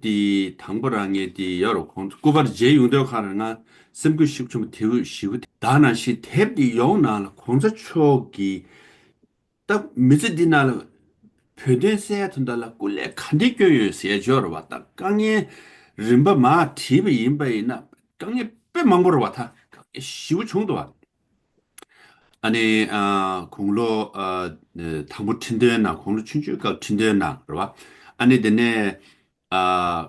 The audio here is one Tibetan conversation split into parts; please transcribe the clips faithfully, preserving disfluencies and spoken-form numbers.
དེ་དང་པོ་རང་ངས་དེ་ཡོད་རོ་གོང་སྐུ་པར་མཇལ་ཡོང་དུས་ཁ་རང་ང་སེམས་འགུལ་ཞིག་བྱུང་བ་དེ་ཞིག་ད་ནང་བཞིན་དེབ་དེ་ཡོང་ནང་ལ་གོང་ས་མཆོག་གི་ད་མི་ཚེ་འདི་ནང་ལ་བོད་དོན་སེལ་ཡ་དོན་དག་ལ་སྐུ་ལས་ག་འདྲས་བསྐྱོན་ཡོད་ཟེར་ཡ་ཅིག་ཡོད་རེད་བ། ད་དཀའ་ངལ་རིམ་པ་མར་བྲིས་པ་ཡིན་པ་ཡིན་ན་དཀའ་ངལ་དཔེ་མང་པོ་རེད་བ། ད་དཀའ་ངལ་ཞེ་པོ་བྱུང་འདུག་བ། ཨ་ནི་ཨ་དགུང་ལོ་ཨ་དང་པོ་ཁྲི་འདོན་ནང་དགུང་ལོ་ཆུང་ཆུང་སྐབས་ཁྲི་འདོན་ནང་རེད་བ། ཨ་ནི་དེ་ནས་ཨ་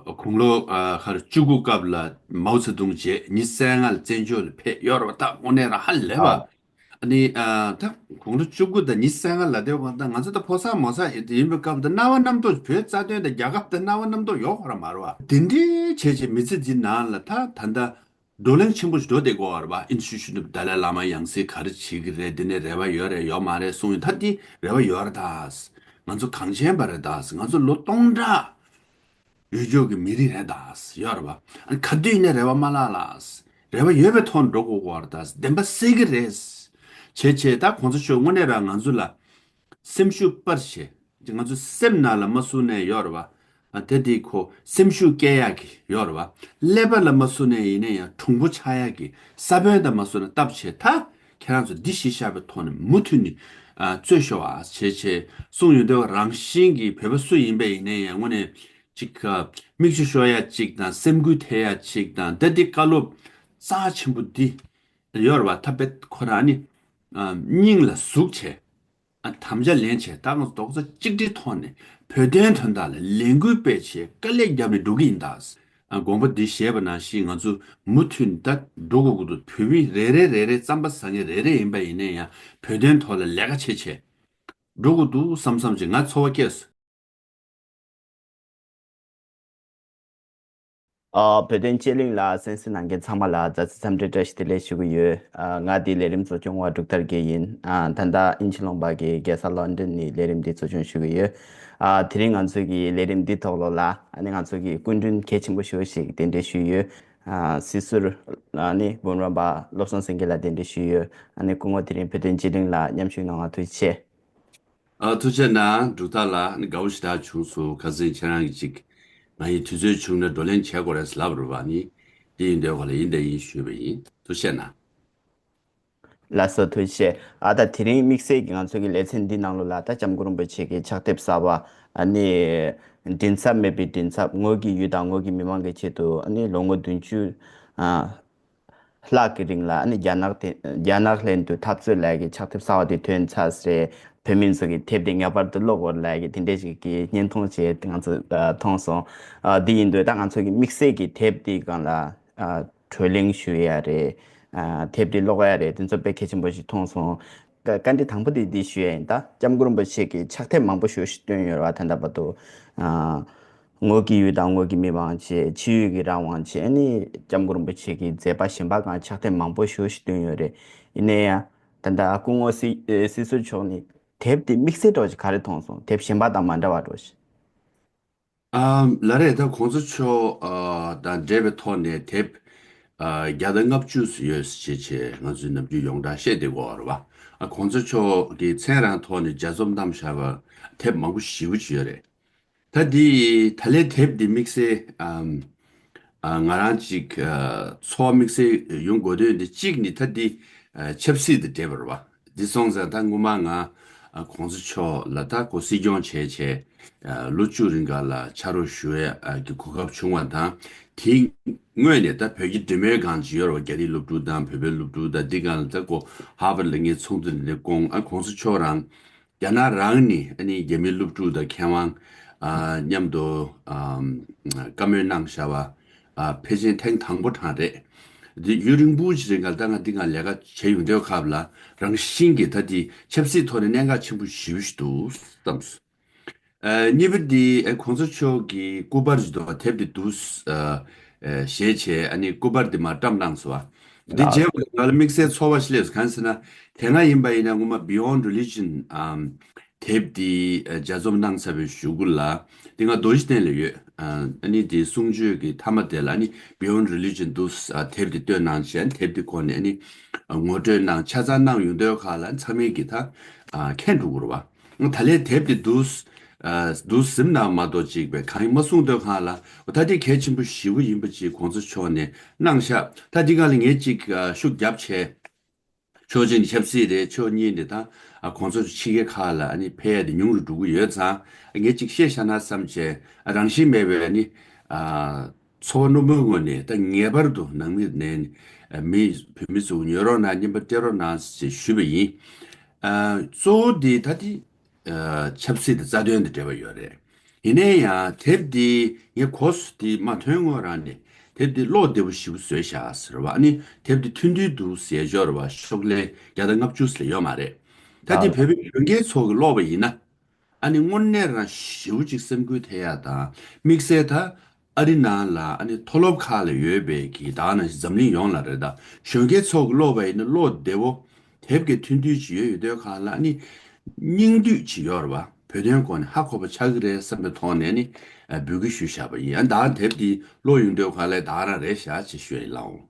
དགུང་ལོ་ཨ་ཁར་བཅུ་དགུ་སྐབས་ལ་མའོ་ཙེ་ཏུང་མཇལ། ཉི་ཤུ་རྩ་ལྔ་ལ་བཙན་བྱོལ་ལ་ཕེབས་ཡོད་རེད་བ། ད་དངོས་གནས་རང་ཧ་ལས་པ། ཨ་ནི་ཨ་ད་དགུང་ལོ་བཅུ་དགུ་དང་ཉི་ཤུ་རྩ་ལྔ་ལ་དེ་བ་ད་ང་ཚོ་ད་ཕོ་གསར་མོ་གསར་ཡིན་པའི་སྐབས་ད་རྣ་བ་རྣམ་རྟོག་བོད་རྩ་དོན་དང་རྒྱལ་ཁབ་ད་རྣ་བ་རྣམ་རྟོག་ཡོད་ཁོ་ར་མ་རེད་བ། དེ་འདྲའི་བྱས་བྱས་མི་ཚེ་འདི་ནང་ལ་ད་ད་ད་བགྲོ་གླེང་ཆེན་པོ་ཞིག་འགྲོ་བསྡད་ཀྱི་ཡོད་རེད་པ། ཨིན་སི་ཊི་ཊུ་ཊི་ཨོཕ་ཏཱ་ལའི་བླ་མ་ཡང་སྲིད་ག་རེ་བྱེད་ཀྱི་རེད། འདི་ནས་རེ་བ་ཡོད་རེད་ཡོད་མ་རེད་གསུངས་ཡོད། ད་འདི་རེ་བ་ཡོད་རེད། ད་ང་ཚོ་གངས་ཅན་པ་རེད། ད་ང་ཚོ་ལོ་སྟོང་ཕྲག་ཡོད་རྒྱུ་གི་མི་རིགས་རེད། ད་ཡོད་རེད་པ། ཨ་ནི་ག་དུས་ཡིན་ནའི་རེ་བ་མ་བརླག་ལ། རེ་བ་ཡོད་པའི་ཐོག་ནས་འགྲོ་དགོས་ཀྱི་ཡོད་རེད། ད་བདེན་པ་གསལ་གྱི་རེད། བྱས་བྱས་ད་གོང་ས་མཆོག་དངོས་གནས་རང་ང་ཚོ་ལ། སེམས་ཤུགས་སྤར་བྱས། ང་ཚོ་སེམས་ནང་ལ་མ་བཟུང་ནས་ཡོད་རེད་བ། ཨ་དེ་དེ་ཁོ་སེམས་ཤུགས་སྐྱེ་ཡག་གི་ཡོད་རེད་བ། ཀླད་པ་ལ་མ་བཟུང་ནས་ཡིན་ན་ཡང་གྲུང་པོ་ཆགས་ཡག་གི། ས་བོན་དང་མ་བཟུང་ན་བཏབ་བྱས། ད་ཁྱེད་རང་ཚོ་འདི་གཞི་བཞག་པའི་ཐོག་ནས་མུ་མཐུད་ནས་ཨ་རྩོད་ཤོག་ཨ་བྱས་བྱས་གསུངས་ཡོང་དུས་རང་བཞིན་གྱི་བོད་པ་སུ་ཡིན་པ་ཡིན་ན་ཡང་དངོས་གནས་ཅིག་ཨ་མིག་ཆུ་ཤོར་ཡ་ཅིག་དང་སེམས་འགུལ་ཐེབས་ཡ་ཅིག་དང་ད་འདི་བཀའ་སློབ་རྩ་ཆེན་པོ་འདི་ཡོད་རེད་བ། ད་བེད་ཁོ་རང་ནི་ཨ་སྙིང་ལ་ཟུག་བྱས། ཨ་དམ་བཅའ་ལེན་བྱས། ད་ང་ཚོ་རྡོག་རྩ་གཅིག་སྒྲིལ་ཐོག་ནས་བོད་དོན་དོན་དག་ལ་ལས་འགུལ་སྤེལ་བྱས་དཀའ་ལས་བརྒྱབ་ནས་འགྲོ་གི་ཡིན་ད། ཨ་དགོངས་པ་འདི་བཞེས་པ་ནང་བཞིན་ང་ཚོ་མུ་མཐུད་ནས་ད་འགྲོ་དགོས་ཀྱི་འདུག་བོད་མི་རེ་རེ་རེ་རེ་རྩམ་པ་ཟ་མཁན་རེ་རེ་ཡིན་པ་ཡིན་ན་ཡང་བོད་དོན་ཐོག་ལ་ལས་ཀ་བྱེད་བྱས་འགྲོ་དགོས་འདུག་བསམ་བསམ་ཅིག་ང་ཚོར་བ་སྐྱེས་སོང་། ཨ་བོད་དོན་དཔྱད་གླེང་ལ་གསན་གཟིགས་གནང་མཁན་ཚང་མ་ལ་མཛའ་བརྩེ་འཚམས་འདྲི་བཀྲ་ཤིས་བདེ་ལེགས་ཞུ་གི་ཡོད། ཨ་ང་འདི་ལས་རིམ་གཙོ་སྐྱོང་བ་འབྲུག་ཐར་རྒྱལ་ཡིན། ཨ་ད་ལྟ་དབྱིན་ཇི་ལུང་པ་གི་རྒྱལ་ས་ལོན་ཌོན་ནས་ལས་རིམ་འདི་གཙོ་སྐྱོང་ཞུ་གི་ཡོད། ཨ་དེ་རིང་ང་ཚོ་གི་ལས་རིམ་འདི་ཐོག་ལོ་ལ་ཨ་ནི་ང་ཚོ་གི་སྐུ་མགྲོན་གལ་ཆེན་པོ་ཞེ་པོ་ཞིག་གདན་འདྲེན་ཞུས་ཡོད། ཨ་སྲིད་ཟུར་ཨ་ནི་འབུམ་རམས་པ་བློ་བཟང་སེང་གེ་ལགས་གདན་འདྲེན་ཞུས་ཡོད། ཨ་ནི་སྐུ་ངོ་དེ་རིང་བོད་དོན་དཔྱད་གླེང་ལ་མཉམ་ཞུགས་གནང་བ་ཐུགས་རྗེ་ཆེ། ཨ་ཐུགས་རྗེ་གནང་། འབྲུག་ཐར་ལགས་ཨ་ནི་དགའ་བོ་ཞེ་དྲག་བྱུང་སོང་། ཁ་སང་ཁྱེད་རང་གིས་ཅིག་ང་ཡི་དུས་ཚོད་བྱུང་ན་བགྲོ་གླེང་བྱེད་དགོས་རེད་ལབ་རེད་བ། ཨ་ནི་དེ་ཡིན་དུས་ག་ལ་ཡིན་དང་ཡིན་ཞུས་པ་ཡིན། ཐུགས་རྗེ་གནང་། ལགས་སོ་ཐུགས་རྗེ་ཆེ། ཨ་ད་དེ་རིང་དམིགས་བསལ་གྱི་ང་ཚོ་གི་ལེ་ཚན་འདི་ནང་ལོ་ལ་ད་སྐྱབས་མགོན་རིན་པོ་ཆེ་གི་ཕྱག་དེབ་གསར་བ་ཨ་ནི་མགྲིན་ཚབ་མེད་པའི་མགྲིན་ཚབ་ངོས་ཀྱི་ཡུལ་དང་ངོས་ཀྱི་མི་མང་གི་ཆེད་དུ་ཨ་ནི་ལོ་ངོ་བདུན་ཅུ་ཨ་ལྷག་གི་རིང་ལ་ཨ་ནི་རྒྱ་ནག་དེ་རྒྱ་ནག་ལྷན་དུ་འཐབ་རྩོད་ལས་ཀྱི་ཕྱག་དེབ་གསར་བ་དེ་ཐོན་ཚར་རེད། བོད་མི་ཚོ་གི་དེབ་དེ་ངེས་པར་དུ་ཀློག་དགོས་ལས་ཀྱི་དེ་འདྲས་ཞིག་གི་བརྙན་ཐུང་བྱས་ང་ཚོ་ཨ་མཐོང་སོང་། ཨ་འདི་ཡིན་དུས་ད་ང་ཚོ་གི་དམིགས་བསལ་གྱི་དེབ་དེའི་སྒང་ལ་ཨ་བགྲོ་གླེང་ཞུ་ཡ་རེད། ཨ་དེབ་དེ་ཀློག་ཡ་རེད། དེ་ཚོ་དཔེ་གལ་ཆེན་པོ་ཞིག་མཐོང་སོང་། བཀའ་བཀའ་འདྲི་དང་པོ་དེ་འདི་ཞུ་ཡ་ཡིན། ད་སྐྱབས་མགོན་རིན་པོ་ཆེ་གི་ཕྱག་དེབ་མང་པོ་ཞེ་པོ་ཞིག་བཏོན་ཡོད་རེད་བ། ད་ལྟ་བར་དུ་ཨ་ངོས་ཀྱི་ཡུལ་དང་ངོས་ཀྱི་མི་མང་བྱས། ཕྱི་ཡུལ་གྱི་རང་དབང་བྱས། ཨ་ནི་སྐྱབས་མགོན་རིན་པོ་ཆེ་གི་མཛད་པ་གཞན་པ་གང་ཕྱག་དེབ་མང་པོ་ཞེ་པོ་ཞིག་བཏོན་ཡོད་རེད། ཡིན་ན་ཡང་ད་ལྟ་སྐུ་ངོ་སྲིད་སྲིད་ཟུར་མཆོག་ནས་དེབ་དེ་དམིགས་བསལ་འདྲ་བོ་ཞིག་ག་རེ་མཐོང་སོང་། དེབ་གཞན་པ་དང་མ་འདྲ་བ་འདྲ་བོ་ཞིག་ཨམ་ལགས་རེད། ད་གོང་ས་མཆོག་ཨ་དང་འབྲེལ་བའི་ཐོག་ནས་དེབ་ཨ་བརྒྱ་དང་ལྔ་བཅུ་ཙམ་ཡོད་ཅེས་བྱས་ང་ཚོས་ནམ་རྒྱུན་ཡོངས་གྲགས་བཤད་བསྡད་ཀྱི་ཡོད་རེད་བ། ཨ་གོང་ས་མཆོག་གི་མཚན་རང་ཐོག་ནས་ལྗགས་རྩོམ་བཏང་བཞག་པ་དེབ་མང་པོ་ཞེ་པོ་ཅིག་ཡོད་རེད། ད་འདི་ད་ལན་དེབ་འདི་དམིགས་བསལ་ཨམ་ཨ་ང་རང་ཅིག་ཨ་ཚོར་བ་དམིགས་བསལ་ཡོང་དགོས་དོན་འདི་གཅིག་ནི་ད་འདི་ཨ་ཆབ་སྲིད་དང་འབྲེལ་བ་རེད་བ། འདི་སོང་ཙང་ད་སྔོན་མ་ང་ཨ་གོང་ས་མཆོག་ལ་ད་ཁོ་སྲིད་སྐྱོང་བྱས་བྱས་ཨ་ལོ་བཅུ་རིང་ག་ལ་ཕྱག་རོགས་ཞུ་ཡ་ཨ་གི་གོ་སྐབས་བྱུང་བ་དང་། དེའི་སྔོན་ནས་ད་བོད་ཀྱི་འབྲེལ་མོལ་སྒང་ཅིག་ཡོད་རེད་བ། རྒྱ་རིགས་སློབ་ཕྲུག་དང་བོད་པའི་སློབ་ཕྲུག་དང་འདི་སྒང་ལ་ད་ཁོ་ཧར་ཝརཌ་ལ་ངས་ཚོགས་འདུ་འདི་བསྐོངས། ཨ་གོང་ས་མཆོག་རང་རྒྱ་ནག་རང་ནས་ཨ་ནི་རྒྱ་མིའི་སློབ་ཕྲུག་དང་མཁས་དབང་ཨ་མཉམ་དུ་ཨམ་བཀའ་མོལ་གནང་བཞག་པ་ཨ་ཕལ་ཆེར་ཐེངས་དང་པོ་དང་རེད། འདི་ཡུན་རིང་པོ་ཞིག་རིང་ག་ལ་ད་ང་འདི་སྒང་ལས་ཀ་བྱས་ཡོང་དུས་སྐབས་ལ་རང་བཞིན་གྱིས་ད་འདི་ཆབ་སྲིད་ཐོག་ནས་གནད་འགག་ཆེན་པོ་ཞེ་པོ་ཞིག་འདུག་བསམ་སོང་། ཨ་གཉིས་པ་འདི་ཨ་གོང་ས་མཆོག་གི་སྐུ་པར་ཞིག་འདུག་དེབ་འདི་འདུག་ཨ་ཨ་ཞེས་བྱས་ཨ་ནི་སྐུ་པར་འདི་མར་བཀྲམ་གནང་སོང་བ། འདི་ལགས། མཇལ་བ་ང་ལ་དམིགས་བསལ་ཚོར་བ་ཞིག་སླེབས་སོང་། གང་ཟེར་ན་དེ་སྔ་ཡིན་པ་ཡིན་ན་སྔོན་མ་Beyond Religion ཨམ་དེབ་འདི་ཨ་ལྗགས་རྩོམ་གནང་ཚར་བའི་གཞུག་གུ་ལ་འདི་ང་རྡོ་རྗེ་གདན་ལ་ཡོད། ཨ་ཨ་ནི་འདི་གསུང་ཆོས་ཀྱི་མཐའ་མ་དེ་ལ་ཨ་ནི་Beyond Religion འདུག་ཨ་དེབ་འདི་བཏོན་གནང་བྱས། ཨ་ནི་དེབ་འདི་ཁོ་ནས་ཨ་ནི་ཨ་ངོ་སྤྲོད་གནང་ཆ་ཚང་གནང་ཡོང་དུས་ཁ་ལ་ཚང་མས་ཀྱི་ད་ཨ་མཁྱེན་འགྲོ་གི་རེད་བ། ད་ལན་དེབ་དེ་འདུག་ཨ་འདུག་ཟིན་ན་མ་གཏོགས་ཅིག་པའི་གང་ཡང་མ་གསུངས་དོན་གང་ལ་ད་འདི་གལ་ཆེན་པོ་ཞེ་པོ་ཡིན་པ་ཅིག་གོང་ས་མཆོག་ནས་གནང་ཤག་ད་འདི་ག་ལ་ངས་ཅིག་ཨ་ཤུགས་རྒྱབ་བྱས། ཕྱོགས་གཅིག་ནས་ཆབ་སྲིད་རེད། ཕྱོགས་གཉིས་ནས་ད་ཨ་གོང་ས་མཆོག་ཕྱི་རྒྱལ་ཁག་ལ་ཨ་ནི་ཕེབས་ཡ་དེ་ཉུང་རུ་འགྲོ་གི་ཡོད་ཙང་ཨ་ངས་ཅིག་བཤད་བཞག་ན་བསམ་བྱས། ཨ་རང་བཞིན་མེད་པའི་ཨ་ནི་ཨ་ཚོར་བ་རྣོན་པོའི་ངོས་ནས་ད་ངེས་པར་དུ་ནང་མི་ནས་ཨ་མི་བོད་མི་ཚོ་ཉོན་རོགས་གནང་། སྙིང་པོ་སྟེར་རོགས་གནང་ཞེས་ཞུས་པ་ཡིན། ཨ་གཙོ་བོ་དེ་ད་དེ་ཨ་ཆབ་སྲིད་དེ་རྩ་དོན་དང་འབྲེལ་བ་ཡོད་རེད། ཡིན་ན་ཡང་དེབ་འདི་ངས་གོ་སོང་། དེ་མ་ཐོན་སྔོན་རང་ནས་དེབ་འདི་ཀློག་བདེ་པོ་ཞེ་པོ་བཟོས་བཞག་ཟེར་བ། ཨ་ནི་དེབ་འདི་ཐུང་ཐུང་འདུག་ཟེར་ཞོར་བ་ཤོག་ལྷེ་བརྒྱ་དང་ལྔ་བཅུ་ལས་ཡོད་མ་རེད། ད་ལྟ་བོད་པའི་གཞོན་སྐྱེས་ཚོ་གིས་ཀློག་པ་ཡིན་ན་ཨ་ནི་དངོས་གནས་རང་ཞེ་པོ་ཅིག་སེམས་འགུལ་ཐེབས་ཡ་དང་། དམིགས་བསལ་ད་ཨ་རི་ནང་ལ་ཨ་ནི་མཐོ་སློབ་ཁག་ལ་ཡོད་པའི་གི་ད་ག་ནང་བཞིན་འཛམ་གླིང་ཡོངས་ལ་རེད། ད་གཞོན་སྐྱེས་ཚོ་གིས་ཀློག་པ་ཡིན་ན་ཀློག་བདེ་པོ། དེབ་ཀྱི་ཐུང་ཐུང་ཅིག་ཡོད་ཡོད་དུས་གང་ལ་ཨ་ནི་སྙིང་བསྡུས་ཅིག་ཡོད་རེད་བ། བོད་དོན་སྐོར་ནས་ཧ་གོ་བ་ཆགས་ཀྱི་རེད་བསམ་པའི་ཐོག་ནས་ནི་ཨ་འབོད་སྐུལ་ཞུས་བཞག་པ་ཡིན། ཨ་ད་དེབ་འདི་ཀློག་ཡོང་དུས་གང་ལ་ད་ག་རང་རེད་བཞག་ཅེས་ཞུ་ཡ་ཡིན་ལགས་འོང་།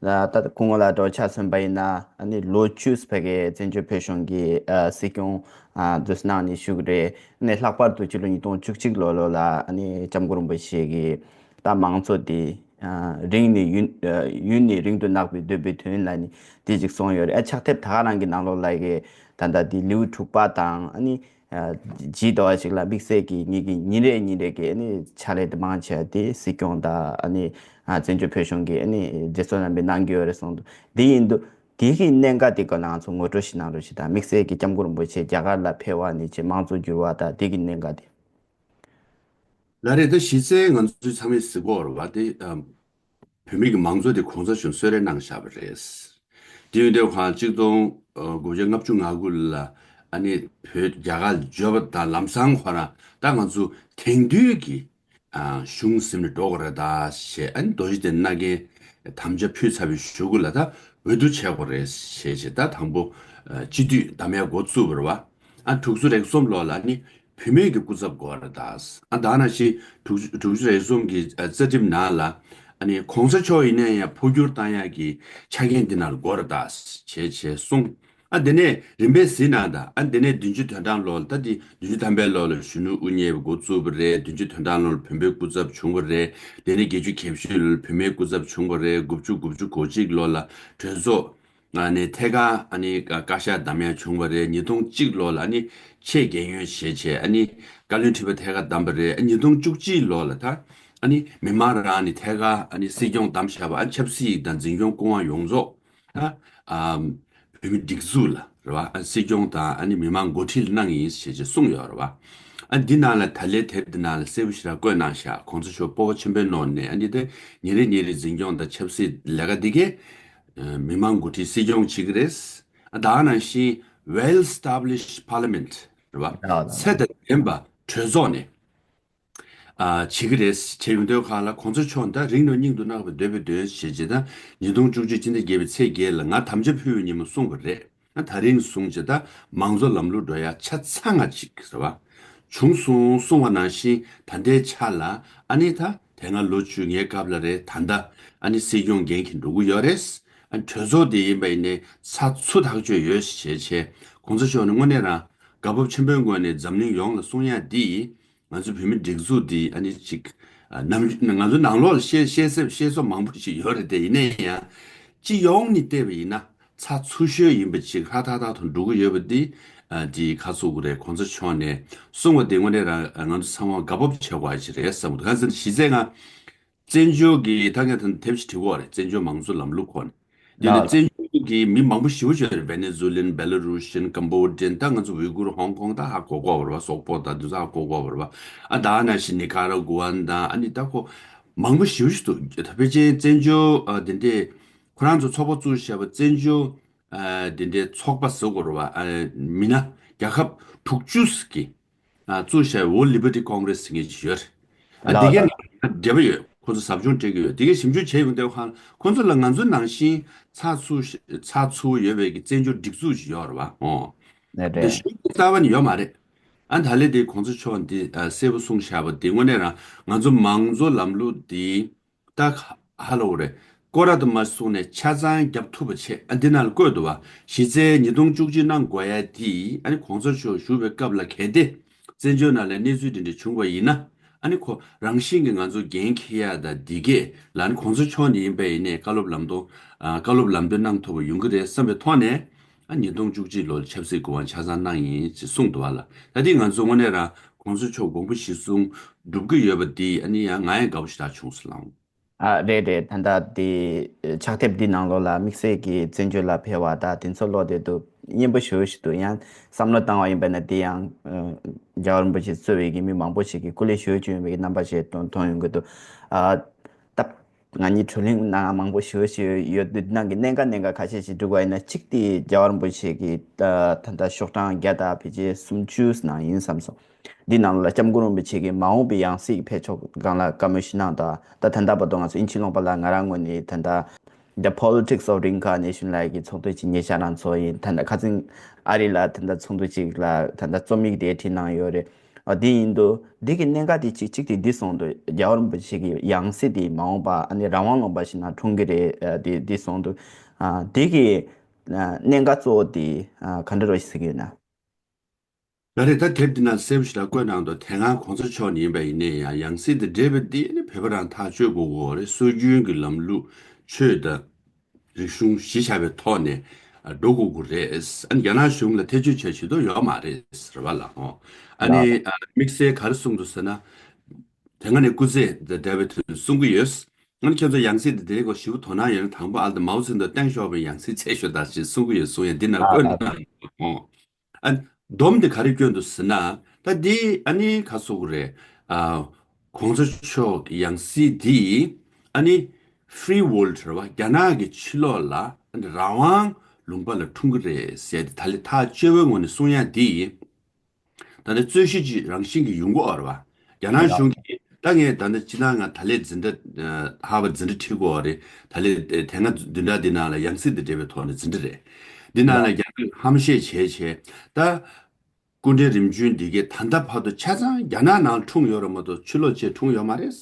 ད་སྐུ་ངོ་ལགས་འགྲོ་ཆ་མཚོན་པ་ཡིན་ན་ཨ་ནི་ལོ་བཅུ་ཕ་གིའི་བཙན་བྱོལ་བོད་གཞུང་གི་ཨ་སྲིད་སྐྱོང་ཨ་འདུག་གནང་ནས་བཞུགས་ཀྱི་རེད། ཨ་ནི་ལྷག་པར་དུ་ཕྱི་ལོ་ཉིས་སྟོང་བཅུ་གཅིག་ལོ་ལོ་ལ་ཨ་ནི་སྐྱབས་མགོན་རིན་པོ་ཆེ་གིས་ད་མང་གཙོ་དེ་ཨ་རིང་ནས་ཡུན་ཨ་ཡུན་ནས་རིང་དུ་གནས་པའི་འདོད་པའི་དོན་ལ་ནི་དེ་ཅིག་གསུངས་ཡོད་རེད། ཨ་ཕྱག་དེབ་ད་ག་རང་གི་ནང་ལོགས་ལ་གི་ད་ལྟ་དེ་ལེའུ་དྲུག་པ་དང་ཨ་ནི་ཨ་ཇི་ལྟ་བ་ཞིག་ལ་དམིགས་བསལ་གྱི་ངེད་ཀྱི་ཉིན་རེ་ཉིན་རེ་གི་ཨ་ནི་ཕྱག་ལས་དེ་མང་ཆེ་བ་དེ་སྲིད་སྐྱོང་དང་ཨ་ནི་ཨ་བཙན་བྱོལ་བོད་གཞུང་གི་ཨ་ནི་རྗེ་བཙུན་རྣམ་པས་གནང་གི་ཡོད་རེད་གསུངས་འདུག་དེ་ཡིན་དུས་དེ་གི་གནད་འགག་དེ་སྐོར་ལ་ང་ཚོ་ངོ་སྤྲོད་ཞིག་གནང་རོགས་ཞེས་དང་། དམིགས་བསལ་གྱི་སྐྱབས་མགོན་རིན་པོ་ཆེ་རྒྱ་གར་ལ་ཕེབས་པ་ནས་ཅིག་མང་གཙོ་འགྱུར་བ་དང་དེ་གི་གནད་འགག་དེ། ལགས་རེད། ད་གཞི་རྩའི་ང་ཚོ་ཚང་མས་གཟིགས་ཀྱི་ཡོད་རེད་བ། དེ་ཨ་བོད་མི་གི་མང་གཙོ་དེ་གོང་ས་མཆོག་གསོལ་རས་གནང་བཞག་པ་རེད། དེ་ཡིན་དུས་གང་གཅིག་སྟོང་དགུ་བརྒྱ་ལྔ་བཅུ་ང་དགུ་ལ་ཨ་ནི་བོད་རྒྱ་གར་ལ་འབྱོར་བ་དང་ལམ་སང་ཁོ་རང་ད་ང་ཚོ་དེང་དུས་ཀྱི་ཨ་གཞུང་ཟིན་ནས་འགྲོ་དགོས་རེད་ད་ཞེས། ཨ་ནི་རྡོ་རྗེ་གདན་མནའ་གན་དམ་བཅའ་ཕུལ་ཚར་བའི་གཞུག་གུ་ལ་ད་འོས་བསྡུ་བྱེད་དགོས་རེད་ཞེས་བྱས། ད་དང་པོ་ཨ་སྤྱི་འཐུས་གདམ་ཡ་འགོ་བཙུགས་པ་རེད་བ། ཨ་དྲུག་ཅུ་རེ་གསུམ་ལོ་ལ་ནི་བུད་མེད་ཀྱི་སྐུ་ཚབ་དགོས་རེད་ད། ཨ་ད་ནང་བཞིན་དྲུག་དྲུག་ཅུ་རེ་གསུམ་གྱི་ཨ་རྩ་ཁྲིམས་ནང་ལ་ཨ་ནི་གོང་ས་མཆོག་ཡིན་ན་ཡང་འཕོ་འགྱུར་བཏང་ཡག་གི་ཆ་རྐྱེན་འདི་ནང་ལ་དགོས་རེད་ད་ཞེས་བྱས་གསུངས། ཨ་དེ་ནས་རིམ་པས་ཟིན་ན་ད་ཨ་དེ་ནས་བདུན་ཅུ་དོན་གྲངས་ལོ་ལ་ད་དེ་བདུན་ཅུ་ཐམ་པའི་ལོ་ལ་གཞོན་ནུ་དབུ་བརྙེས་པ་འགོ་བཙུགས་པ་རེད། བདུན་ཅུ་དོན་གྲངས་ལོ་ལ་བོད་པའི་སྐུ་ཚབ་བྱུང་བ་རེད། དེ་ནས་བརྒྱད་ཅུ་གྱ་བཞི་ལོ་ལ་བུད་མེད་སྐུ་ཚབ་བྱུང་བ་རེད། དགུ་བཅུ་དགུ་བཅུ་གོ་གཅིག་ལོ་ལ་གྲོས་ཚོགས་ཨ་ནི་ཐད་ཀར་ཨ་ནི་བཀའ་ཤག་གདམ་ཡ་བྱུང་བ་རེད། ཉིས་སྟོང་གཅིག་ལོ་ལ་ཨ་ནི་ཆེད་རྒན་ཡོལ་བྱས་བྱས་ཨ་ནི་བཀའ་བློན་ཁྲི་པ་ཐད་ཀར་བདམས་པ་རེད། ཉིས་སྟོང་བཅུ་གཅིག་ལོ་ལ་ད་ཨ་ནི་མི་མང་རང་ཨ་ནི་ཐད་ཀར་ཨ་ནི་སྲིད་སྐྱོང་བདམས་བཞག་པ། ཨ་ཆབ་སྲིད་དང་འཛིན་སྐྱོང་སྐུ་དབང་ཡོངས་རྫོགས་ད་ཨ་བོད་མི་སྒྲིག་འཛུགས་ལ་རེད་བ། ཨ་སྲིད་སྐྱོང་དང་ཨ་ནི་མི་མང་འགོ་ཁྲིད་ལ་གནང་ཡིན་ཞེས་བྱས་གསུངས་ཡོད་རེད་བ། ཨ་འདི་ནང་ལ་ད་ལན་དེབ་འདི་ནང་ལ་གསལ་པོ་ཞེ་དྲག་བཀོད་གནང་ཤག་གོང་ས་མཆོག་སྤོབས་པ་ཆེན་པོའི་ངང་ནས་ཨ་འདི་དེ་ཉིན་རེ་ཉིན་རེ་འཛིན་སྐྱོང་དང་ཆབ་སྲིད་ལས་ཀ་འདི་གས་མི་མང་འགོ་ཁྲིད་སྲིད་སྐྱོང་བྱེད་ཀྱི་རེད། ཨ་ད་ག་ནང་བཞིན་well established parliament རེད་བ། ཚད་དང་ལྡན་པ་གྲོས་ཚོགས་ནས་ཨ་བྱེད་ཀྱི་རེད། བྱས་ཡོང་དུས་གང་ལ་གོང་ས་མཆོག་ད་རིང་ནས་སྙིང་དུ་བརྣག་པའི་འདོད་པའི་དོན་ཞེས་བྱས་ད་ཉིས་སྟོང་བཅུ་གཅིག་སྤྱི་ཟླ་བརྒྱད་པའི་ཚེས་བརྒྱད་ལ་ང་དམ་བཅའ་ཕུལ་བའི་ཉིན་མོ་གསུངས་པ་རེད། ད་རིང་བཟུང་བྱས་ད་མང་གཙོ་ལམ་ལུགས་འགྲོ་ཡ་ཆ་ཚང་ང་ཅིག་ཟེར་བ་བྱུང་སོང་གསུངས་པ་ནང་བཞིན་ད་ལྟའི་ཆ་ལ་ཨ་ནི་ད་དེ་སྔ་ལོ་བཅུ་ངའི་སྐབས་ལ་རེད། ད་ལྟ་ཨ་ནི་སྲིད་སྐྱོང་འགན་འཁྱེར་འགྲོ་གི་ཡོད་རེད། ཨ་གྲོས་ཚོགས་དེ་ཡིན་པ་ཡིན་ནའི་ཚགས་ཚུད་ཐག་ཆོད་ཡོད་ཞེས་བྱས་གོང་ས་མཆོག་ནས་དངོས་གནས་རང་དགའ་སྤོབས་ཆེན་པོའི་ངོས་ནས་འཛམ་གླིང་ཡོངས་ལ་གསུང་ཡ་འདི། ང་ཚོ་བོད་མི་སྒྲིག་འཛུགས་འདི་ཨ་ནི་ཅིག་ཨ་ནམ་ང་ཚོ་ནང་ལོགས་ལ་བཤད་བཤད་སེམས་བཤད་སོ་མང་པོ་ཞིག་ཡོད་རེད་དེ། ཡིན་ནའི་ཡང་སྤྱི་ཡོངས་ནས་བལྟས་པ་ཡིན་ན་ཚགས་ཚུད་ཤོས་ཡིན་པ་ཅིག་ཧྲ་ཐག་ཐག་ཐོག་འགྲོ་གི་ཡོད་པ་འདི་ཨ་འདི་ཁ་ཚུགས་ཀྱི་རེད། གོང་ས་མཆོག་ནས་གསུངས་པ་འདི་དངོས་གནས་རང་ང་ཚོ་ཚང་མ་དགའ་སྤོབས་བྱེད་དགོས་ཡ་ཅིག་རེད་བསམ་གྱི་འདུག་གང་ཟེར་ན་གཞི་རྩའི་ང་བཙན་བྱོལ་གྱི་ད་ངས་ད་དེབ་ཞིག་བྲིས་ཡོད་རེད། བཙན་བྱོལ་མང་གཙོ་ལམ་ལུགས་སྐོར་ནས། དེ་ནས་བཙན་བྱོལ་གྱི་མི་མང་པོ་ཞེ་པོ་ཅིག་ཡོད་རེད། Venezuelan, Belarusian, Cambodian། ད་ང་ཚོ་ཝི་གུར་ཧོང་ཀོང་ད་ཧ་གོ་གོ་བ་རེད་བ། སོག་པོ་ད་དེ་ཚོ་ཧ་གོ་གོ་བ་རེད་བ། ཨ་ད་ནང་བཞིན་ནི་ཀ་ར་གུ་ཝན་ད་ཨ་ནི་ད་ཁོ་མང་པོ་ཞེ་པོ་ཞིག་འདུག་ད་ཕལ་ཆེར་བཙན་བྱོལ་ཨ་དེ་འདྲས་ཁོ་རང་ཚོ་ཚོགས་པ་བཙུགས་བཞག་པ་བཙན་བྱོལ་ཨ་དེ་འདྲས་ཚོགས་པ་ཟེར་དགོས་རེད་བ། ཨ་མི་སྣ་རྒྱལ་ཁབ་དྲུག་ཅུ་གི་ཨ་བཙུགས་བཞག་World Liberty Congress ཟེར་མཁན་ཅིག་ཡོད་རེད། ཨ་དེ་གའི་ནང་འབྲེལ་བ་ཡོད། ཁོ་ཚོ་ཟབ་སྦྱོང་སྤྲད་ཀྱི་ཡོད། དེ་གའི་ཞིབ་འཇུག་བྱས་ཡོང་དུས་ཁོ་ཚོ་ལ་ང་ཚོ་ནང་བཞིན་ཚགས་ཚུད་ཚགས་ཚུད་ཡོད་པའི་གི་བཙན་བྱོལ་སྒྲིག་འཛུགས་ཤིག་ཡོད་རེད་བ། ཨོ། དེ་ཞུ་རྩ་བ་ནས་ཡོད་མ་རེད། ཨ་ད་ལས་དེ་གོང་ས་མཆོག་འདི་ཨ་གསལ་པོ་གསུངས་བཞག་པ་དེ་དངོས་གནས་རང་ང་ཚོ་མང་གཙོ་ལམ་ལུགས་འདི། ད་ཧ་ལོ་རེད། སྐོར་ར་དུ་མ་སོང་ནས་ཆ་ཚང་རྒྱབ་ཐུབ་པ་བྱེད། ཨ་འདི་ནང་ལ་བཀོད་འདུག་བ། གཞི་རྩའི་ཉིས་སྟོང་བཅུ་གཅིག་གནང་དགོས་ཡ་དེ་ཨ་ནི་གོང་ས་མཆོག་བཞུགས་པའི་སྐབས་ལ་གལ་ཏེ་ བཙན་བྱོལ་ནང་ལ་གནས་ཚུལ་འདི་འདྲ་བྱུང་བ་ཡིན་ན། ཨ་ནི་ཁོ་རང་བཞིན་གྱི་ང་ཚོ་འགན་འཁྱེར་ཡ་དང་འདི་གས་ལ་ནི་གོང་ས་མཆོག་ནས་ཡིན་པ་ཡིན་ནའི་བཀའ་སློབ་ལམ་སྟོན་ཨ་བཀའ་སློབ་ལམ་སྟོན་གནང་ཐུབ་པ་ཡོང་གི་རེད་བསམ་པའི་ཐོག་ནས། ཨ་ཉིས་སྟོང་བཅུ་གཅིག་ལོར་ཆབ་སྲིད་སྐུ་དབང་ཆ་ཚང་གནང་ཡིན་ཅེས་གསུངས་འདུག་བ་ལ། ད་ལྟའི་ང་ཚོ་དངོས་གནས་རང་གོང་ས་མཆོག་དགོངས་པ་གཞིར་བཟུང་སྒྲུབ་ཀྱི་ཡོད་པ་འདི་ཨ་ནི་ཡང་ང་ཡང་དགའ་པོ་ཞེ་དྲག་བྱུང་སོང་ལགས། ཨ་རེད་རེད། ད་ལྟ་དེ་ཕྱག་དེབ་འདི་ནང་ལོགས་ལ་དམིགས་བསལ་གྱི་བཙན་བྱོལ་ལ་ཕེབས་པ་དང་དེ་ཚོ་ཀློག་བསྡད་དུས་སྙན་པོ་ཞེ་པོ་ཞིག་འདུག་ཡང་བསམ་བློ་བཏང་བ་ཡིན་པ་ན་དེ་ཡང་ཨ་རྒྱལ་བ་རིན་པོ་ཆེ་གཙོས་པའི་གི་མི་མང་པོ་ཞིག་གིས་སྐུ་ལས་ཞེ་པོ་བསྐྱོན་ཡོད་པའི་གི་རྣམ་པ་ཞིག་མཐོང་མཐོང་ཡོང་གི་འདུག་ཨ་ད་ང་གཉིས་བགྲོ་གླེང་གནང་མང་པོ་ཞེ་པོ་ཞིག་ཡོད་དུས་ནང་གི་གནད་འགག་གནད་འགག་ཁ་ཤས་ཤིག་སྒྲུག་པ་ཡིན་ན། གཅིག་དེ་རྒྱལ་བ་རིན་པོ་ཆེ་གི་ད་ད་ལྟ་ཤོག་གྲངས་བརྒྱ་དང་ཕལ་ཆེར་སུམ་ཅུ་ནང་ཡིན་བསམ་སོང་། འདི་ནང་ལ་སྐྱབས་མགོན་རིན་པོ་ཆེ་གིས་མ་འོངས་པའི་ཡང་སྲིད་ཀྱི་འཕེལ་ཕྱོགས་སྒང་ལ་བཀའ་མོལ་ཞིག་གནང་དང་། ད་ད་ལྟ་བར་དུ་ང་ཚོ་དབྱིན་ཇི་ལུང་པ་ལ་ང་རང་ངོས་ནས་ད་ལྟ་The Politics of Reincarnation ལབ་ཀྱི་ཚོགས་འདུ་ཅིག་ཉེ་ཆར་རང་ཚོགས་ཡིན། ད་ལྟ་ཁ་སང་ཨ་རི་ལ་ད་ལྟ་ཚོགས་འདུ་ཅིག་ལ་ད་ལྟ་རྩོམ་ཡིག་དེ་བྲིས་གནང་ཡོད་རེད། ཨ་འདི་ཡིན་དུས་འདི་གི་གནད་འགག་དེ་གཅིག་གཅིག་དེ་འདི་གསུངས་འདུག་རྒྱལ་བ་རིན་པོ་ཆེ་གི་ཡང་སྲིད་དེ་མ་འོངས་པ་ཨ་ནི་རང་དབང་ལུང་པ་ཞིག་ནང་འཁྲུངས་ཀྱི་རེད། ཨ་དེ་འདི་གསུངས་འདུག་ཨ་འདི་གི་ཨ་གནད་འགག་གཙོ་བོ་དེ་ཨ་ག་འདྲ་རོ་ཞིག་ཟེར་གྱི་ཡོད་ན། ད་རེས་ད་དེབ་འདི་ནང་གསལ་པོ་ཞིག་ལ་བཀོད་གནང་འདུག་དེ་སྔ་གོང་ས་མཆོག་ནས་ཡིན་པ་ཡིན་ནའི་ཡང་ཡང་སྲིད་དང་འབྲེལ་བའི་འདི་ནི་བོད་པ་རང་ཐག་གཅོད་དགོས་ཀྱི་ཡོད་རེད། སྲོལ་རྒྱུན་གྱི་ལམ་ལུགས་ཆོས་དང་རིག་གཞུང་གཞི་བཞག་པའི་ཐོག་ནས་འགྲོ་དགོས་ཀྱི་རེད། ཨ་ནི་རྒྱ་ནག་གཞུང་ལ་ཐེ་བྱུས་བྱེད་བྱེད་དུ་ཡོད་མ་རེད་ཟེར་བ་ལ་ཨོ། ཨ་ནི་ཨ་དམིགས་བསལ་ག་རེ་གསུངས་འདུག་ཟེར་ན། དེ་སྔ་ནས་སྐུ་ཚེ་འདི་འབྲེལ་བའི་དོན་གསུང་གི་ཡོད། ཨ་ནི་ཁྱེད་ཚོ་ཡང་སྲིད་འདི་འདྲའི་སྐོར་ཞིབ་དོ་སྣང་ཡོད་ན་དང་པོ་ཨ་ལ་མའོ་ཙེ་ཏུང་སྟེང་ཤོག་པའི་ཡང་སྲིད་འཚོལ་ཤོག་ད་ཅེས་གསུང་གི་ཡོད་གསུང་ཡ་འདི་ནང་ཨ་བཀོད་ཨ་གནང་ཡོད་ཨོ། ཨ་སྡོམ་དེ་ག་རེ་བསྐྱོན་འདུག་ཟེར་ན། ད་འདི་ཨ་ནི་ག་ཟེར་དགོས་རེད། ཨ་གོང་ས་མཆོག་ཡང་སྲིད་འདི་ཨ་ནི་Free World རེད་བ། རྒྱ་ནག་གི་ཕྱི་ལོགས་ལ་ཨ་ནི་རང་དབང་ལུང་པ་ལ་འཁྲུངས་ཀྱི་རེད་ཟེར་ཏེ་ད་ལས་ཐག་གཅོད་པའི་ངོས་ནས་གསུང་ཡ་འདི་ད་ལྟ་རྩོད་གཞི་ཅིག་རང་བཞིན་གྱི་ཡོང་གི་ཡོད་རེད་བ། རྒྱ་ནག་གཞུང་གིས་ད་ངས་ད་ནི་སྤྱི་བཏང་ང་ད་ལས་འཛིན་གྲྭ་ཨ་ཧར་ཝརཌ་འཛིན་གྲྭ་ཁྲིད་དགོས་པ་རེད། ད་ལས་དེ་སྔ་བདུན་ཕྲག་འདི་ནང་ལ་ཡང་སྲིད་དང་འབྲེལ་བའི་ཐོག་ནས་འཛིན་གྲྭ་རེད། འདི་ནང་ལ་རྒྱ་ནག་ཧམ་བཤད་བྱས་བྱས་ད། སྐུ་ཕྲེང་རིམ་བྱོན་འདི་གའི་ད་ལྟ་བར་དུ་ཆ་ཚང་རྒྱ་ནག་ནང་འཁྲུངས་ཡོད་རེད་མ་གཏོགས་ཕྱི་ལོགས་ཅིག་འཁྲུངས་ཡོད་མ་རེད།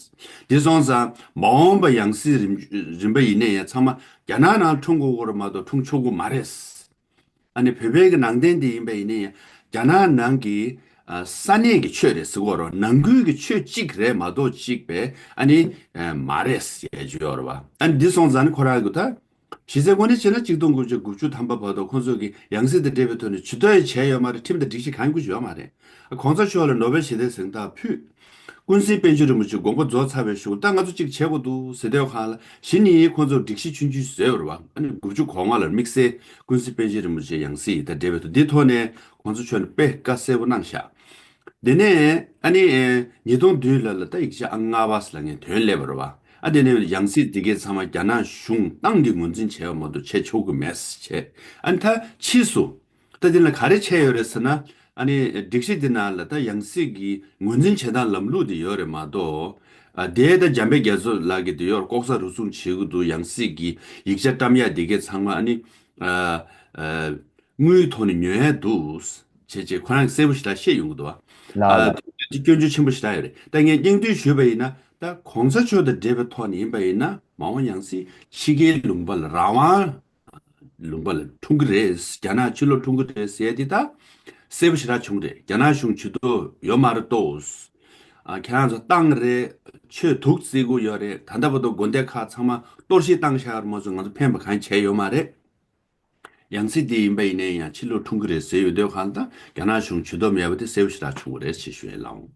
འདི་སོང་ཙང་མ་འོངས་པ་ཡང་སྲིད་རིམ་རིམ་པ་ཡིན་ནའི་ཡང་ཚང་མ་རྒྱ་ནག་ནང་འཁྲུངས་དགོས་ཀྱི་རེད་མ་གཏོགས་འཁྲུངས་ཆོག་གི་མ་རེད། ཨ་ནི་བོད་པའི་གི་ནང་བསྟན་འདི་ཡིན་པ་ཡིན་ནའི་ཡང་རྒྱ་ནག་ནང་གི་ཨ་ས་གནས་ཀྱི་ཆོས་རེད་ཟེར་གྱི་ཡོད་རེད། ནང་ཁུལ་གྱི་ཆོས་གཅིག་རེད་མ་གཏོགས་གཅིག་པའི་ཨ་ནི་ཨ་མ་རེད་ཟེར་གྱི་ཡོད་རེད་བ། ཨ་ནི་འདི་སོང་ཙང་ནི་ཁོ་རང་གི་ད། གཞི་རྩའི་དངོས་གནས་བྱས་ན་གཅིག་སྟོང་དགུ་བརྒྱ་དགུ་བཅུ་ཐམ་པ་བར་དུ་ཁོང་ཚོ་གིས་ཡང་སྲིད་དང་འབྲེལ་བའི་ཐོག་ནས་ཇུས་གཏོགས་བྱས་ཡོད་མ་རེད། ཁྲིམས་དང་སྒྲིག་གཞི་གང་ཡང་ཡོད་མ་རེད། གོང་ས་མཆོག་ལ་ནོ་བེལ་ཞི་བདེའི་གཟེངས་རྟགས་ཕུལ། ཀུན་གཟིགས་པཎ་ཆེན་རིན་པོ་ཆེ་དགོངས་པ་རྫོགས་ཚར་བའི་གཞུག་ད་ང་ཚོ་གཅིག་བྱེད་དགོས་འདུག་ཟེར་དུས་སྒང་ལ་གཞི་ནས་ཁོང་ཚོ་སྒྲིག་གཞི་ཆུང་ཆུང་བཟོས་པ་རེད་བ། ཨ་ནི་དགུ་བཅུ་གོ་ལྔ་ལ་དམིགས་བསལ་ཀུན་གཟིགས་པཎ་ཆེན་རིན་པོ་ཆེ་ཡང་སྲིད་དང་འབྲེལ་བའི་ཐོག་འདིའི་ཐོག་ནས་གོང་ས་མཆོག་ནས་དཔེ་བཀའ་གསལ་པོ་གནང་ཤག་དེ་ནས་ཨ་ནི་ཨེ་ཉིས་སྟོང་བདུན་ལོ་ལ་ད་ཡིག་ཆ་ཨང་ལྔ་པ་ཟེར་ལ་ངས་དོན་སླེབས་པ་རེད་བ། ཨ་དེ་ནས་ཡང་སྲིད་འདི་གའི་ཚང་མ་རྒྱ་ནག་གཞུང་ཏང་གིས་ངོས་འཛིན་བྱས་པ་མ་གཏོགས་བྱས་ཆོག་གི་མེད་ཟེར་བྱས། ཨ་ནི་ད་ཕྱིས་སུ་ད་དེ་ལ་ག་རེ་བྱས་ཡོད་རེད་ཟེར་ན། ཨ་ནི་སྒྲིག་གཞི་འདི་ནང་ལ་ད་ཡང་སྲིད་ཀྱི་ངོས་འཛིན་བྱེད་སྟངས་ལམ་ལུགས་དེ་ཡོད་རེད་མ་གཏོགས། ཨ་དེ་ད་འཇམ་དཔལ་རྒྱ་མཚོ་ལགས་ཀྱིས་དེ་ཡོད་ལྐོག་ཟ་རུལ་སུངས་བྱེད་ཀྱི་འདུག་ཡང་སྲིད་ཀྱི་ཡིག་ཆ་བཀྲམ་ཡག་འདི་གའི་ཚང་མ་ཨ་ནི་ཨ་ཨ་དངུལ་ཐོག་ནས་ཉོ་ཡག་འདུག་བྱས་བྱས་ཁོ་རང་གསལ་པོ་ཞེ་དྲག་བཤད་ཡོང་གི་འདུག་བ། ལགས་ཨ་ལགས། དེ་སྐྱོན་བརྗོད་ཆེན་པོ་ཞེ་དྲག་ཡོད་རེད། ད་ངས་སྙིང་བསྡུས་ཞུས་པ་ཡིན་ན་ད་གོང་ས་མཆོག་དང་འབྲེལ་བའི་ཐོག་ནས་ཡིན་པ་ཡིན་ན་མ་འོངས་ཡང་སྲིད་ཕྱི་རྒྱལ་ལུང་པ་ལ་རང་དབང་ལུང་པ་ལ་འཁྲུངས་ཀྱི་རེད། རྒྱ་ནག་ཕྱི་ལོགས་འཁྲུངས་ཀྱི་རེད་ཟེར་ཡ་འདི་ད་གསལ་པོ་ཞེ་དྲག་བྱུང་རེད། རྒྱ་ནག་གཞུང་ཇུས་གཏོགས་ཡོད་མ་རེད་ཏོ། ཨ་ཁྱེད་རང་ཚོ་ཏང་རེད། ཆོས་དུག་རྩེ་གི་ཡོད་རེད། ད་ལྟ་བར་དུ་དགོན་སྡེ་ཁག་ཚང་མ་གཏོར་བཤིག་བཏང་བཞག་ཡོད་རེད་མ་གཏོགས་ང་ཚོ་ཕན་པ་གང་ཡང་བྱས་ཡོད་མ་རེད། ཡང་སྲིད་འདི་ཡིན་པ་ཡིན་ནའི་ཡང་ཕྱི་ལོགས་འཁྲུངས་ཀྱི་རེད་ཟེར་ཡོད་དུས་སྒང་ལ་ད་རྒྱ་ནག་གཞུང་ཇུས་གཏོགས་མེད་པ་དེ་གསལ་པོ་ཞེ་དྲག་བྱུང་བ་རེད་ཅེས་ཞུ་ཡས་ལགས།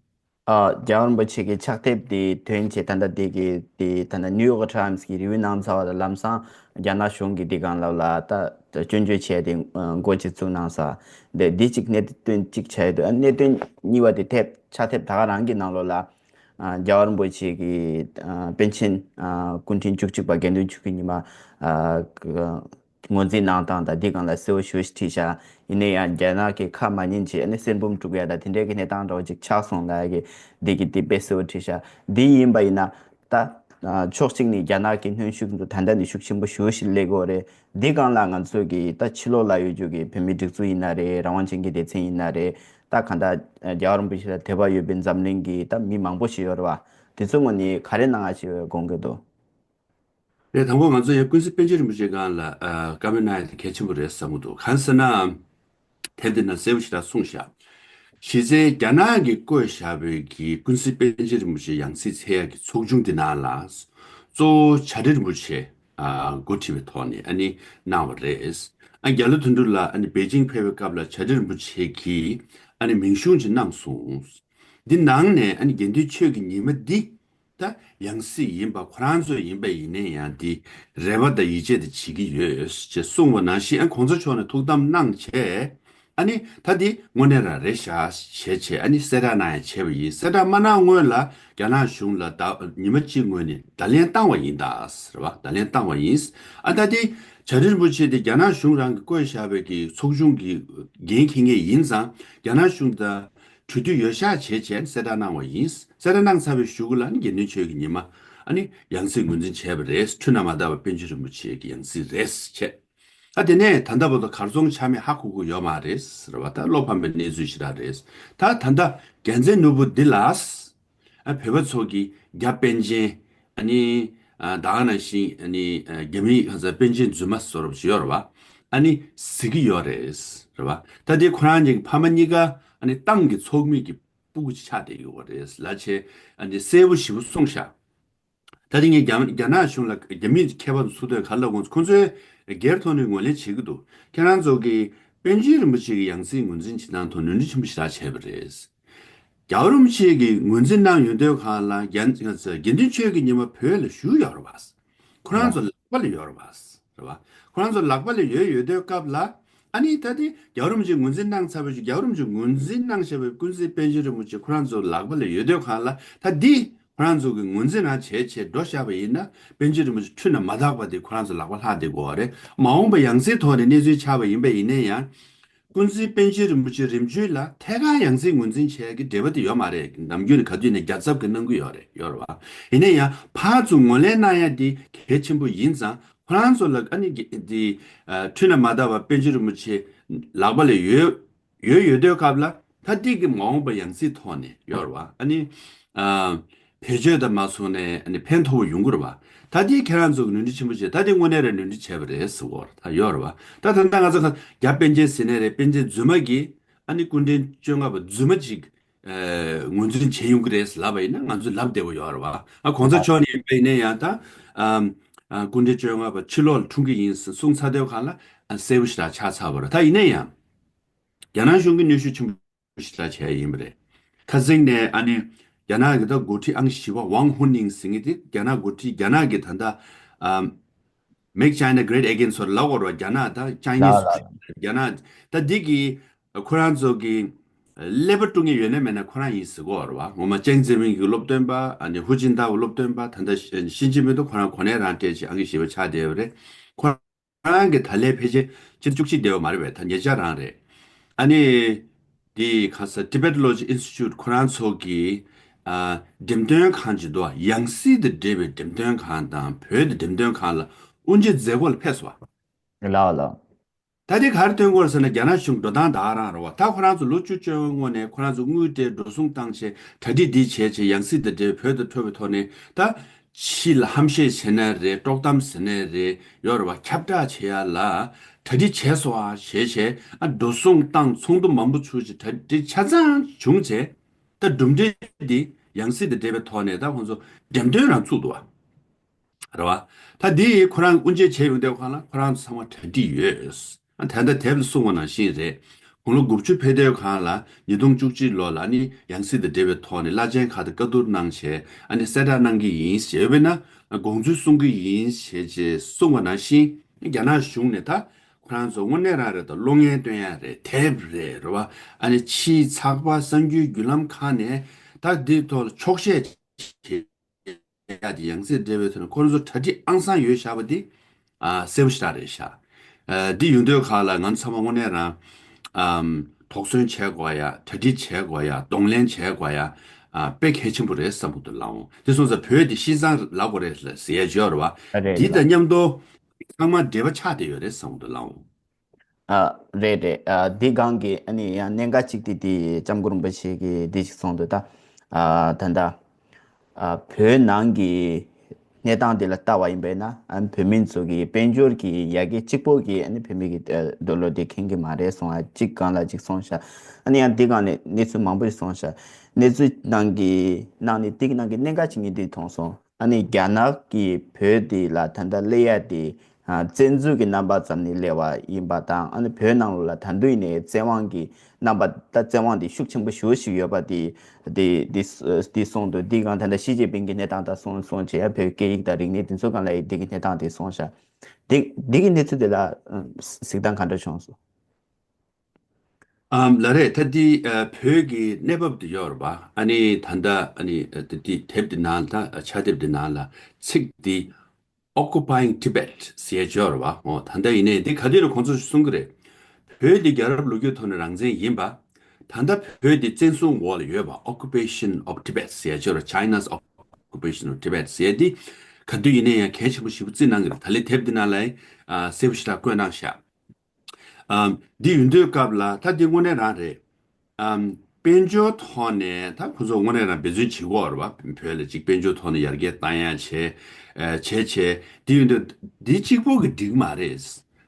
ཨ་རྒྱལ་བ་རིན་པོ་ཆེ་གི་ཕྱག་དེབ་དེ་ཐོན་བྱས་ད་ལྟ་དེ་གི་དེ་ད་ལྟ་ནིའུ་ཡོག་ཊའིམ་སི་གི་རི་བིའུ་གནང་ཚར་བ་དང་ལམ་སང་རྒྱ་ནག་གཞུང་གི་དེ་སྒང་ལ་ལ་ད་སྐྱོན་བརྗོད་བྱས་ཏེ་འགོ་ཅིག་བཙུགས་གནང་ས་དེ་འདི་གཅིག་གནད་དོན་གཅིག་ཆགས་ཡོད་འདུག་ཨ་གནད་དོན་གཉིས་པ་དེ་དེབ་ཕྱག་དེབ་ད་ག་རང་གི་ནང་ལོགས་ལ་ཨ་རྒྱལ་བ་རིན་པོ་ཆེ་གི་ཨ་པཎ་ཆེན་ཨ་སྐུ་ཕྲེང་བཅུ་གཅིག་པ་དགེ་འདུན་ཆོས་ཀྱི་ཉི་མ་ཨ་ངོས་འཛིན་གནང་སྟངས་དང་འདི་སྒང་ལ་གསལ་པོ་ཞེ་པོ་ཞིག་བྲིས་ཤག་ཡིན་ན་ཡང་རྒྱ་ནག་གི་ཁ་མ་ཉན་བྱས་ཨ་ནི་གསེར་འབུམ་དཀྲུག་ཡ་དང་དེ་འདྲའི་གི་གནས་སྟངས་འདྲ་བོ་ཅིག་ཆགས་སོང་ལབ་ཡ་གི་འདི་གི་འདི་དཔེ་གསལ་པོ་བྲིས་ཤག་འདི་ཡིན་པ་ཡིན་ན་ད་ཨ་ཕྱོགས་གཅིག་ནས་རྒྱ་ནག་གི་གནོན་ཤུགས་འདི་ད་ལྟ་ནས་ཤུགས་ཆེན་པོ་ཞེ་པོ་ཞིག་སླེབས་ཀྱི་ཡོད་རེད། འདི་སྒང་ལ་ང་ཚོ་གི་ད་ཕྱི་ལོགས་ལ་ཡོད་རྒྱུ་གི་བོད་མིའི་སྒྲིག་འཛུགས་ཡིན་ན་རེད། རང་དབང་ཅན་གྱི་སྡེ་ཚན་ཡིན་ན་རེད། ད་གང་ལྟར་རྒྱལ་བ་རིན་པོ་ཆེ་ལ་དད་པ་ཡོད་པའི་འཛམ་གླིང་གི་ད་མི་མང་པོ་ཞིག་ཡོད་རེད་བ། དེ་ཚོ་ངོས་ནས་ག་རེ་གནང་ཡ་ཞིག་དགོངས་ཀྱི་འདུག་རེད། དང་པོ་ང་ཚོ་ཡང་ཀུན་གཟིགས་པཎ་ཆེན་རིན་པོ་ཆེ་སྒང་ལ་ཨ་བཀའ་མོལ་གནང་ཡ་དེ་གལ་ཆེན་པོ་རེད་བསམ་གྱི་འདུག་གང་ཟེར་ན། དེབ་འདི་ན་གསལ་པོ་ཞེ་དྲག་གསུངས་ཤག་གཞི་རྩའི་རྒྱ་ནག་གིས་བསྐོས་བཞག་པའི་གི་ཀུན་གཟིགས་པཎ་ཆེན་རིན་པོ་ཆེ་ཡང་སྲིད་འཚོལ་ཡག་གི་ཚོགས་ཆུང་འདི་ནང་ལ། གཙོ་བོ་བྱ་བྲལ་རིན་པོ་ཆེ་ཨ་འགོ་ཁྲིད་པའི་ཐོག་ནས་ཨ་ནི་གནང་བ་རེད། ཨ་རྒྱ་ལོ་དོན་གྲུབ་ལགས་ཨ་ནི་པེ་ཅིང་ཕེབས་པའི་སྐབས་ལ་བྱ་བྲལ་རིན་པོ་ཆེ་གིས་ཨ་ནི་མིང་གཞུང་ཅིག་གནང་སོང་། འདི་ནང་ནས་ཨ་ནི་དགེ་འདུན་ཆོས་ཀྱི་ཉི་མ་འདི་ད་ཡང་སྲིད་ཡིན་པ་ཁོ་རང་ཚོ་ཡིན་པ་ཡིན་ནའི་ཡང་འདི་རེ་བ་དང་ཡིད་ཆེས་དེ་བྱེད་ཀྱི་ཡོད་ཅེས་གསུངས་པ་ནང་བཞིན། ཨ་གོང་ས་མཆོག་ནས་ཐུགས་དམ་གནང་བྱས། ཨ་ནི་ད་འདི་དངོས་གནས་རང་རེད་ཤག་བྱས་བྱས། ཨ་ནི་གསལ་བསྒྲགས་གནང་ཡ་བྱས་པ་ཡིན། གསལ་བསྒྲགས་མ་གནང་སྔོན་ལ་རྒྱ་ནག་གཞུང་ལ་ད་ཉི་མ་གཅིག་སྔོན་ནས་བརྡ་ལན་བཏང་བ་ཡིན་ད། རེད་བ། བརྡ་ལན་བཏང་བ་ཡིན། ཨ་ད་འདི་བྱ་བྲལ་རིན་པོ་ཆེ་དེ་རྒྱ་ནག་གཞུང་རང་གིས་བསྐོས་བཞག་པའི་གི་ཚོགས་ཆུང་གི་འགན་འཁྱེར་མཁན་ཡིན་ཙང་རྒྱ་ནག་གཞུང་དང་གྲོས་མཐུན་ཡོད་ཤག་བྱས་བྱས་གསལ་བསྒྲགས་གནང་བ་ཡིན། གསལ་བསྒྲགས་གནང་ཚར་བའི་གཞུག་གུ་ལ་ནི་དགེ་འདུན་ཆོས་ཀྱི་ཉི་མ་ཨ་ནི་ཡང་སྲིད་ངོས་འཛིན་བྱས་པ་རེད། འཁྲུལ་སྣང་མ་དག་པ་པཎ་ཆེན་རིན་པོ་ཆེ་གི་ཡང་སྲིད་རེད་བྱས། ཨ་དེ་ནས་ད་ལྟ་བར་དུ་གར་སོང་ཆ་མེད་ཧ་གོ་གི་ཡོད་མ་རེད། རེད་བ། ད་བློ་ཕམ་པའི་གནས་ཚུལ་ཞིག་རང་རེད། ད་ད་ལྟ་རྒྱལ་མཚན་ནོར་བུ་འདི་ལ། ཨ་བོད་པ་ཚོ་གི་རྒྱ་པཎ་ཆེན། ཨ་ནི་ཨ་ད་ག་ནང་བཞིན་ཨ་ནི་ཨ་རྒྱ་མིའི་ཁ་ས་པཎ་ཆེན་རྫུན་མ་བཟོ་རབས་ཞིག་ཡོད་རེད་བ། ཨ་ནི་གཟིགས་ཀྱི་ཡོད་རེད། རེད་བ། ད་དེ་ཁོ་རང་གཉིས་ཀྱི་ཕ་མ་གཉིས་ཀ་ཨ་ནི་ཏང་གི་ཚོགས་མི་གི་སྤུ་གུ་ཅིག་ཆགས་བསྡད་ཡོད་རེད་ལབ་བྱས། ཨ་ནི་གསལ་པོ་ཞེ་པོ་གསུངས་ཤག་ད་དེ་ངས་རྒྱ་རྒྱ་ནག་གཞུང་ལ། རྒྱ་མིའི་མཁས་པ་ཚོ་ཚུར་ཐོན་ག་ལ་ཁོང་ཚོས་སྒེར་ཐོག་ནས་ངོས་ལེན་བྱེད་ཀྱི་འདུག་ཁྱེད་རང་ཚོ་གིས་པཎ་ཆེན་རིན་པོ་ཆེ་གི་ཡང་སྲིད་ངོས་འཛིན་བྱེད་སྟངས་ཐོག་ནོར་འཁྲུལ་ཆེན་པོ་ཞེ་དྲག་བྱས་པ་རེད། རྒྱལ་བ་རིན་པོ་ཆེ་གིས་ངོས་འཛིན་གནང་ཡོང་དུས་སྒང་ལ་རྒྱ་དགེ་འདུན་ཆོས་ཀྱི་ཉི་མ་བོད་ལ་བཞུགས་ཡོད་རེད་བ། ཁོ་རང་ཚོ་ལག་པ་ལ་ཡོད་རེད་བ། རེད་བ། ཁོ་རང་ཚོ་ལག་པ་ལ་ཡོད་ཡོད་དུས་སྐབས་ལ། ཨ་ནི་ད་དེ་རྒྱལ་བ་རིན་པོ་ཆེ་ངོས་འཛིན་གནང་ཚར་བའི་རྒྱལ་བ་རིན་པོ་ཆེ་ངོས་འཛིན་གནང་བཞག་པའི་ཀུན་གཟིགས་པཎ་ཆེན་རིན་པོ་ཆེ་ཁོ་རང་ཚོ་ལག་པ་ལ་ཡོད་དུས་སྒང་ལ། ད་འདི་ཁོ་རང་ཚོ་གི་ངོས་འཛིན་རང་བྱས་བྱས་འགྲོ་བཞག་པ་ཡིན་ན། པཎ་ཆེན་རིན་པོ་ཆེ་འཁྲུལ་སྣང་མ་དག་པ་དེ་ཁོ་རང་ཚོ་ལག་པ་ལྷག་བསྡད་དགོས་པ་རེད། མ་འོངས་པ་ཡང་སྲིད་ཐོག་ནས་གནས་ཚུལ་ཆགས་པ་ཡིན་པ་ཡིན་ན་ཡང་། ཀུན་གཟིགས་པཎ་ཆེན་རིན་པོ་ཆེ་རིམ་བྱོན་ལ་ཐད་ཀར་ཡང་སྲིད་ངོས་འཛིན་བྱེད་ཡག་གི་འབྲེལ་བ་དེ་ཡོད་མ་རེད། ནམ་རྒྱུན་ནས་ག་དུས་ནས་རྒྱལ་ཚབ་ཀྱིས་གནང་གི་ཡོད་རེད། ཡོད་རེད་བ། ཡིན་ན་ཡང་ཕར་ཚུར་ངོས་ལེན་གནང་ཡག་དེ་གལ་ཆེན་པོ་ཡིན་ཙང་། ཁོ་རང་ཚོ་ལ་ཨ་ནི་གི་དེ་ཨ་འཁྲུལ་སྣང་མ་དག་པ་པཎ་ཆེན་རིན་པོ་ཆེ་ལག་པ་ལ་ཡོད་ཡོད་ཡོད་དུས་སྐབས་ལ། ད་འདི་གི་མ་འོངས་པ་ཡང་སྲིད་ཐོག་ནས་ཡོད་རེད་བ། ཨ་ནི་ཨ་བེད་སྤྱོད་དང་མ་སོང་ནས་ཨ་ནི་ཕན་ཐོགས་པ་ཡོང་གི་རེད་བ། ད་འདི་ཁྱེད་རང་ཚོ་གི་ནོར་འཁྲུལ་ཆེན་པོ་བྱས། ད་འདི་དངོས་གནས་རེད་ནོར་འཁྲུལ་བྱས་པ་རེད་ཟེར་བ་ད་ཡོད་རེད་བ། ད་ད་ལྟ་ང་ཚོ་ཁ་རྒྱ་པཎ་ཆེན་ཟེར་ནའི་རེད། པཎ་ཆེན་རྫུན་མ་གིས་ཨ་ནི་སྐུ་ཕྲེང་བཅོ་ལྔ་པ་རྫུན་མ་ཅིག་ཨ་ངོས་འཛིན་བྱེད་ཡོང་གི་རེད་ལབ་པ་ཡིན་ན། ང་ཚོས་ལབ་བདེ་པོ་ཡོད་རེད་བ། ཨ་གོང་ས་མཆོག་ནས་ཡིན་པ་ཡིན་ན་ཡང་ད་ཨ་ཨ་སྐུ་ཕྲེང་བཅོ་ལྔ་པ་ཕྱི་ལོགས་ལ་འཁྲུངས་ཀྱི་ཡིན་གསུངས་ཚར་དུས་སྒང་ལ་ཨ་གསལ་པོ་ཞེ་དྲག་ཆགས་ཚར་བ་རེད། ད་ཡིན་ན་ཡང་རྒྱ་ནག་གཞུང་གིས་གནོན་ཤུགས་ཆེན་པོ་ཞེ་དྲག་བྱས་ཡིན་པ་རེད། ཁ་སང་ནས་ཨ་ནི་རྒྱ་ནག་གི་ད་འགོ་ཁྲིད་ཨང་བཞི་པ་ཝང་ཧུ་ནིང་ཟེར་མཁན་དེ། རྒྱ་ནག་འགོ་ཁྲིད། རྒྱ་ནག་གི་ད་ལྟ་ཨམ། Make China Great Again ཟེར་ལབ་ཡོད་རེད་བ། རྒྱ་ནག་ད་Chinese ལ་ལ། རྒྱ་ནག་ད་འདི་གི་ཁོ་རང་ཚོ་གི་ཀླད་པ་དཀྲུག་མཁན་ཡོད་ན་མེད་ན་ཁོ་རང་ཡིན་ཟེར་གོ་རེད་བ། ངོ་མ་ཅེང་ཙེ་མིན་གྱི་སློབ་སྟོན་པ། ཨ་ནི་ཧུ་ཅིན་ཐའོ་སློབ་སྟོན་པ། ད་ལྟ་ཞི་ཅིན་ཕིང་དང་ཁོ་རང་གོ་གནས་རང་སྤྲད་བྱས་ཨང་ཀི་བཞི་པ་ཆགས་བསྡད་ཡོད་རེད། ཁོ་རང་གི་ད་ལན་ཕལ་ཆེར་ཕྱི་ཟླ་བཅུ་གཅིག་བསྡད་ཡོད་མ་རེད་པས། ད་ཉེ་ཆར་རང་རེད། ཨ་ནི་དེ་ག་ས་Tibetology Institute ཁོ་རང་ཚོ་གི་ཨ་འགྲེམས་སྟོན་ཁང་ཅིག་འདུག་ཡང་སྲིད་དང་འབྲེལ་བའི་འགྲེམས་སྟོན་ཁང་དང་བོད་དང་འགྲེམས་སྟོན་ཁང་ལ་དབུ་འབྱེད་མཛད་སྒོ་ལ་ཕེབས་སོང་བ། ལགས་ལགས། ད་དེ་ག་རེ་སྟོན་གྱི་ཡོད་ཟེར་ན། རྒྱ་ནག་གཞུང་འགྲོ་སྟངས་ད་ག་རང་རེད་བ། ད་ཁོ་རང་ཚོ་ལོ་བཅུ་བཅོ་ལྔ་སྔོན་ནས་ཁོ་རང་ཚོ་དངུལ་སྤྲད། འགྲོ་སོང་བཏང་བྱས། གྲ་སྒྲིག་འདི་བྱས་བྱས། ཡང་སྲིད་དང་འབྲེལ་བའི་བོད་དང་འཕྲོད་པའི་ཐོག་ནས་ད་ཕྱི་ལ་ཧམ་བཤད་བྱས་ན་རེད། དཀྲོག་གཏམ་ཟེར་ན་རེད། ཡོད་རེད་བ། ཁྱབ་བསྒྲགས་བྱེད་ཡ་ལ་གྲ་སྒྲིག་བྱས་སོང་ཨ་བྱས་བྱས། ཨ་འགྲོ་སོང་བཏང་། ཚོགས་འདུ་མང་པོ་ཚུགས་བྱས། གྲ་སྒྲིག་ཆ་ཚང་བྱུང་བྱས། ད་གྲུབ་འབྲས་འདི་ཡང་སྲིད་དང་འབྲེལ་བའི་ཐོག་ནས་ད་ཁོང་ཚོ་འགྲེམས་སྟོན་རང་ཚུགས་འདུག་བ། རེད་བ། ད་འདི་ཁོ་རང་དབུ་འབྱེད་བྱས་ཡོང་དུས་སྒང་ལ་ཁོ་རང་ཚང་མ་གྲ་སྒྲིག་ཡོད། ཨ་ད་ལྟ་དེབ་ལ་གསུངས་པ་ནང་བཞིན་རེད། དགུང་ལོ་དགུ་བཅུ་ཕེབས་དུས་སྒང་ལ་ཉིས་སྟོང་བཅུ་གཅིག་ལོ་ལ་ཨ་ནི་ཡང་སྲིད་དང་འབྲེལ་བའི་ཐོག་ནས་བླ་ཆེན་ཁག་དང་བཀའ་བསྡུར་གནང་བྱས། ཨ་ནི་གསལ་བསྒྲགས་གནང་གི་ཡིན་ཞེས། ཡོད་པས་ན་དགོངས་ཚུལ་གསུང་གི་ཡིན་ཞེས་བྱས་གསུངས་པ་ནང་བཞིན། རྒྱ་ནག་གཞུང་ནས་ད་ཁོ་རང་ཚོ་དངོས་གནས་རང་རེད། ད་གློག་བརྙན་སྟོན་ཡ་རེད། དེབ་རེད། རེད་བ། ཨ་ནི་ཕྱིའི་ཚགས་པར་གསར་འགྱུར་བརྒྱུད་ལམ་ཁག་ནས་ད་འདི་ཐོག་ལ་འཁྱོག་བཤད་བྱེད་ཡ་དེ་ཡང་སྲིད་འབྲེལ་བའི་ཐོག་ནས་ཁོ་རང་ཚོ་གྲ་སྒྲིག་ཨང་སང་ཡོད་བཞག་པ་དེ་ཨ་གསལ་པོ་ཞེ་དྲག་རེད་ཤག་ཨ་འདི་ཡོང་དུས་སྒང་ལ་ང་ཚོ་ཚང་མ་དངོས་གནས་རང་ཨམ་དོགས་ཟོན་བྱེད་དགོས་ཡ། གྲ་སྒྲིག་བྱེད་དགོས་ཡ། གདོང་ལེན་བྱེད་དགོས་ཡ། ཨ་དཔེ་གལ་ཆེན་པོ་རེད་བསམ་གྱི་འདུག་ལགས་འོང་། དེ་སོང་ཙང་བོད་དེ་ཤི་ཙང་ལབ་དགོས་རེད་ཟེར་ཡ་ཅིག་ཡོད་རེད་བ། རེད་འདི་ལགས། དང་མཉམ་དུ་ཚང་མ་འབྲེལ་བ་ཆགས་བསྡད་ཡོད་རེད་བསམ་གྱི་འདུག་ལགས་འོང་། ཨ་རེད་རེད། ཨ་འདི་སྒང་གི་ཨ་ནི་ཡང་གནད་འགག་ཅིག་དེ་དེ་སྐྱབས་མགོན་རིན་པོ་ཆེ་གིས་འདི་ཞིག་གསུངས་འདུག་ད་ཨ་ད་ལྟ་ཨ་བོད་ནང་གི་ གནས་སྟངས་དེ་ལ་ལྟ་བ་ཡིན་པས་ན། ཨ་ནི་བོད་མི་ཚོ་གི་དཔལ་འབྱོར་གྱི་ཡར་རྒྱས་གཅིག་པོ་གིས་ཨ་ནི་བོད་མི་གི་ཨ་འདོད་བློ་དེ་ཁེངས་ཀྱི་མ་རེད་གསུངས། ཨ་གཅིག་སྒང་ལ་གཅིག་གསུངས་ཤག་ཨ་ནི་ཡང་འདི་སྒང་ནས་གནས་ཚུལ་མང་པོ་ཞིག་གསུངས་ཤག་གནས་ཚུལ་ནང་གི་ནང་ནས་འདི་གི་ནང་གི་གནད་འགག་ཅིག་ངས་འདི་མཐོང་སོང་། ཨ་ནི་རྒྱ་ནག་གིས་བོད་འདི་ལ་ད་ལྟ་སླེབས་ཡ་དེ་ཨ་བཙན་འཛུལ་གྱི་རྣམ་པ་ཙམ་ནས་སླེབས་པ་ཡིན་པ་དང་། ཨ་ནི་བོད་ནང་ལོགས་ལ་ད་དུང་ཡིན་ནའི་བཙན་དབང་གི་རྣམ་པ། ད་བཙན་དབང་དེ་ཤུགས་ཆེན་པོ་ཞེ་པོ་ཞིག་ཡོད་པ་དེ་དེ་དེ་དེ་གསུངས་འདུག་འདི་སྒང་ད་ལྟ་ཞི་ཅིན་ཕིང་གི་གནས་སྟངས་དང་གསུངས་གསུངས་བྱས་ཡ། བོད་སྐད་ཡིག་དང་རིག་གནས་དེ་ཚོ་སྒང་ལ་ཡི་འདི་གི་གནས་སྟངས་དེ་གསུངས་ཤག་འདི་འདི་གི་གནས་ཚུལ་དེ་ལ་ཨ་གཟིགས་སྟངས་ག་འདྲ་བྱུང་སོང་། ཨམ་ལགས་རེད། ད་འདི་ཨ་བོད་ཀྱི་གནས་བབ་དེ་ཡོད་རེད་པ། ཨ་ནི་ད་ལྟ་ཨ་ནི་ཨ་དེ་དེ་དེབ་དེ་ནང་ལ། ཕྱག་དེབ་དེ་ནང་ལ་ཚིག་འདི་Occupying Tibet ཟེར་ཡ་ཅིག་ཡོད་རེད་པ། འོ་ད་ལྟ་ཡིན་ནའི་འདི་ག་དུས་ནས་ཁོང་ཚོས་གསུང་གི་རེད། བོད་འདི་རྒྱལ་རབས་ལོ་རྒྱུས་ཐོག་ནས་རང་བཙན་ཡིན་པ། ད་ལྟ་བོད་འདི་བཙན་བཟུང་འོག་ལ་ཡོད་པ། Occupation of Tibet ཟེར་ཡ་ཅིག་ཡོད་རེད། China's occupation of Tibet ཟེར་ཡ་འདི་ག་དུས་ཡིན་ནའི་ཡང་གལ་ཆེན་པོ་ཞེ་པོ་བརྩི་གནང་གི་རེད། ད་ལན་དེབ་འདི་ནང་ལ་ཡང་ཨ་གསལ་པོ་ཞེ་དྲག་བཀོད་གནང་ཤག་ཨམ། འདི་ཡིན་དུས་སྐབས་ལ་ད་འདི་དངོས་གནས་རང་རེད། ཨམ། དཔལ་འབྱོར་ཐོག་ནས་ད་ཁོ་ཚོ་དངོས་གནས་རང་འབད་བརྩོན་བྱེད་ཀྱི་ཡོད་རེད་བ། བོད་ལ་ཅིག་དཔལ་འབྱོར་ཐོག་ནས་ཡར་རྒྱས་བཏང་ཡ་བྱས། ཨ་བྱས་བྱས། འདི་ཡིན་དུས་འདི་གཅིག་པོ་གིས་འགྲིག་མ་རེད།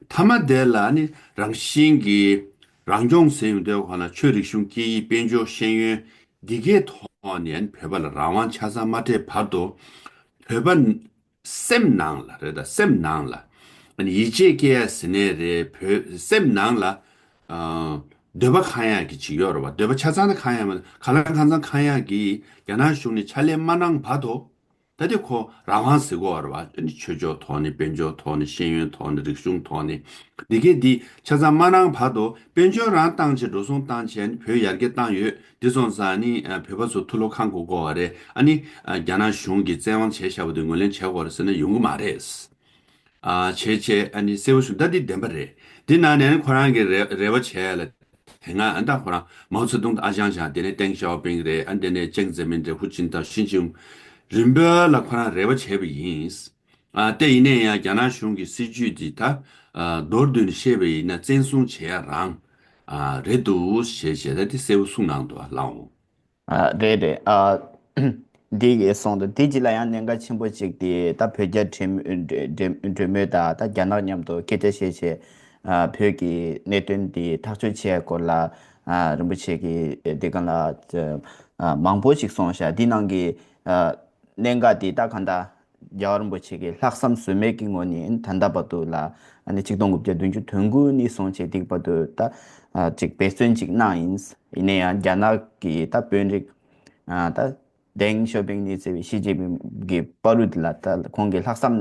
མཐའ་མ་དེ་ལ་ནི་རང་བཞིན་གྱིས་རང་སྐྱོང་ཟེར་ཡོང་དུས་ཁོ་ན་ཆོས་རིག་གཞུང་སྐད་ཡིག་དཔལ་འབྱོར་ཤེས་ཡོན་འདི་གའི་ཐོག་ནས་བོད་པ་ལ་རང་དབང་ཆ་ཚང་མ་སྤྲད་བར་དུ་བོད་པ་སེམས་ནང་ལ་རེད། ད་སེམས་ནང་ལ་ཨ་ནི་ཡིད་ཆེས་སྐྱེ་ཡ་ཟེར་ནའི་རེད། བོད་སེམས་ནང་ལ་ཨ་འདོད་པ་ཁེངས་ཡ་གི་ཅིག་ཡོད་རེད་བ། འདོད་པ་ཆ་ཚང་ནི་ཁེངས་ཡ་མ་གང་ལ་གང་འཚམ་ཁེངས་ཡ་གི་རྒྱ་ནག་གཞུང་ནས་ཕྱག་ལས་མ་གནང་བར་དུ། ད་དེ་ཁོ་རང་དབང་ཟེར་གོ་བ་རེད་བ། ཨ་ནི་ཆོས་ཕྱོགས་ཐོག་ནས། དཔལ་འབྱོར་ཐོག་ནས། ཤེས་ཡོན་ཐོག་ནས། རིག་གཞུང་ཐོག་ནས། འདི་གའི་འདི་ཆ་ཚང་མ་གནང་བར་དུ་དཔལ་འབྱོར་རང་བཏང་བྱས། འགྲོ་སོང་བཏང་བྱས་བོད་ཡར་རྒྱས་བཏང་ཡོད། འདི་སོང་ཙང་ནི་ཨ་བོད་པ་ཚོ་ཐུགས་བློ་ཁེངས་དགོས་དགོས་པ་རེད། ཨ་ནི་ཨ་རྒྱ་ནག་གཞུང་གིས་བཙན་དབང་བྱས་བཞག་པ་དེ་ངོས་ལེན་བྱེད་དགོས་རེད་ཟེར་ན་ཡོང་གི་མ་རེད། ཨ་བྱས་བྱས་ཨ་ནི་གསལ་པོ་ཞུ། ད་འདི་བདེན་པ་རེད། འདི་ནང་ནས་ཁོ་རང་གི་རེ་རེ་བ་བྱས་ལ། དེ་སྔ་ཨ་ད་ཁོ་རང་མའོ་ཙེ་ཏུང་དང་ཨ་ཞང་ཞང་། དེ་ནས་ཏེང་ཞའོ་ཕིང་རེད། ཨ་དེ་ནས་ཅེང་ཙེ་མིན་རེད། ཧུའུ་ཅིན་ཐའོ། ཞི་ཅིན་རིམ་པ་ལ་ཁོ་རང་རེ་བ་བྱས་པ་ཡིན། ཨ་དེ་ཡིན་ནའི་ཡང་རྒྱ་ནག་གཞུང་གི་སྲིད་ཇུས་འདི་ད་ཨ་མདོར་བསྡུས་ནས་བཤད་པ་ཡིན་ན་བཙན་བཟུང་བྱེད་ཡ་རང་ཨ་རེད་འདུག་ཞེས་བྱས། ད་དེ་གསལ་པོ་གསུངས་གནང་འདུག་ཨ་ལགས། ཨ་རེད་རེད། ཨ་འདི་གའི་སོང་དུ་འདི་གཅིག་ལ་ཡང་གནད་འགག་ཆེན་པོ་གཅིག་དེ་ད་བོད་རྒྱ་འབྲེལ་མོལ་འབྲེལ་འབྲེལ་མོལ་དང་། ད་རྒྱ་ནག་མཉམ་དུ་སྐད་ཆ་བཤད་བྱས་ཨ་བོད་ཀྱི་གནད་དོན་འདི་ཐག་གཅོད་བྱས་སྐོར་ལ་ཨ་རིན་པོ་ཆེ་གིས་འདི་གང་ལ་ཨ་མང་པོ་ཞིག་གསུངས་ཤག་འདི་ནང་གི་ཨ་གནད་འགག་འདི་ད་གང་ལྟར་རྒྱལ་བ་རིན་པོ་ཆེ་གིས་ལྷག་བསམ་ཟོལ་མེད་ཀྱི་ངོས་ནས་ད་ལྟ་བར་དུ་ལ་ཨ་ནི་ཆིག་སྟོང་དགུ་བརྒྱ་བདུན་ཅུ་དོན་དགུ་ནས་བཟུང་བྱས་འདི་བར་དུ་ད་ཨ་ཅིག་འབད་བརྩོན་ཅིག་གནང་ཡིན། ཡིན་ན་ཡང་རྒྱ་ནག་གི་ད་དཔོན་རིགས་ཨ་ད་ཏེང་ཞའོ་ཕིང་ནས་བརྩིས་པའི་ཞི་ཅིན་ཕིང་གི་བར་དུ་ལ་ད་ཁོང་གི་ལྷག་བསམ་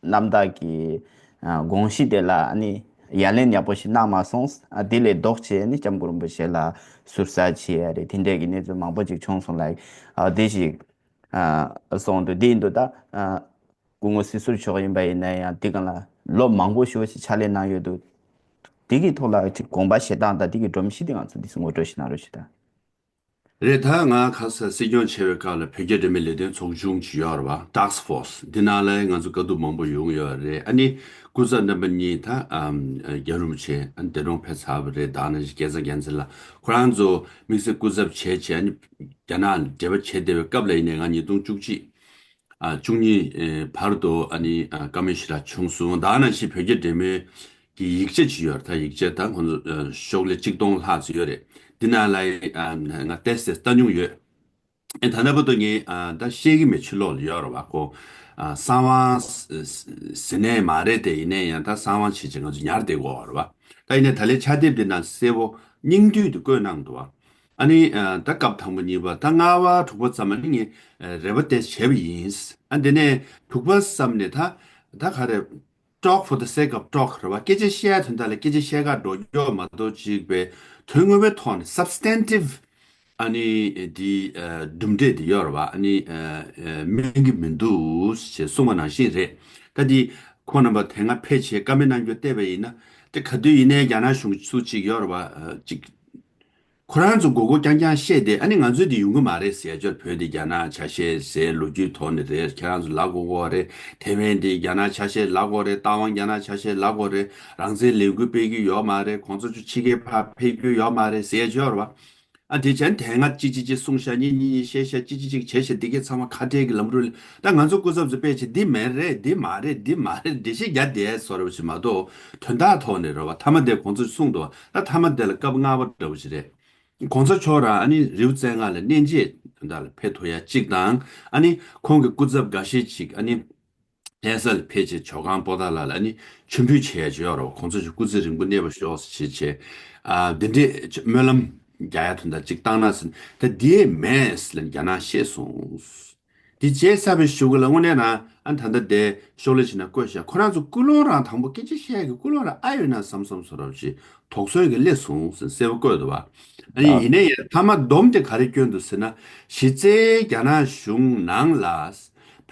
རྣམ་དག་གི་ཨ་དགོངས་གཞི་དེ་ལ་ཨ་ནི་ཡ་ལན་ཡག་པོ་ཞིག་གནང་མ་སོང་། ཨ་དེ་ལས་ལྡོག་བྱས་ནི་སྐྱབས་མགོན་རིན་པོ་ཆེ་ལ་ཟུར་ཟ་བྱེད་ཡ་རེད། དེ་འདྲས་ཀྱི་གནས་ཚུལ་མང་པོ་ཅིག་བྱུང་སོང་ལ། ཨ་དེ་ཞིག་ཨ་སོང་དུས་འདི་ཡིན་དུས་ད་ཨ་སྐུ་ངོ་སྲིད་ཟུར་མཆོག་ཡིན་པ་ཡིན་ན་ཡང་འདི་གང་ལ་ལོ་མང་པོ་ཞེ་པོ་ཞིག་ཕྱག་ལས་གནང་ཡོད་འདུག་འདི་གི་ཐོག་ལ་ཅིག་དགོངས་པ་བཞེས་སྟངས་དང་འདི་གི་སྒྲོམ་གཞི་དེ་ང་ཚོ་འདི་ངོ་སྤྲོད་ཞིག་གནང་རོགས་ཞུ་དང་། རེད། ད་ང་ཁ་སང་སྲིད་སྐྱོང་བྱས་པའི་སྐབས་ལ་བོད་རྒྱ་འབྲེལ་མོལ་ལས་དོན་ཚོགས་ཆུང་ཅིག་ཡོད་རེད་བ། Task Force འདི་ནང་ལ་ང་ཚོ་དཀའ་སྡུག་མང་པོ་ཡོང་ཡོད་རེད། ཨ་ནི་སྐུ་ཚབ་རྣམ་པ་གཉིས་ད་ཨམ་རྒྱ་རིན་པོ་ཆེ་ཨ་ནི་འདས་གྲོངས་ཕེབས་ཚར་བ་རེད། ད་ནང་བཞིན་སྐལ་བཟང་རྒྱལ་མཚན་ལགས་ཁོ་རང་ཚོ་དམིགས་བསལ་སྐུ་ཚབ་བྱས་བྱས། ཨ་ནི་རྒྱ་ནག་ལ་འབྲེལ་བ་བྱས་བསྡད་པའི་སྐབས་ལ་ཡིན་ནའི་ང་ཉིས་སྟོང་བཅུ་གཅིག་ཨ་བཅུ་གཉིས་ཨེ་བར་དུ་ཨ་ནི་ཨ་བཀའ་མོལ་ཞེ་དྲག་བྱུང་སོང་། ད་ནང་བཞིན་བོད་རྒྱ་འབྲེལ་མོལ་གྱི་ཡིག་ཆ་ཅིག་ཡོད་རེད། ད་ཡིག་ཆ་ད་ཁོང་ཚོ་ཨ་ཤོག་ལྷེ་གཅིག་སྟོང་ལྷག་ཙམ་ཡོད་རེད། འདི་ནང་ལ་ཨ་ང་ཏོག་ཙམ་ལྟ་མྱོང་ཡོད། ཨེ་ད་ལྟ་བར་དུ་ངས་ཨ་ད་བཤད་ཀྱི་མེད། ཕྱི་ལོགས་ལ་ཡོད་རེད་བ། ཁོ་ཨ་གསང་བ་ཟེར་ནའི་མ་རེད་དེ། ཡིན་ནའི་ཡང་ད་གསང་བ་བྱེད་ཅིག་ང་ཚོ་ཉར་བསྡད་ཀྱི་ཡོད་རེད་བ། ད་ཡིན་ནའི་ད་ལན་ཕྱག་དེབ་འདི་ནང་གསལ་པོ་སྙིང་བསྡུས་དེ་བཀོད་གནང་འདུག་བ། ཨ་ནི་ཨ་ད་སྐབས་དང་པོ་གཉིས་པ་ད་ལྔ་པ་དྲུག་པ་ཙམ་ལ་ནི་ངས་ཨ་རེ་བ་དེ་བྱས་པ་ཡིན། ཨ་འདི་ནས་དྲུག་པ་ཙམ་ནས་ད་ད་ག་རེ། Talk for the sake of talk རེད་བ། སྐད་ཆ་བཤད་ཡ་དོན་དག་ལ་སྐད་ཆ་བཤད་ག་འགྲོ་རྒྱུ་མ་གཏོགས་ཅིག་པའི་དོན་དངོས་པོའི་ཐོག་ནས་substantive ཨ་ནི་འདི་ཨ་གྲུབ་འབྲས་འདི་ཡོད་རེད་བ། ཨ་ནི་ཨ་ཨ་སྨིན་གྱི་མི་འདུག་ཅེས་གསུངས་པ་ནང་བཞིན་རེད། ད་འདི་ཁོང་རྣམ་པ་དེ་སྔ་ཕེབས་བྱས་བཀའ་མོལ་གནང་རྒྱུ་བལྟས་པ་ཡིན་ན། དེ་ག་དུས་ཡིན་ནའི་རྒྱ་ནག་གཞུང་ཚུལ་གཅིག་ཡོད་རེད་བ། ཨ་གཅིག་ཁོ་རང་ཚོ་མགོ་སྐོར་རྐྱང་རྐྱང་བཤད་དེ། ཨ་ནི་ང་ཚོས་དེ་ཡོང་གི་མ་རེད་ཟེར་ཡ་ཅིག་བོད་དེ་རྒྱ་ནག་ཆ་ཤས་ཟེར་ལོ་རྒྱུས་ཐོག་ནས་རེད། ཁྱེད་རང་ཚོ་ལབ་དགོས་ཀྱི་རེད། ཐེ་ཝན་དེ་རྒྱ་ནག་ཆ་ཤས་ལབ་དགོས་རེད། རྟ་དབང་རྒྱ་ནག་ཆ་ཤས་ལབ་དགོས་རེད། རང་བཙན་ལས་འགུལ་སྤེལ་རྒྱུ་ཡོད་མ་རེད། ཁོང་ཚོ་ཚོ་ཕྱི་རྒྱལ་ཕར་ཕེབས་རྒྱུ་ཡོད་མ་རེད་ཟེར་ཡ་ཅིག་ཡོད་རེད་བ། ཨ་དེ་བྱས་ན་དེ་སྔ་གཅིག་གཅིག་གཅིག་གསུངས་ཤག་གཉིས་གཉིས་གཉིས་བཤད་ཤག་གཅིག་གཅིག་གཅིག་བྱས་ཤག་འདི་གའི་ཚང་མ་ཁ་བྲལ་གྱི་ལམ་རུ་ལ་ད་ང་ཚོ་སྐུ་ཚབ་ཚོ་དཔེ་བྱས་འདི་མེད་རེད་འདི་མ་རེད་འདི་མ་རེད་འགྲེལ་བཤད་རྒྱག་བསྡད་བཟོ་འདྲ་པོ་ཞིག་མ་གཏོགས་དོན་དག་ཐོག་ནས་རེད་བ། མཐའ་མ་དེ་གོང་ཚོས་གསུངས་འདུག་བ། ད་མཐའ་མ་དེ་ལ་སྐབས་ལྔ་པ་འདྲ་པོ་ཞིག་རེད། གོང་ས་མཆོག་རང་ཨ་ནི་རི་བོ་རྩེ་ལྔ་ལ་གནས་མཇལ་དོན་དག་ལ་ཕེབས་ཐུབ་ཡ་གཅིག་དང་། ཨ་ནི་ཁོང་གི་སྐུ་ཚབ་འགའ་ཤས་ཅིག་ཨ་ནི་ལྷ་ས་ལ་ཕེབས་བྱས་ཇོ་ཁང་པོ་ཏཱ་ལ་ལ་ཨ་ནི་མཆོད་འབུལ་བྱས་ཡ་ཅིག་ཡོད་རེད་བ། གོང་ས་མཆོག་སྐུ་ཚེ་རིང་པོ་གནས་པར་ཤོག་ཟེར་བྱས་བྱས། ཨ་འདི་འདྲས་སྨོན་ལམ་རྒྱག་ཡ་དོན་དག་གཅིག་བཏང་ན་ཟེར་ད་འདི་མེད་ལབ་རྒྱ་ནག་བཤད་སོང་། དེ་བྱས་ཚར་བའི་གཞུག་གུ་ལ་དངོས་གནས་རང་ཨ་ད་ལྟ་དེ་ཤོག་ལྷེ་ཕྱི་ནང་བཀོད་བཞག་ཁོ་རང་ཚོ་ཀུན་སློང་རང་དང་པོ་སྐད་ཆ་བཤད་ཀྱི་ཀུན་སློང་རང་ཨ་ཡོད་ན་བསམ་བསམ་བཟོ་འདྲ་ཞིག་དོགས་ཟོན་གྱི་སླེབས་སོང་ཟེར་གསལ་པོ་བཀོད་འདུག་བ། ཨ་ནི་ཡིན་ནའི་ཡང་མཐའ་མ་སྡོམ་དེ་ག་རེ་བསྐྱོན་འདུག་ཟེར་ན། གཞི་རྩའི་རྒྱ་ནག་གཞུང་ནང་ལ་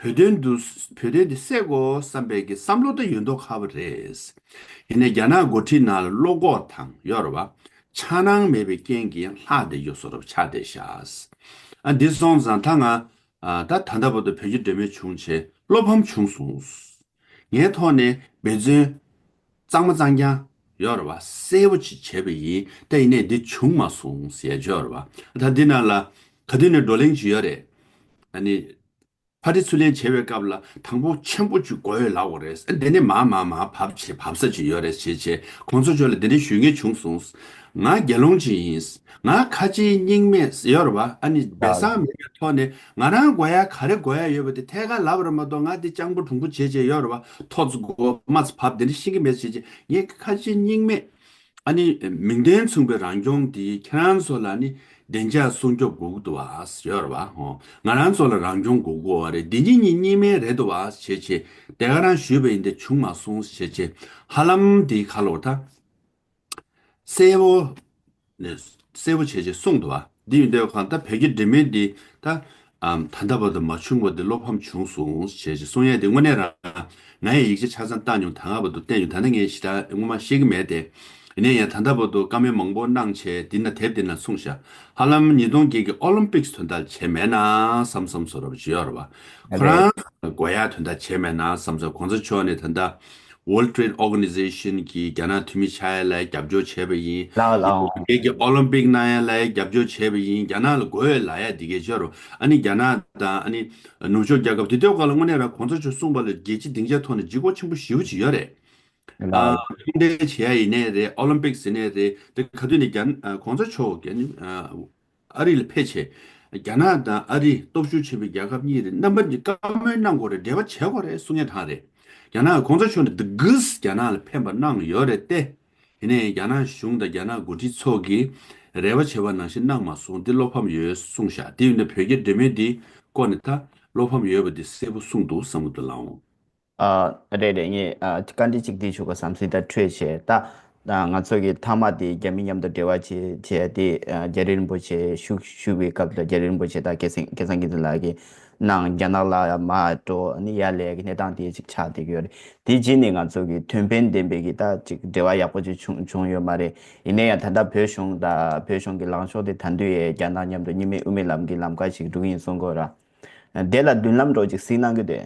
བོད་དོན་དུ་བོད་དོན་དེ་སེལ་དགོས་བསམ་པའི་གི་བསམ་བློ་དེ་ཡོད་མདོག་ཁ་པོ་རེད། ཡིན་ནའི་རྒྱ་ནག་འགོ་ཁྲིད་ནང་ལ་བློ་ཁོག་དང་ཡོད་རེད་བ། འཆར་སྣང་མེད་པའི་རྐྱེན་གྱིས་ལྷག་བསྡད་རྒྱུ་བཟོ་འདྲ་ཆགས་བསྡད་ཤག་ཨ་འདི་སོང་ཙང་ད་ང་ཨ་ད་ད་ལྟ་བར་དུ་བོད་རྒྱ་འབྲེལ་མོལ་བྱུང་བྱས་བློ་ཕམ་བྱུང་སོང་། ངའི་ཐོག་ནས་འབད་བརྩོན་གཙང་མ་གཙང་རྐྱང་ཡོད་རེད་བ། གསལ་པོ་ཅིག་བྱས་པ་ཡིན་ད་ཡིན་ནའི་འདི་བྱུང་མ་སོང་ཟེར་ཡ་ཅིག་ཡོད་རེད་བ། ད་འདི་ནང་ལ་ག་དུས་ནས་བགྲོ་གླེང་ཅིག་ཡོད་རེད། ཨ་ནི་ཕ་དེ་ཚུར་ལེན་བྱེད་པའི་སྐབས་ལ་དང་པོ་ཆེན་པོ་ཅིག་དགོས་ཡོད་ལབ་དགོས་རེད། འདི་ནི་མ་མ་མ་བབས་བྱེད་བབས་ས་ཅིག་ཡོད་རེད་བྱེད་བྱེད་གོང་ས་མཆོག་ལ་འདི་འདྲའི་ཞུ་མཁན་བྱུང་སོང་། ང་རྒྱལ་ལོངས་ཅིག་ཡིན། ང་ཁ་ཆེའི་སྙིང་མེད་ཡོད་རེད་བ། ཨ་ནི་སྦས་གསང་མེད་པའི་ཐོག་ནས་ང་རང་དགོས་ཡ་ག་རེ་དགོས་ཡ་ཡོད་པ་དེ་ཐད་ཀར་ལབ་རེད་མ་གཏོགས་ང་འདི་སྤྱང་པོ་གྲུང་པོ་བྱེད་བྱེད་ཡོད་རེད་བ། ཐོ་ཚོ་དགོས་མ་ཚོ་བབས་འདི་འདྲ་ཤེས་ཀྱི་མེད་བྱེད་བྱེད་ངས་ཁ་ཆེའི་སྙིང་མེད། ཨ་ནི་མིང་དོན་མཚུངས་པའི་རང་སྐྱོང་དེ་ཁྱེད་རང་ཚོ་ལ་ནི་བདེ་འཇགས་སྲུང་སྐྱོབ་དགོས་ཀྱི་འདུག་བ་ཡོད་རེད་བ། ཧོ། ང་རང་ཚོ་ལ་རང་སྐྱོང་དགོས་ཀྱི་ཡོད་རེད། བདེ་སྐྱིད་གཉིས་གཉིས་མེད་རེད་འདུག་བ་བྱས་བྱས་དེ་ག་རང་ཞུས་པ་ཡིན་ཏེ་བྱུང་མ་སོང་བྱས་བྱས་ཧ་ལམ་དེའི་ཁ་ལོ་ད་གསལ་པོ་ནས་གསལ་པོ་བྱས་བྱས་གསུངས་འདུག་བ། འདི་ཡིན་དུས་གང་ལྟར་བོད་རྒྱ་འབྲེལ་མོལ་འདི་ད་ཨམ་ད་ལྟ་བར་དུ་མ་བྱུང་བ་འདི་བློ་ཕམ་བྱུང་སོང་ཞེས་ཞེས་གསུང་ཡས་འདི་དངོས་གནས་རང་ང་ཡི་ཡིག་ཆ་ཆ་ཚང་བཏང་མྱོང་། ད་སྔ་བར་དུ་བསྟན་མྱོང་། ད་ནི་ངས་ཞེ་དྲག་ངོ་མ་ཤེས་ཀྱི་མེད་དེ། ཡིན་ནའི་ཡང་ད་ལྟ་བར་དུ་བཀའ་མོལ་མང་པོ་གནང་བྱས་འདི་ན་དེབ་འདི་ན་གསུངས་ཤག་ཧ་ལམ་ཉིས་སྟོང་བརྒྱད་ཀྱི་ཨོ་ལིམ་པིག་སི་དོན་དག་བྱས་མེད་ན་བསམ་བསམ་བཟོ་འདྲ་ཅིག་ཡོད་རེད་བ། ཁོ་རང་དགོས་ཡ་དོན་དག་བྱས་མེད་ན་བསམ་བསམ། གོང་ས་མཆོག་ནས་ད་ལྟ། World Trade Organization གི་རྒྱ་ནག་འཐུས་མི་ཆགས་ཡ་ལ་རྒྱབ་སྐྱོར་བྱས་པ་ཡིན། ལགས་ལགས། རྒྱ་གི་ཨོ་ལིམ་པིག་གནང་ཡ་ལ་རྒྱབ་སྐྱོར་བྱས་པ་ཡིན། རྒྱ་ནག་ལ་དགོས་ཡོད་ལབ་ཡ་འདི་གས་ཆོ་རུ་ཨ་ནི་རྒྱ་ནག་དང་ཨ་ནི་ནུབ་ཕྱོགས་རྒྱལ་ཁབ་དེ་དུས་སྐབས་ལ་དངོས་གནས་རང་གོང་ས་མཆོག་གསུངས་པ་ལ་རྒྱལ་སྤྱི་སྡིངས་ཆ་ཐོག་ནས་ལྗིད་ཁོག་ཆེན་པོ་ཞེ་པོ་ཅིག་ཡོད་རེད། ཨ་ཁྲིམས་འགལ་བྱེད་ཡ་ཡིན་ནའི་རེད། ཨོ་ལིམ་པིག་ཟེར་ནའི་རེད། དེ་ག་དུས་ནས་རྒྱ་ཨ་གོང་ས་མཆོག་གི་ཨ་ནི་ཨ། ཨ་རི་ལ་ཕེབས་བྱས། རྒྱ་ནག་དང་ཨ་རི་སྟོབས་ཤུགས་ཆེན་པོའི་རྒྱལ་ཁབ་གཉིས་རེད། རྣམ་པ་གཉིས་བཀའ་མོལ་གནང་དགོས་རེད། འབྲེལ་བ་བྱེད་དགོས་རེད་གསུང་མཁན་གྲངས་རེད། རྒྱ་ནག་གོང་ས་མཆོག་ནས་འདི་གིས་རྒྱ་ནག་ལ་ཕན་པ་གནང་ཡོད་རེད་དེ། ཡིན་ནའི་རྒྱ་ནག་གཞུང་དང་རྒྱ་ནག་འགོ་ཁྲིད་ཚོ་གིས་རེ་བ་བྱས་པ་ནང་བཞིན་གནང་མ་སོང་། འདི་བློ་ཕམ་ཡོད་གསུངས་ཤག་དེ་ཡིན་ན་བོད་རྒྱ་འབྲེལ་མོལ་འདི་སྐོར་ནས་ད་བློ་ཕམ་ཡོད་པ་འདི་གསལ་པོ་གསུངས་འདུག་བསམ་གྱི་འདུག་ལགས་འོང་། ཨ། རེད་རེད། ངས་ཨ་བཀའ་འདྲི་གཅིག་འདི་ཞུ་དགོས་བསམ་སྲིད་ད་འཕྲོས་བྱས་ད། ང་ཚོ་གི་མཐའ་མ་དེ་རྒྱ་མི་མཉམ་དུ་འབྲེལ་བ་བྱེད་བྱས་ཏེ་རྒྱ་རི་རིན་པོ་ཆེ་བཞུགས་བཞུགས་པའི་སྐབས་ལ་རྒྱ་རི་རིན་པོ་ཆེ་དང་སྐལ་བཟང་སྐལ་བཟང་སྐྱིད་འཛིན་ལགས་ཀྱིས་གནང་། རྒྱ་ནག་ལ་མར་འགྲོ་ནི་ཡར་ལས་ཀྱི་གནས་སྟངས་དེ་ཅིག་ཆགས་བསྡད་ཀྱི་ཡོད་རེད། དེ་རྗེས་ནས་ང་ཚོ་གི་དོན་ཕན་ལྡན་པའི་གི་ད་ཅིག་འབྲེལ་བ་ཡག་པོ་ཅིག་བྱུང་བྱུང་ཡོད་མ་རེད། ཡིན་ན་ཡང་ད་ལྟ་བོད་གཞུང་དང་བོད་གཞུང་གི་ལངས་ཕྱོགས་དེ་ད་དུང་ཡང་རྒྱ་ནག་མཉམ་དུ་གཉིས་སྨན་དབུ་མའི་ལམ་གྱི་ལམ་ཁ་ཞིག་འགྲོ་གི་ཡིན་གསུང་གི་ཡོད་ར། དེ་ལ་མདུན་ལམ་འདྲ་བོ་ཅིག་གཟིགས་གནང་གི་འདུག་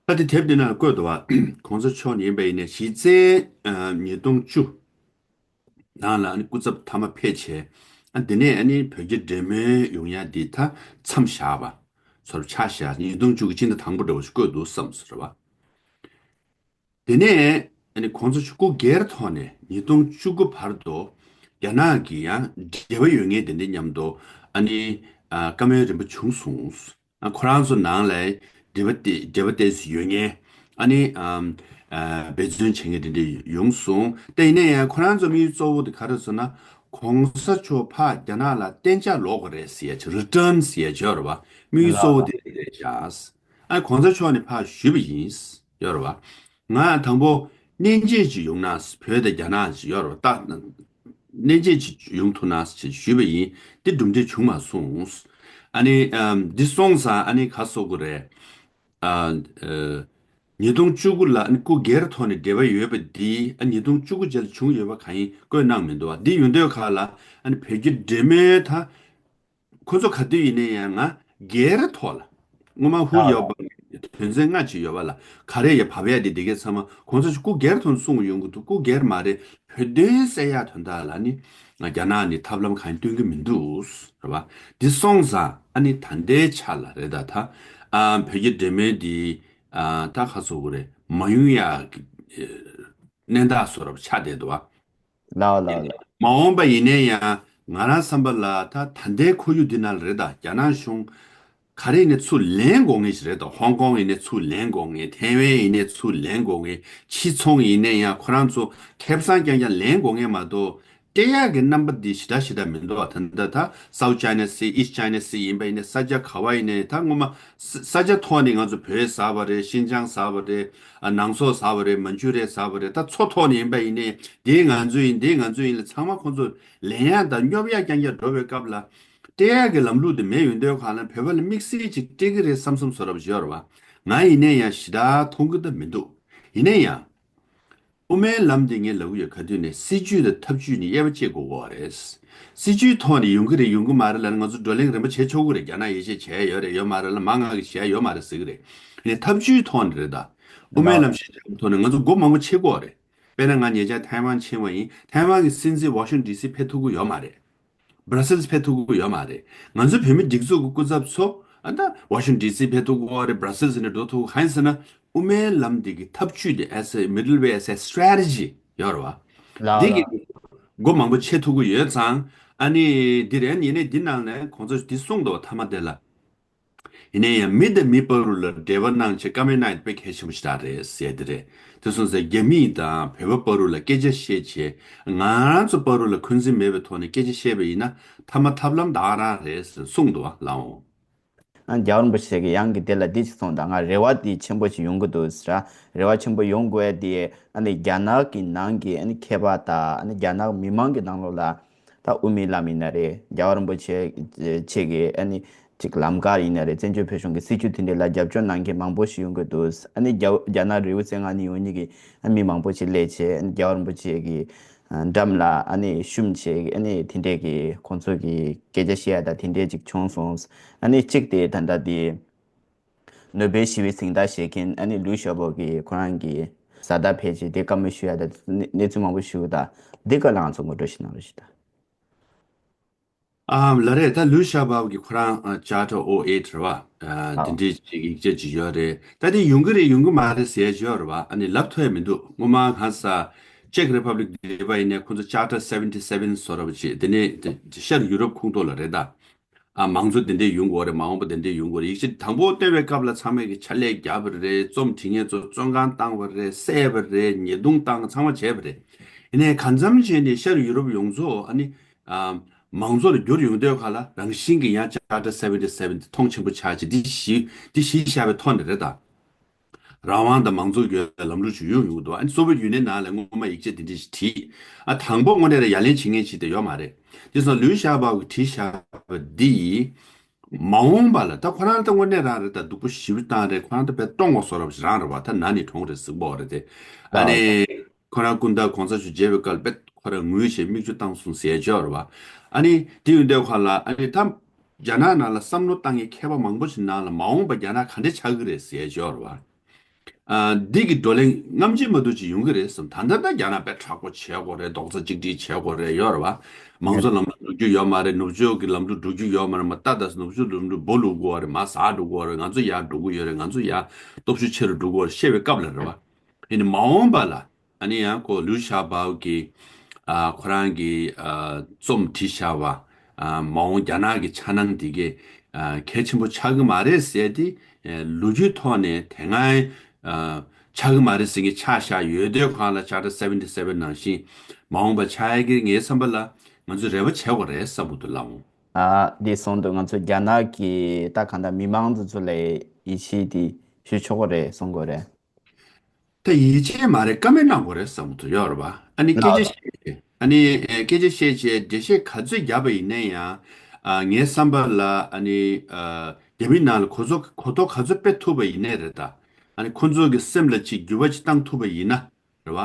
ད་དེ་དེབ་འདི་ནང་བཀོད་འདུག་བ། གོང་ས་མཆོག་ཡིན་པ་ཡིན་ནའི་གཞི་རྩའི་ཉིས་སྟོང་བཅུ་ནང་ལ་ཨ་ནི་སྐུ་ཚབ་མཐའ་མ་ཕེབས་བྱས། ཨ་འདི་ནས་ཨ་ནི་བོད་རྒྱ་འབྲེལ་མོལ་ཡོང་ཡ་འདི་ད་མཚམས་བཞག་པ་ཚོར་ཆགས་བཞག་ཉིས་སྟོང་བཅུ་གི་སྤྱི་ཟླ་དང་པོ་འདྲ་བོ་ཞིག་བཀོད་འདུག་བསམ་སོང་རེད་བ། དེ་ནས་ཨ་ནི་གོང་ས་མཆོག་སྐུ་སྒེར་ཐོག་ནས་ཉིས་སྟོང་བཅུ་དགུ་བར་དུ་རྒྱ་ནག་གི་ཡང་འབྲེལ་བ་ཡོད་མཁན་དེ་འདྲ་མཉམ་དུ་ཨ་ནི་ཨ་བཀའ་མོལ་རིམ་པ་བྱུང་སོང་། ཨ་ཁོ་རང་ཚོ་ནང་ལ་འབྲེལ་བ་དེ་འབྲེལ་བ་ཏོག་ཙམ་ཡོད་མཁན་ཨ་ནི་ཨམ་ཨ་འབད་བརྩོན་བྱེད་མཁན་དེ་འདྲ་ཡོང་སོང་། དེ་ཡིན་ན་ཡང་ཁོ་རང་ཚོ་དམིགས་ཡུལ་གཙོ་བོ་དེ་ག་རེ་ཟེར་ན་གོང་ས་མཆོག་ཕར་རྒྱ་ནག་ལ་གཏན་འཇགས་ལོག་དགོས་རེད་ཟེར་ཡ་ཅིག་རི་ཊརན་ཟེར་ཡ་ཅིག་ཡོད་རེད་བ། དམིགས་ཡུལ་གཙོ་བོ་དེ་རེད་ཤག་ཨ་གོང་ས་མཆོག་ནས་ཕར་ཞུས་པ་ཡིན། ཡོད་རེད་བ། ང་དང་པོ་གནས་མཇལ་ཅིག་ཡོང་ན་བོད་དང་རྒྱ་ནག་ཅིག་ཡོད་རེད་བ། ད་གནས་མཇལ་ཅིག་ཡོང་ཐུབ་ན་ཅིག་ཞུས་པ་ཡིན། དེ་གྲུབ་འབྲས་བྱུང་མ་སོང་། ཨ་ནི་ཨམ་འདི་སོང་ཙང་ཨ་ནི་ག་སོ་དགོས་རེད། ཨ་ཨ་ཉིས་སྟོང་བཅུ་དགུ་ལ་ཨ་ནི་སྐུ་སྒེར་ཐོག་ནས་འབྲེལ་བ་ཡོད་པ་འདི་ཨ་ཉིས་སྟོང་བཅུ་དགུ་རྗེས་ལ་བྱུང་ཡོད་པ་གང་ཡིན་བཀོད་གནང་མི་འདུག་བ། འདི་ཡོང་དུས་ག་ལ་ཨ་ནི་བོད་རྒྱ་འབྲེལ་མོལ་ད། ཁོ་ཚོ་ག་དུས་ཡིན་ནའི་ཡང་ང་སྒེར་ཐོག་ལ་སྔོན་མ་ཧུར་ཡོད་པ་དོན་ཚན་ལྔ་ཅིག་ཡོད་པ་ལ་ག་རེ་ཡ་བབས་ཡ་དེ་དེ་གའི་ཚང་མ་གོང་ས་མཆོག་སྐུ་སྒེར་ཐོག་ནས་གསུངས་ཡོང་གི་འདུག་སྐུ་སྒེར་མ་རེད། བོད་དོན་གསལ་ཡག་དོན་དག་ལ་ནི་ རྒྱ་ནག་ནི་ཐབས་ལམ་གང་ཡང་སྟོན་གྱི་མི་འདུག་རེད་བ། འདི་སོང་ཙང་ཨ་ནི་ད་ལྟའི་ཆ་ལ་རེད་ད། ད་ཨ་བོད་ཀྱི་འབྲེལ་མོལ་འདི་ཨ་ད་ག་ཟེར་དགོས་རེད། མ་ཡོང་ཡ་གི་ཨ་གནད་འགག་བཟོ་འདྲ་པོ་ཆགས་བསྡད་འདུག་བ། ལའོ་ལའོ་ལའོ། མ་འོངས་པ་ཡིན་ནའི་ཡང་ང་རང་བསམ་པ་ལ་ད་ད་ལྟའི་ཁོར་ཡུག་འདི་ནང་ལ་རེད་ད། རྒྱ་ནག་གཞུང་ག་རེ་ཡིན་ནའི་ཚུར་ལེན་དགོས་ངེས་ཤིག་རེད་དོ། ཧོང་ཀོང་ཡིན་ནའི་ཚུར་ལེན་དགོས་ངེས། ཐའེ་ཝན་ཡིན་ནའི་ཚུར་ལེན་དགོས་ངེས། ཕྱི་ཚོང་ཡིན་ནའི་ཡང་ཁོ་རང་ཚོ་ཁེ་བཟང་རྐྱང་རྐྱང་ལེན་དགོས་ངེས་མ་གཏོགས། སྤྲད་ཡག་གི་རྣམ་པ་འདི་ཞེ་དྲག་ཞེ་དྲག་མི་འདུག་བ། ད་ལྟ་ད་South China Sea, East China Sea ཡིན་པ་ཡིན་ནའི་ས་ཆ་ག་བ་ཡིན་ནའི་ད་ངོ་མ་ས་ས་ཆ་ཐོག་ནས་ང་ཚོ་བོད་ཟ་བ་རེད། ཤིན་ཅང་ཟ་བ་རེད། ཨ་ནང་སོག་ཟ་བ་རེད། མན་ཇུ་རི་ཡ་ཟ་བ་རེད། ད་མཚོ་ཐོག་ནས་ཡིན་པ་ཡིན་ནའི་འདི་ང་ཚོ་ཡིན། འདི་ང་ཚོ་ཡིན་ལ་ཚང་མ་ཁོང་ཚོ་ལེན་ཡག་དང་སྙོབ་ཡག་རྐྱང་རྐྱང་འགྲོ་བའི་སྐབས་ལ། སྤྲད་ཡག་གི་ལམ་ལུགས་དེ་མེད་ཡོང་དུས་གང་ལ་བོད་པ་ལ་དམིགས་བསལ་ཅིག་སྤྲད་ཀྱི་རེད་བསམ་བསམ་བཟོ་འདྲ་པོ་ཅིག་ཡོད་རེད་བ། ང་ཡིན་ནའི་ཡང་ཞེ་དྲག་མཐོང་གི་ད་མི་འདུག་ཡིན་ནའི་ཡང་། དབུ་མའི་ལམ་འདི་ངས་ལབ་ཀྱི་ཡོད། ག་དུས་ནས་སྲིད་ཇུས་དང་ཐབས་ཇུས་ནི་དབྱེ་བ་ཕྱེ་དགོས་ཀྱི་ཡོད་རེད། སྲིད་ཇུས་ཐོག་ནས་ཡོང་གི་རེད་ཡོང་གི་མ་རེད་ལབ་ན་ང་ཚོ་བགྲོ་གླེང་རིམ་པ་བྱེད་ཆོག་གི་རེད། རྒྱ་ནག་ཡིད་ཆེས་བྱས་ཡོད་རེད་ཡོད་མ་རེད་ལབ་ན་མ་ང་གིས་བྱས་ཡོད་མ་རེད་ཟེར་གི་རེད། ཡིན་ནའི་ཐབས་ཇུས་ཐོག་ནས་རེད་ད། དབུ་མའི་ལམ་ཞེས་བྱ་བའི་ཐོག་ནས་ང་ཚོ་སྒོ་མང་པོ་ཕྱེ་དགོས་རེད། དཔེར་ན་ང་ཉེ་ཆར་ཐའེ་ཝན་ཕྱིན་པ་ཡིན། ཐའེ་ཝན་གྱི་སྲིད་འཛིན་ཝ་ཤིང་ཊོན་ཌི་སི་ཕེབས་ཐུབ་ཀྱི་ཡོད་མ་རེད། སྦྲ་སིལ་ཕེབས་ཐུབ་ཀྱི་ཡོད་མ་རེད། ང་ཚོའི་བོད་མི་སྒྲིག་འཛུགས་ཀྱི་སྐུ་ཚབ་ཚོ་ཨ་ད་ཝ་ཤིང་ཊོན་ཌི་སི་ཕེབས་ཐུབ་ཀྱི་ཡོད་རེད། སྦྲ་སིལ་ཟེར་ནས་འགྲོ་ཐུབ་ཀྱི་གང་ཡིན་ཟེར་ན། དབུ་མའི་ལམ་འདི་གི་ཐབས་ཇུས་དེ་as a middle way, as a strategy ཡོད་རེད་བ། ལའོ་འདི་གི་ལའོ། སྒོ་མང་པོ་ཕྱེ་ཐུབ་ཀྱི་ཡོད་ཙང་། ཨ་ནི་འདི་རེད། ཡིན་ནའི་འདི་ནང་ནས་གོང་ས་འདི་གསུངས་འདུག་བ། མཐའ་མ་དེ་ལ། ཡིན་ནའི་ཡང་མི་དང་མི་བར་རུ་ལ་འབྲེལ་བ་གནང་བྱས་བཀའ་མོལ་གནང་ཡ་དཔེ་གལ་ཆེན་པོ་ཞེ་དྲག་རེད་ཟེར་དེ་རེད། དེ་སོང་ཙང་རྒྱ་མི་དང་བོད་པ་བར་རུ་ལ་སྐད་ཆ་བཤད་བྱས་ང་རང་ཚོ་བར་རུ་ལ་འཁོན་འཛིན་མེད་པའི་ཐོག་ནས་སྐད་ཆ་བཤད་པ་ཡིན་ན་མཐའ་མ་ཐབས་ལམ་ད་ག་རང་རེད་ཟེར་གསུངས་འདུག་བ་ལགས་འོང་། ཨ་རྒྱལ་བ་རིན་པོ་ཆེ་གིས་ཡང་གི་དེ་ལ་འདི་ཞིག་གསུངས་དང་། ང་རེ་བ་འདི་ཆེན་པོ་ཞིག་ཡོང་གི་འདུག་ཟེར། རེ་བ་ཆེན་པོ་ཡོང་དགོས་ཡ་དེ་ཨ་ནི་རྒྱ་ནག་གི་ནང་གི་ཨ་ནི་མཁས་པ་དང་ཨ་ནི་རྒྱ་ནག་མི་མང་གི་ནང་ལོགས་ལ། ད་དབུ་མའི་ལམ་ཡིན་ན་རེད། རྒྱལ་བ་རིན་པོ་ཆེ་ཆེ་གི་ཨ་ནི་ཅིག་ལམ་ཁ་ཡིན་ན་རེད། བཙན་བྱོལ་བོད་གཞུང་གི་སྲིད་བྱུས་དེ་འདྲ་ལ་རྒྱབ་སྐྱོར་གནང་མཁན་མང་པོ་ཞིག་ཡོང་གི་འདུག་ཨ་ནི་རྒྱ་རྒྱ་ནག་རི་བོ་རྩེ་ལྔ་ནས་ཡོང་མཁན་གྱི་ཨ་མི་མང་པོ་ཞིག་སླེབས་བྱས། ཨ་ནི་རྒྱལ་བ་རིན་པོ་ཆེ་གི་འགྲམ་ལ་ཨ་ནི་བཤུམས་བྱས། ཨ་ནི་དེ་འདྲས་ཀྱི་ཁོང་ཚོ་གི་སྐད་ཆ་བཤད་ཡ་ད་དེ་འདྲས་ཅིག་བྱུང་སོང་། ཨ་ནི་གཅིག་དེ་ད་ལྟ་དེ། ནོ་བེལ་ཞི་བའི་གཟེངས་རྟགས་བཞེས་མཁན་ཨ་ནི་ལུའུ་ཞའོ་པོ་གིས་ཁོ་རང་གི་བཟའ་ཟླ་ཕལ་ཆེར་དེ་བཀའ་མོལ་ཞུ་ཡ་ད་གནས་ཚུལ་མང་པོ་ཞུ་གི་ད། འདི་ག་ལ་ང་ཚོ་ངོ་སྤྲོད་ཞིག་གནང་རོགས་ཞུ་ད། ཨ་ལ་རེད། ད་ལུའུ་ཞའོ་པོ་གིས་ཁོ་རང་ཨ་Charter oh eight རེད་བ། ཨ་དེ་འདྲའི་ཅིག་ཡིག་ཆ་ཅིག་ཡོད་རེད། ད་དེ་ཡོང་གི་རེད་ཡོང་གི་མ་རེད་ཟེར་ཡ་ཅིག་ཡོད་རེད་བ། ཨ་ནི་ལབ་ཐུབ་ཡ་མི་འདུག་སྔོན་མ་གང་ས་ཅེག་རི་ཕབ་ལིག་དེ་པ་ཡིན་ནའི་ཁོང་ཚོ་Charter seventy seven བཟོ་འདྲ་པོ་ཅིག་དེ་ནས་དེ་ཤར་ཡུ་རོབ་ཁོངས་གཏོགས་ལ་རེད་ད། ཨ་མང་གཙོ་དེ་འདྲས་ཡོང་དགོས་རེད། མ་འོངས་པ་དེ་འདྲས་ཡོང་དགོས་རེད། ཡིག་ཆ་དང་པོ་བཏོན་པའི་སྐབས་ལ་ཚང་མས་ཀྱི་ཕྱག་ལས་བརྒྱབ་པ་རེད། རྩོམ་བྲིས་མཁན་ཚོ་བཙོན་ཁང་བཏང་བ་རེད། བསད་པ་རེད། ཉེས་རྡུང་བཏང་ཚང་མ་བྱས་པ་རེད། ཡིན་ནའི་གང་འཚམ་བྱས་ནས་ཤར་ཡུ་རོབ་ཡོངས་རྫོགས་ཨ་ནི་ཨ་མང་གཙོ་ལ་བསྒྱུར་ཡོང་དུས་ག་ལ་རང་བཞིན་གྱི་ཡང་Charter seventy seven དེ་མཐོང་ཆེན་པོ་ཆགས་ཀྱི་འདི་གཞི་འདི་གཞི་བཞག་པའི་ཐོག་ནས་རེད་ད། རང་དབང་དང་མང་གཙོ་ཡོད་པའི་ལམ་ལུགས་ཤིག་ཡོང་ཡོང་གི་འདུག་ཨ་ནི་སོ་བྷི་ཡེཊ་ཡུ་ནི་ཡན་ནང་ལ་སྔོན་མ་ཡིག་ཆ་འདི་འདྲ་ཞིག་བྲིས། ཨ་དང་པོ་དངོས་གནས་ལ་ཡ་ལན་བྱེད་མཁན་ཞིག་དེ་ཡོད་མ་རེད། དེ་སོང་ལུའུ་ཞའོ་པོ་གིས་བྲིས་བཞག་པ་འདི་ཡིས། མ་འོངས་པ་ལ་ད་ཁོ་རང་ད་དངོས་གནས་རང་རེད། ད་སྡུག་པོ་ཞེ་པོ་བཏང་རེད། ཁོ་རང་ད་དཔེ་སྟོང་བ་བཟོ་འདྲ་པོ་ཞིག་རང་རེད་བ། ད་ན་ནས་གྲོངས་རེད་ཟེར་གྱི་ཡོད་རེད་དེ། ཨ་ནི་ཁོ་རང་སྐུ་ཟླ་གོང་ས་མཆོག་མཇལ་བའི་སྐབས་དཔེ་ཁོ་རང་ངུས་བྱས་མིག་ཆུ་བཏང་སོང་ཟེར་ཡ་ཅིག་ཡོད་རེད་བ། ཨ་ནི་དེ་ཡོང་དུས་ག་ལ་ཨ་ནི་ད། རྒྱ་ནག་ནང་ལ་བསམ་བློ་བཏང་མཁན་མཁས་པ་མང་པོ་ཞིག་ནང་ལ་མ་འོངས་པ་རྒྱ་ནག་ག་འདྲ་ཆགས་ཀྱི་རེད་ཟེར་ཡ་ཅིག་ཡོད་རེད་བ། ཨ་འདི་གི་བགྲོ་གླེང་རྔམ་བརྗིད་མ་གཏོགས་ཅིག་ཡོང་གི་རེད་བསམ། ད་ལྟ་ད་རྒྱ་ནག་དཔེ་དྲག་པོ་བྱེད་དགོས་རེད། རྡོག་རྩ་གཅིག་སྒྲིལ་བྱེད་དགོས་རེད་ཡོད་རེད་བ། མང་གཙོ་ལམ་ལུགས་འགྲོ་རྒྱུ་ཡོད་མ་རེད། ནུབ་ཕྱོགས་ཀྱི་ལམ་ལུགས་འགྲོ་རྒྱུ་ཡོད་མ་རེད། མ་ད་ད་ནུབ་ཕྱོགས་ལམ་ལུགས་སྦོ་ལུག་དགོས་རེད། མ་ཟ་འགྲོ་དགོས་རེད། ང་ཚོ་ཡར་འགྲོ་གི་ཡོད་རེད། ང་ཚོ་ཡར་སྟོབས་ཤུགས་ཆེ་རུ་འགྲོ་དགོས་རེད་བཤད་པའི་སྐབས་ལ་རེད་བ། ཡིན་ནའི་མ་འོངས་པ་ལ་ཨ་ནི་ཡང་ཁོ་ལུའུ་ཞའོ་པོ་གི་ཨ་ཁོ་རང་གི་ཨ་རྩོམ་བྲིས་བཞག་པ་ཨ་མ་འོངས་རྒྱ་ནག་གི་འཆར་སྣང་འདི་གས་ཨ་གལ་ཆེན་པོ་ཆགས་ཀྱི་མ་རེད་ཟེར་ཏེ། ཨ་ལོ་རྒྱུས་ཐོག་ནས་དེ་སྔ་ཨ་ཆགས་ཀྱི་མ་རེད་ཟེར་མཁན་ཆ་བཞག་ཡོད་དུས་གང་ལ་Charter seventy seven ནང་བཞིན་མ་འོངས་པ་ཆགས་ཡ་གི་ངའི་བསམ་པ་ལ་ང་ཚོས་རེ་བ་བྱེད་དགོས་རེད་བསམ་གྱི་འདུག་ལགས་འོང་། ཨ་འདི་སོང་དུས་ང་ཚོ་རྒྱ་ནག་གི་ད་གང་ལྟར་མི་མང་ཚོ་ཚོ་ལ་ཡིད་ཆེས་དེ་ཞུ་ཆོག་གི་རེད་གསུང་གི་རེད། ད་ཡིད་ཆེས་མ་རེད། བཀའ་མོལ་གནང་དགོས་རེད་བསམ་གྱི་ཡོད་རེད་བ། ཨ་ནི་སྐད་ཆ་ལགས་བཤད་ཨ་ནི་ཨེ་སྐད་ཆ་བཤད་བྱས་འགྲེལ་བཤད་ག་ཚོད་བརྒྱབ་པ་ཡིན་ན་ཡང་། ཨ་ངའི་བསམ་པ་ལ་ཨ་ནི་ཨ་རྒྱ་མི་ནང་ལ་གོ་གོ་གོ་རྟོགས་ག་ཚོད་སྤེལ་ཐུབ་པ་ཡིན་ནའི་རེད་ད། ཨ་ནི་ཁོང་ཚོ་གི་སེམས་ལ་ཅིག་འགྱུར་བ་ཅིག་བཏང་ཐུབ་པ་ཡིན་ན་རེད་བ།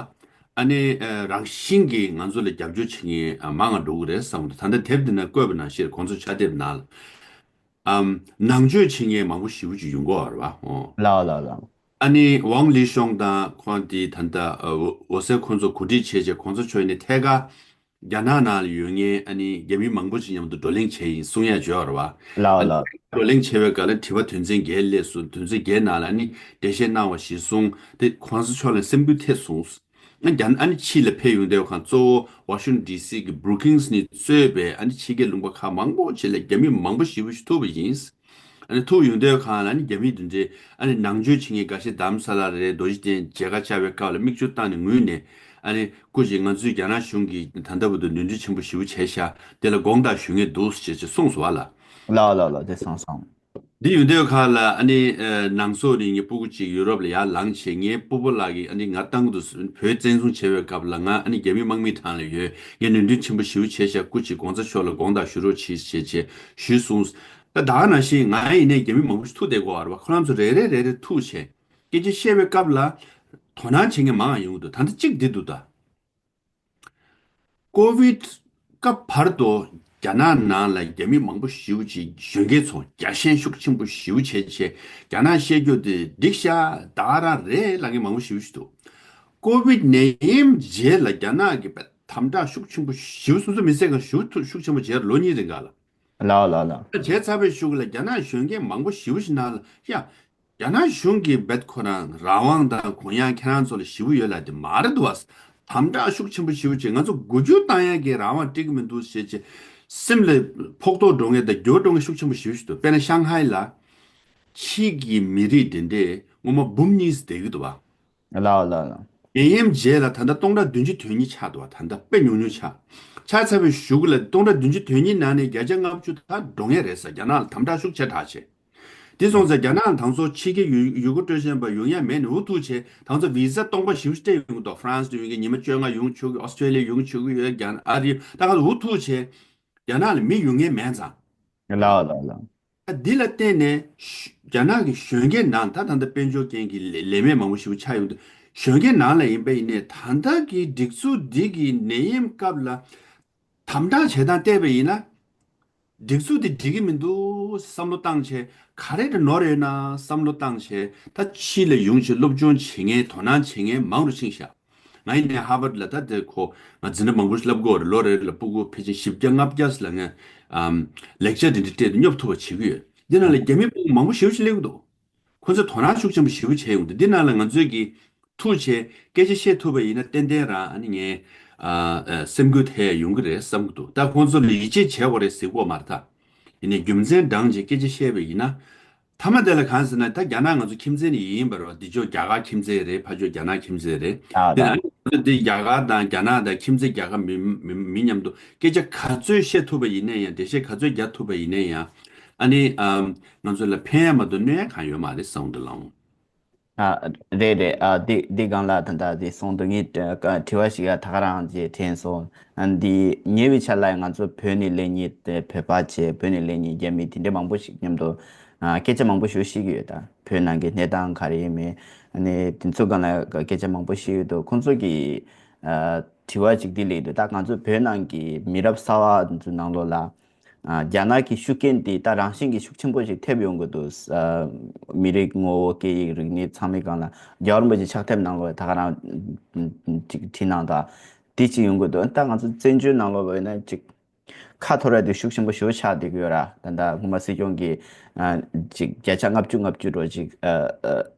ཨ་ནི་ཨ་རང་བཞིན་གྱིས་ང་ཚོ་ལ་རྒྱབ་སྐྱོར་བྱེད་མཁན་ཨ་མང་ང་འགྲོ་གི་རེད་བསམ་གྱི་འདུག་ད་ལྟ་དེབ་འདི་ནང་བཀོད་པ་ནང་བཞིན་གོང་ས་མཆོག་དེབ་ནང་ལ་ཨམ་ནང་ཆོས་བྱེད་མཁན་མང་པོ་ཞེ་པོ་ཅིག་ཡོང་གི་ཡོད་རེད་བ། ཨོ། ལགས་ལགས་ལགས། ཨ་ནི་ཝང་ལི་ཤོང་དང་ཁོང་དེ་ད་ལྟ་ཨ་འོ་འོད་ཟེར་ཁོང་ཚོ་གོ་སྒྲིག་བྱས་རྗེས་གོང་ས་མཆོག་ནས་ཐད་ཀར་ རྒྱ་ནག་ནང་ལ་ཡོད་མཁན་ཨ་ནི་རྒྱ་མི་མང་པོ་ཞིག་མཉམ་དུ་བགྲོ་གླེང་བྱས་ཡིན་གསུང་ཡ་བརྗོད་པ་རེད་བ། ལའོ་ཨ་ནི་ལའོ། བགྲོ་གླེང་བྱས་པའི་སྐབས་ལ་དྲི་བ་དོན་ཚན་བརྒྱད་སླེབས་སོང་། དོན་ཚན་བརྒྱད་ནང་ལ་ཨ་ནི་འགྲེལ་བཤད་གནང་བ་ཞིག་གསུངས་ཏེ་གོང་ས་མཆོག་ལ་སེམས་འགུལ་ཐེབས་སོང་། ཨ་རྒྱ་ཨ་ནི་ཕྱི་ལ་ཕེབས་ཡོང་དུས་ཁོང་གཙོ་བོ་ཝ་ཤིང་ཊོན་ཌི་སི་གི་བྷུ་རུ་ཀིང་སི་ནས་གཙོས་པའི་ཨ་ནི་ཕྱི་རྒྱལ་ལུང་པ་ཁག་མང་པོ་ཞིག་ལ་རྒྱ་མི་མང་པོ་ཞེ་པོ་ཞིག་ཐུག་པ་ཡིན། ཨ་ནི་ཐུག་ཡོང་དུས་ཁོང་ལ་ཨ་ནི་རྒྱ་མི་དེ་འདྲའི་ཨ་ནི་ནང་ཆོས་བྱེད་མཁན་འགའ་ཤས་རྡ་རམ་ས་ལ་རེད། རྡོ་རྗེ་གདན་མཇལ་ཁ་བཅར་བའི་སྐབས་ལ་མིག་ཆུ་བཏང་ནས་ངུས་ནས་ཨ་ནི་སྐུ་མཁྱེན་ང་ཚོས་རྒྱ་ནག་གཞུང་གིས་ད་ལྟ་བར་དུ་ནོར་འཁྲུལ་ཆེན་པོ་ཞེ་པོ་བྱས་ཤག་དེ་ལ་དགོངས་དག་ཞུ་མཁན་འདུག་ཅེས་ཅེས་གསུངས་སོང་བ་ལ། ལའོ་ལའོ་ལའོ། དེ་སོང་སོང་། འདི་ཡོང་དུས་ཁ་ལ་ཨ་ནི་ཨ་ནང་སོག་རིང་གི་སྤུ་གུ་གཅིག་ཡུ་རོབ་ལ་ཡར་ལངས་བྱས། ངའི་སྤོ་བོ་ལགས་ཀྱིས་ཨ་ནི་ང་བཏང་གི་འདུག་བོད་བཙན་བཟུང་བྱས་པའི་སྐབས་ལ་ང་ཨ་ནི་རྒྱ་མི་དམག་མིའི་ཐང་ལ་ཡོད། ངས་ནོར་འཁྲུལ་ཆེན་པོ་ཞེ་པོ་བྱས་ཤག་སྐུ་མཁྱེན་གོང་ས་མཆོག་ལ་དགོངས་དག་ཞུ་རོགས་གྱིས་ཞེས་བྱས་ཞུས་སོང་། ད་ད་ག་ནང་བཞིན་ང་ཡིན་ནའི་རྒྱ་མི་མང་པོ་ཞིག་ཐུག་བསྡད་ཀྱི་ཡོད་རེད་བ། ཁོ་རང་ཚོ་རེ་རེ་རེ་རེ་ཐུག་བྱས་སྐད་ཆ་བཤད་པའི་སྐབས་ལ་དོ་སྣང་བྱེད་མཁན་མང་ཡོང་གི་འདུག་ད་ལྟ་གཅིག་འདི་འདུག་ད། ཀོ་ཝིད་སྐབས་བར་དུ་རྒྱ་ནག་ནང་ལ་རྒྱ་མི་མང་པོ་ཞེ་པོ་ཅིག་གཞོན་སྐྱེས་ཚོ་རྒྱ་ཞེན་ཤུགས་ཆེན་པོ་ཞེ་པོ་བྱས་བྱས་རྒྱ་ནག་བཤད་རྒྱུ་དེ་འགྲིག་ཤག་ད་ག་རང་རེད་ལབ་མཁན་མང་པོ་ཞེ་པོ་ཞིག་འདུག་ཀོ་ཝིད་ནད་ཡམས་རྗེས་ལ་རྒྱ་ནག་གིས་དཔེ་དམ་དྲག་ཤུགས་ཆེན་པོ་ཞེ་པོ་སོ་སོ་མི་བསད་མཁན་ཞེ་པོ་ཤུགས་ཆེན་པོ་བྱས་ལོ་གཉིས་རིང་ག་ལ། ལའོ་ལའོ་ལའོ། བྱས་ཚར་བའི་གཞུག་ལ་རྒྱ་ནག་གཞོན་སྐྱེས་མང་པོ་ཞེ་པོ་ཞིག་ནང་ལ་ཡ། རྒྱ་ནག་གཞུང་གིས་རྦད་ཁོ་རང་རང་དབང་དང་གུ་ཡངས་ཁྱེད་རང་ཚོ་ལ་ཞེ་པོ་ཡོད་ལབ་དེ་མ་རེད་འདུག་བ། དམ་དྲག་ཤུགས་ཆེན་པོ་ཞེ་པོ་བྱས། ང་ཚོ་འགུལ་སྐྱོད་བཏང་ཡག་གི་རང་དབང་སྤྲད་ཀྱི་མི་འདུག་ཞེས་བྱས་སེམས་ལ་ཕོག་ཐུག་འགྲོ་མཁན་དང་འགྱུར་བ་འགྲོ་མཁན་ཤུགས་ཆེན་པོ་ཞེ་པོ་ཞིག་འདུག་དཔེར་ན་ཤང་ཧའེ་ལ་ཕྱིའི་གི་མི་རིགས་དེ་འདྲས་སྔོན་མ་འབུམ་གཉིས་བསྡད་ཀྱི་འདུག་བ། ལའོ་ལའོ་ལའོ། ནད་ཡམས་རྗེས་ལ་ད་ལྟ་སྟོང་ཕྲག་བདུན་ཅུ་དོན་གཉིས་ཆགས་འདུག་བ། ད་ལྟ་དཔེ་ཉུང་ཉུང་ཆགས། ཆགས་ཚར་བའི་གཞུག་ལ་སྟོང་ཕྲག་བདུན་ཅུ་དོན་གཉིས་ནང་ནས་བརྒྱ་ཆ་ལྔ་བཅུ་ད་འགྲོ་ངེས་རེད་ཟེར། རྒྱ་ནག་ལ་དམ་དྲག་ཤུགས་ཆེ་དྲགས་བྱས། དེ་སོང་ཙང་རྒྱ་ནག་ལ་དང་ཚོ་ཕྱི་རྒྱལ་ཡུལ་ཡུལ་སྐོར་སྤྲོ་འཆམ་པ་ཡོང་ཡ་མེད་ནས་འུ་ཐུག་བྱས་དང་ཚོ་བི་ཟ་སྟོང་པ་ཞེ་པོ་སྤྲད་ཡོང་གི་འདུག་ཧྥ་རན་སི་དུ་ཡོང་གི་ཉི་མ་བཅོ་ལྔ་ཡོང་ཆོག་གི། ཨོ་སི་ཁྲེ་ལི་ཡ་ཡོང་ཆོག་གི་ཡོད། རྒྱ་ཨ་རི་ད་ག་ཚོ་འུ་ཐུག་བྱས་རྒྱ་ནག་ལ་མི་ཡོང་མཁན་མེད་ཙང་། ལའོ་ལའོ་ལའོ། ད་འདི་ལ་བརྟེན་ནས་ཤ་རྒྱ་ནག་གི་གཞོན་སྐྱེས་ནང་ད་ད་ལྟ་དཔལ་འབྱོར་ཅན་གྱི་ལས་ལས་མེད་མང་པོ་ཞིག་ཆགས་ཡོང་དུས་གཞོན་སྐྱེས་ནང་ལ་ཡིན་པ་ཡིན་ནའི་ད་ལྟ་གི་སྒྲིག་འཛུགས་འདི་གི་ནད་ཡམས་སྐབས་ལ་དམ་དྲག་བྱེད་སྟངས་བལྟས་པ་ཡིན་ན། སྒྲིག་འཛུགས་འདི་འགྲིག་གི་མི་འདུག་བསམ་བློ་བཏང་བྱས་ག་རེ་འདྲ་ནོར་ཡོད་ན་བསམ་བློ་བཏང་བྱས་ད་ཕྱི་ལ་ཡོང་བྱས་སློབ་སྦྱོང་བྱེད་མཁན་དོ་སྣང་བྱེད་མཁན་མང་རུ་ཕྱིན་ཤག་ང་ཡིན་ནའི་ཧར་ཝརཌ་ལ་ད་དེ་ཁོ་ང་འཛིན་གྲྭ་མང་པོ་ཞིག་བསླབ་ཀྱི་ཡོད་རེད། ལོ་རེ་རེ་ལ་སྤུ་གུ་ཕལ་ཆེར་བཞི་བརྒྱ་ལྔ་བརྒྱ་ལ་ངས་ཨམ་ལེག་ཅར་འདི་འདྲ་སྤྲད་དེ་སྙོབ་ཐུབ་པ་བྱེད་ཀྱི་ཡོད། འདི་ནང་ལ་རྒྱ་མི་སྤུ་གུ་མང་པོ་ཞེ་པོ་ཞིག་སླེབས་ཀྱི་འདུག་ཁོ་ཚོས་དོ་སྣང་ཤུགས་ཆེན་པོ་ཞེ་པོ་བྱས་ཡོང་དུས་འདི་ནང་ལ་ང་ཚོས་ཀྱི་ཐུག་བྱས་སྐད་ཆ་བཤད་ཐུབ་པ་ཡིན་ན་ཏན་ཏན་རང་ཨ་ནི་ངས་ཨ་ཨ་སེམས་འགུལ་ཐེབས་ཡོང་གི་རེད་བསམ་གྱི་འདུག་ད་ཁོང་ཚོ་ལ་ཡིད་ཆེས་བྱེད་དགོས་རེད་ཟེར་གྱི་ཡོད་མ་རེད་ད། ཡིན་ནའི་རྒྱུ་མཚན་འདྲ་བྱས་སྐད་ཆ་བཤད་པ་ཡིན་ན། མཐའ་མ་དེ་ལ་གང་ཟེར་ན་ད་རྒྱ་ནག་ང་ཚོ་ཁྱིམ་མཚེས་ནས་ཡིན་པ་རེད་བ། འདི་ཕྱོགས་རྒྱ་གར་ཁྱིམ་མཚེས་རེད། ཕར་ཕྱོགས་རྒྱ་ནག་ཁྱིམ་མཚེས་རེད། ཨ་དེ་ལ་ཨ་ནི་ང་ཚོ་འདི་རྒྱ་གར་དང་རྒྱ་ནག་དང་ཁྱིམ་མཚེས་རྒྱལ་ཁབ་མི་མི་མི་མཉམ་དུ་སྐད་ཆ་ག་ཚོད་བཤད་ཐུབ་པ་ཡིན་ནའི་ཡང་འགྲེལ་བཤད་ག་ཚོད་རྒྱག་ཐུབ་པ་ཡིན་ནའི་ཡང་ཨ་ནི་ཨམ་ང་ཚོ་ལ་ཕན་ཡ་མ་གཏོགས་གནོད་ཡ་གང་ཡོད་མ་རེད་བསམ་གྱི་འདུག་ལགས། ཨ་རེད་རེད། ཨ་འདི་འདི་སྒང་ལ་ད་ལྟ་འདི་གསུངས་འདུག་ངས་དྲི་བ་ཞིག་ཡ་ད་ག་རང་ཅིག་དྲན་སོང་། ཨ་འདི་ཉེ་བའི་ཆར་ལ་ང་ཚོ་བོད་ནས་སླེབས་མཁན་དེ་བོད་པ་བྱས་བོད་ནས་སླེབས་མཁན་རྒྱ་མི་དེ་འདྲ་མང་པོ་ཞིག་མཉམ་དུ་ཨ་སྐད་ཆ་མང་པོ་ཞིག་བཤད་ཀྱི་ཡོད། ད་བོད་ནང་གི་གནས་སྟངས་ག་རེ་ཡིན་མིན་ཨ་ནི་དེ་ཚོ་སྒང་ལ་སྐད་ཆ་མང་པོ་བཤད་ཡོད་འདུག་ཁོང་ཚོ་གི་ཨ་དྲི་བ་ཅིག་འདི་སླེབས་འདུག་ད་ང་ཚོ་བོད་ནང་གི་མི་རབས་གསར་པ་ཚོའི་ནང་ལོགས་ལ། ཨ་རྒྱ་ནག་གི་ཤུགས་རྐྱེན་དེ་ད་རང་བཞིན་གྱིས་ཤུགས་ཆེན་པོ་ཞིག་ཐེབས་ཡོང་གི་འདུག་ཨ་མི་རིགས་ངོ་བོ་སྐད་ཡིག་རིག་གནས་ཚང་མའི་སྒང་ལ་རྒྱལ་བ་རིན་པོ་ཆེ་ཕྱག་དེབ་ནང་ལོགས་ད་ག་རང་ཅིག་བྲིས་གནང་དང་དེ་ཅིག་ཡོང་གི་འདུག་ད་ང་ཚོ་བཙན་བྱོལ་ནང་ལོགས་ལ་ཡིན་ན་ཅིག་ཁ་འཐོར་ཡ་དེ་ཤུགས་ཆེན་པོ་ཞེ་པོ་ཆགས་བསྡད་ཀྱི་ཡོད་ར། ད་ད་སྔོན་མ་སྲིད་སྐྱོང་གིས་ཨ་ཅིག་བརྒྱ་ཆ་ལྔ་བཅུ་ལྔ་བཅུ་འགྲོ་ཅིག་ཨ་ཨ།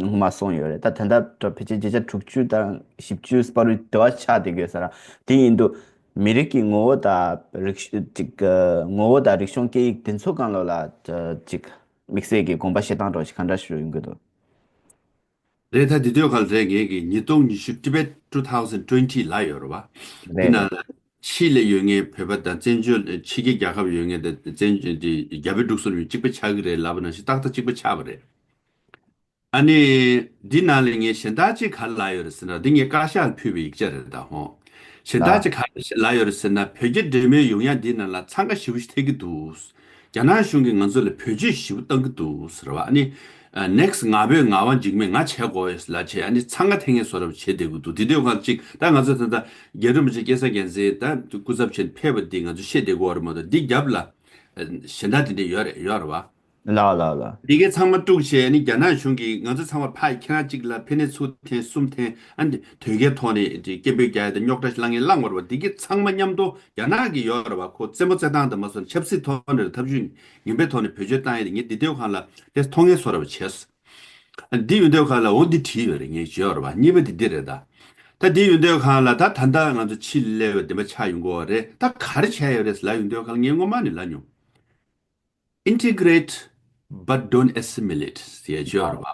སྔོན་མ་གསུངས་ཡོད་རེད། ད་ད་ལྟ་ཕལ་ཆེར་བརྒྱ་ཆ་དྲུག་ཅུ་དང་བཞི་བཅུ་བར་དུ་དེ་བ་ཆགས་བསྡད་ཡོད་ས་ར། དེ་ཡིན་དུས་མི་རིགས་ཀྱི་ངོ་བོ་དང་རིག་གཞུང་ཅིག་ངོ་བོ་དང་རིག་གཞུང་སྐད་ཡིག་དེ་ཚོ་སྒང་ལོགས་ལ་ཅིག་དམིགས་བསལ་གྱི་དགོངས་པ་བཞེས་སྟངས་འདྲ་ཞིག་ག་འདྲ་ཞིག་ཡོང་གི་འདུག་རེད། ད་དེ་དུས་ག་ལ་རེད། ངེད་ཀྱི་ཉིས་སྟོང་ཉི་ཤུ་Tibet two thousand twenty་ལབ་ཡོད་རེད་བ། དེ་རེད་ནང་ལ་ཕྱི་ལ་ཡོད་མཁན་བོད་པ་དང་བཙན་བྱོལ་ཕྱི་རྒྱལ་རྒྱལ་ཁབ་ཡོད་མཁན་དང་བཙན་བྱོལ་དེ་རྒྱ་བལ་འབྲུག་གསུམ་ཡོད་གཅིག་པ་ཆགས་ཀྱི་རེད་ལབ་པ་ནང་བཞིན་ཏག་ཏག་གཅིག་པ་ཆགས་པ་རེད། ཨ་ནི། འདི་ནང་ལ་ངས་གཞན་དག་ཅིག་ག་རེ་ལབ་ཡོད་རེད་ཟེར་ན་འདི་ངས་བཀའ་ཤག་ལ་ཕུལ་བའི་ཡིག་ཆ་རེད་ད་ཧོ། གཞན་དག་ཅིག་ག་རེ་ལབ་ཡོད་རེད་ཟེར་ན་བོད་རྒྱ་འབྲེལ་མོལ་ཡོང་ཡ་འདི་ནང་ལ་འཚང་ཁ་ཞེ་པོ་ཞིག་ཐེབས་ཀྱི་འདུག་རྒྱ་ནག་གཞུང་གིས་ང་ཚོ་ལ་བེད་སྤྱོད་ཞེ་པོ་བཏང་གི་འདུག་ཟེར་བ་ཨ་ནི། next ང་བོད་ངག་དབང་འཇིགས་མེད་ང་བྱེད་དགོས་ལབ་བྱས་ཨ་ནི་འཚང་ཁ་ཐེབས་མཁན་བཟོ་འདྲ་བྱེད་བསྡད་ཀྱི་འདུག་དེ་དུས་ཁ་ཅིག་ད་ང་ཚོ་ད་ལྟ་རྒྱལ་བ་རིན་པོ་ཆེ་སྐལ་བཟང་རྒྱལ་མཚན་ད་སྐུ་ཚབ་བྱས་ནས་ཕེབས་པ་འདི་ང་ཚོ་བཤད་བསྡད་ཀྱི་ཡོད་རེད་མ་གཏོགས་འདི་རྒྱབ་ལ། གཞན་དག་དེ་འདྲ་ཡོད་རེད་ཡོད་རེད་བ། ལགས་ལགས་ལགས། འདི་གའི་ཚང་མ་དཀྲུགས་བྱས་ནི་རྒྱ་ནག་གཞུང་གིས་ང་ཚོ་ཚང་མ་ཕར་ཁྱེད་རང་གཅིག་ལ་ཕན་ནི་ཚུར་འཐེན་གསུམ་འཐེན་ཨ་ནི་དོལ་རྒྱལ་ཐོག་ནས་འདི་སྐད་འབོད་རྒྱག་ཡ་དང་རྙོག་དྲ་ལངས་ཡ་ལངས་བར་བ་འདི་གའི་ཚང་མ་མཉམ་དུ་རྒྱ་ནག་གི་ཡོད་ར་བ་ཁོ་རྩེད་མོ་རྩེད་སྟངས་དང་མ་སོང་ཆབ་སྲིད་ཐོག་ནས་ཐབས་ཇུས་ངན་པའི་ཐོག་ནས་བེད་སྤྱོད་བཏང་ཡ་དེ་ངས་འདི་ལྟའི་སྒང་ལ་དེ་མཐོང་ངེས་བཟོ་འདྲ་བ་བྱས་སོང་། འདི་ཡོད་འདོད་ཁ་ལ་འོ་འདི་བྲིས་ཡོད་རེད་ངས་བརྗོད་ཡོད་རེད་བ། གཉིས་པ་འདི་འདི་རེད་ད། ད་འདི་ཡོད་འདོད་ཁ་ལ་ད་ད་ལྟ་ང་ཚོ་ཕྱི་སླེབས་པ་འདི་མ་ཆགས་ཡོང་གི་ཡོད་རེད། ད་ག་རེ་བྱས་ཡོད་རེད་ལབ་ཡོད་འདོད་ཁ་ལ་ངས་སྔོན་མ་ནས་ལབ་མྱོང་། Integrate but don't assimilate ཟེར་ཡོད་རེད་བ།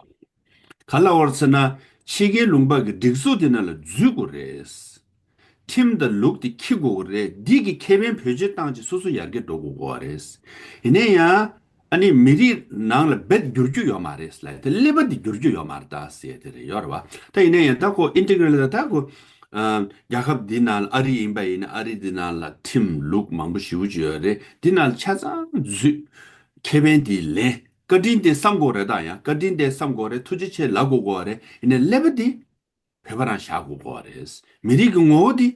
ག་ལ་བར་ཟེར་ན་ཕྱི་རྒྱལ་ལུང་པ་གི་སྒྲིག་འཛུགས་དེ་ནང་ལ་འཛུལ་དགོས་རེད། ཁྲིམས་དང་ལུགས་དེ་འཁྱེར་དགོས་རེད། འདི་གི་ཁེ་ཕན་བེད་སྤྱོད་བཏང་བྱས་སོ་སོ་ཡར་རྒྱས་འགྲོ་དགོས་ཀྱི་རེད། ཡིན་ན་ཡང་ཨ་ནི་མི་རིགས་ནང་ལ་རྦད་འགྱུར་རྒྱུ་ཡོད་མ་རེད་ལབ་ཡ་དེ་ཀླད་པ་འདི་འགྱུར་རྒྱུ་ཡོད་མ་རེད་ད་ཟེར་ཡ་དེ་རེད་ཡོད་རེད་བ། ད་ཡིན་ན་ཡང་ད་ཁོ་ཨིན་ཊི་གྷི་རེཊ་ད་ཁོ་རྒྱལ་ཁབ་འདི་ནང་ལ་ཨ་རི་ཡིན་པ་ཡིན་ན་ཨ་རི་འདི་ནང་ལ་ཁྲིམས་ལུགས་མང་པོ་ཞེ་པོ་ཅིག་ཡོད་རེད། འདི་ནང་ལ་ཆ་ཚང་འཛུལ་ཁེ་ཕན་འདི་ལེན། བཀའ་དྲིན་དེ་བསམ་དགོས་རེད་ད། ཡང་བཀའ་དྲིན་དེ་བསམ་དགོས་རེད། ཐུགས་རྗེ་ཆེ་ལབ་དགོས་དགོས་རེད། ཡིན་ནའི་ཀླད་པ་འདི་བོད་པ་རང་བཞག་དགོས་ཀྱི་རེད། མི་རིགས་ཀྱི་ངོ་བོ་འདི་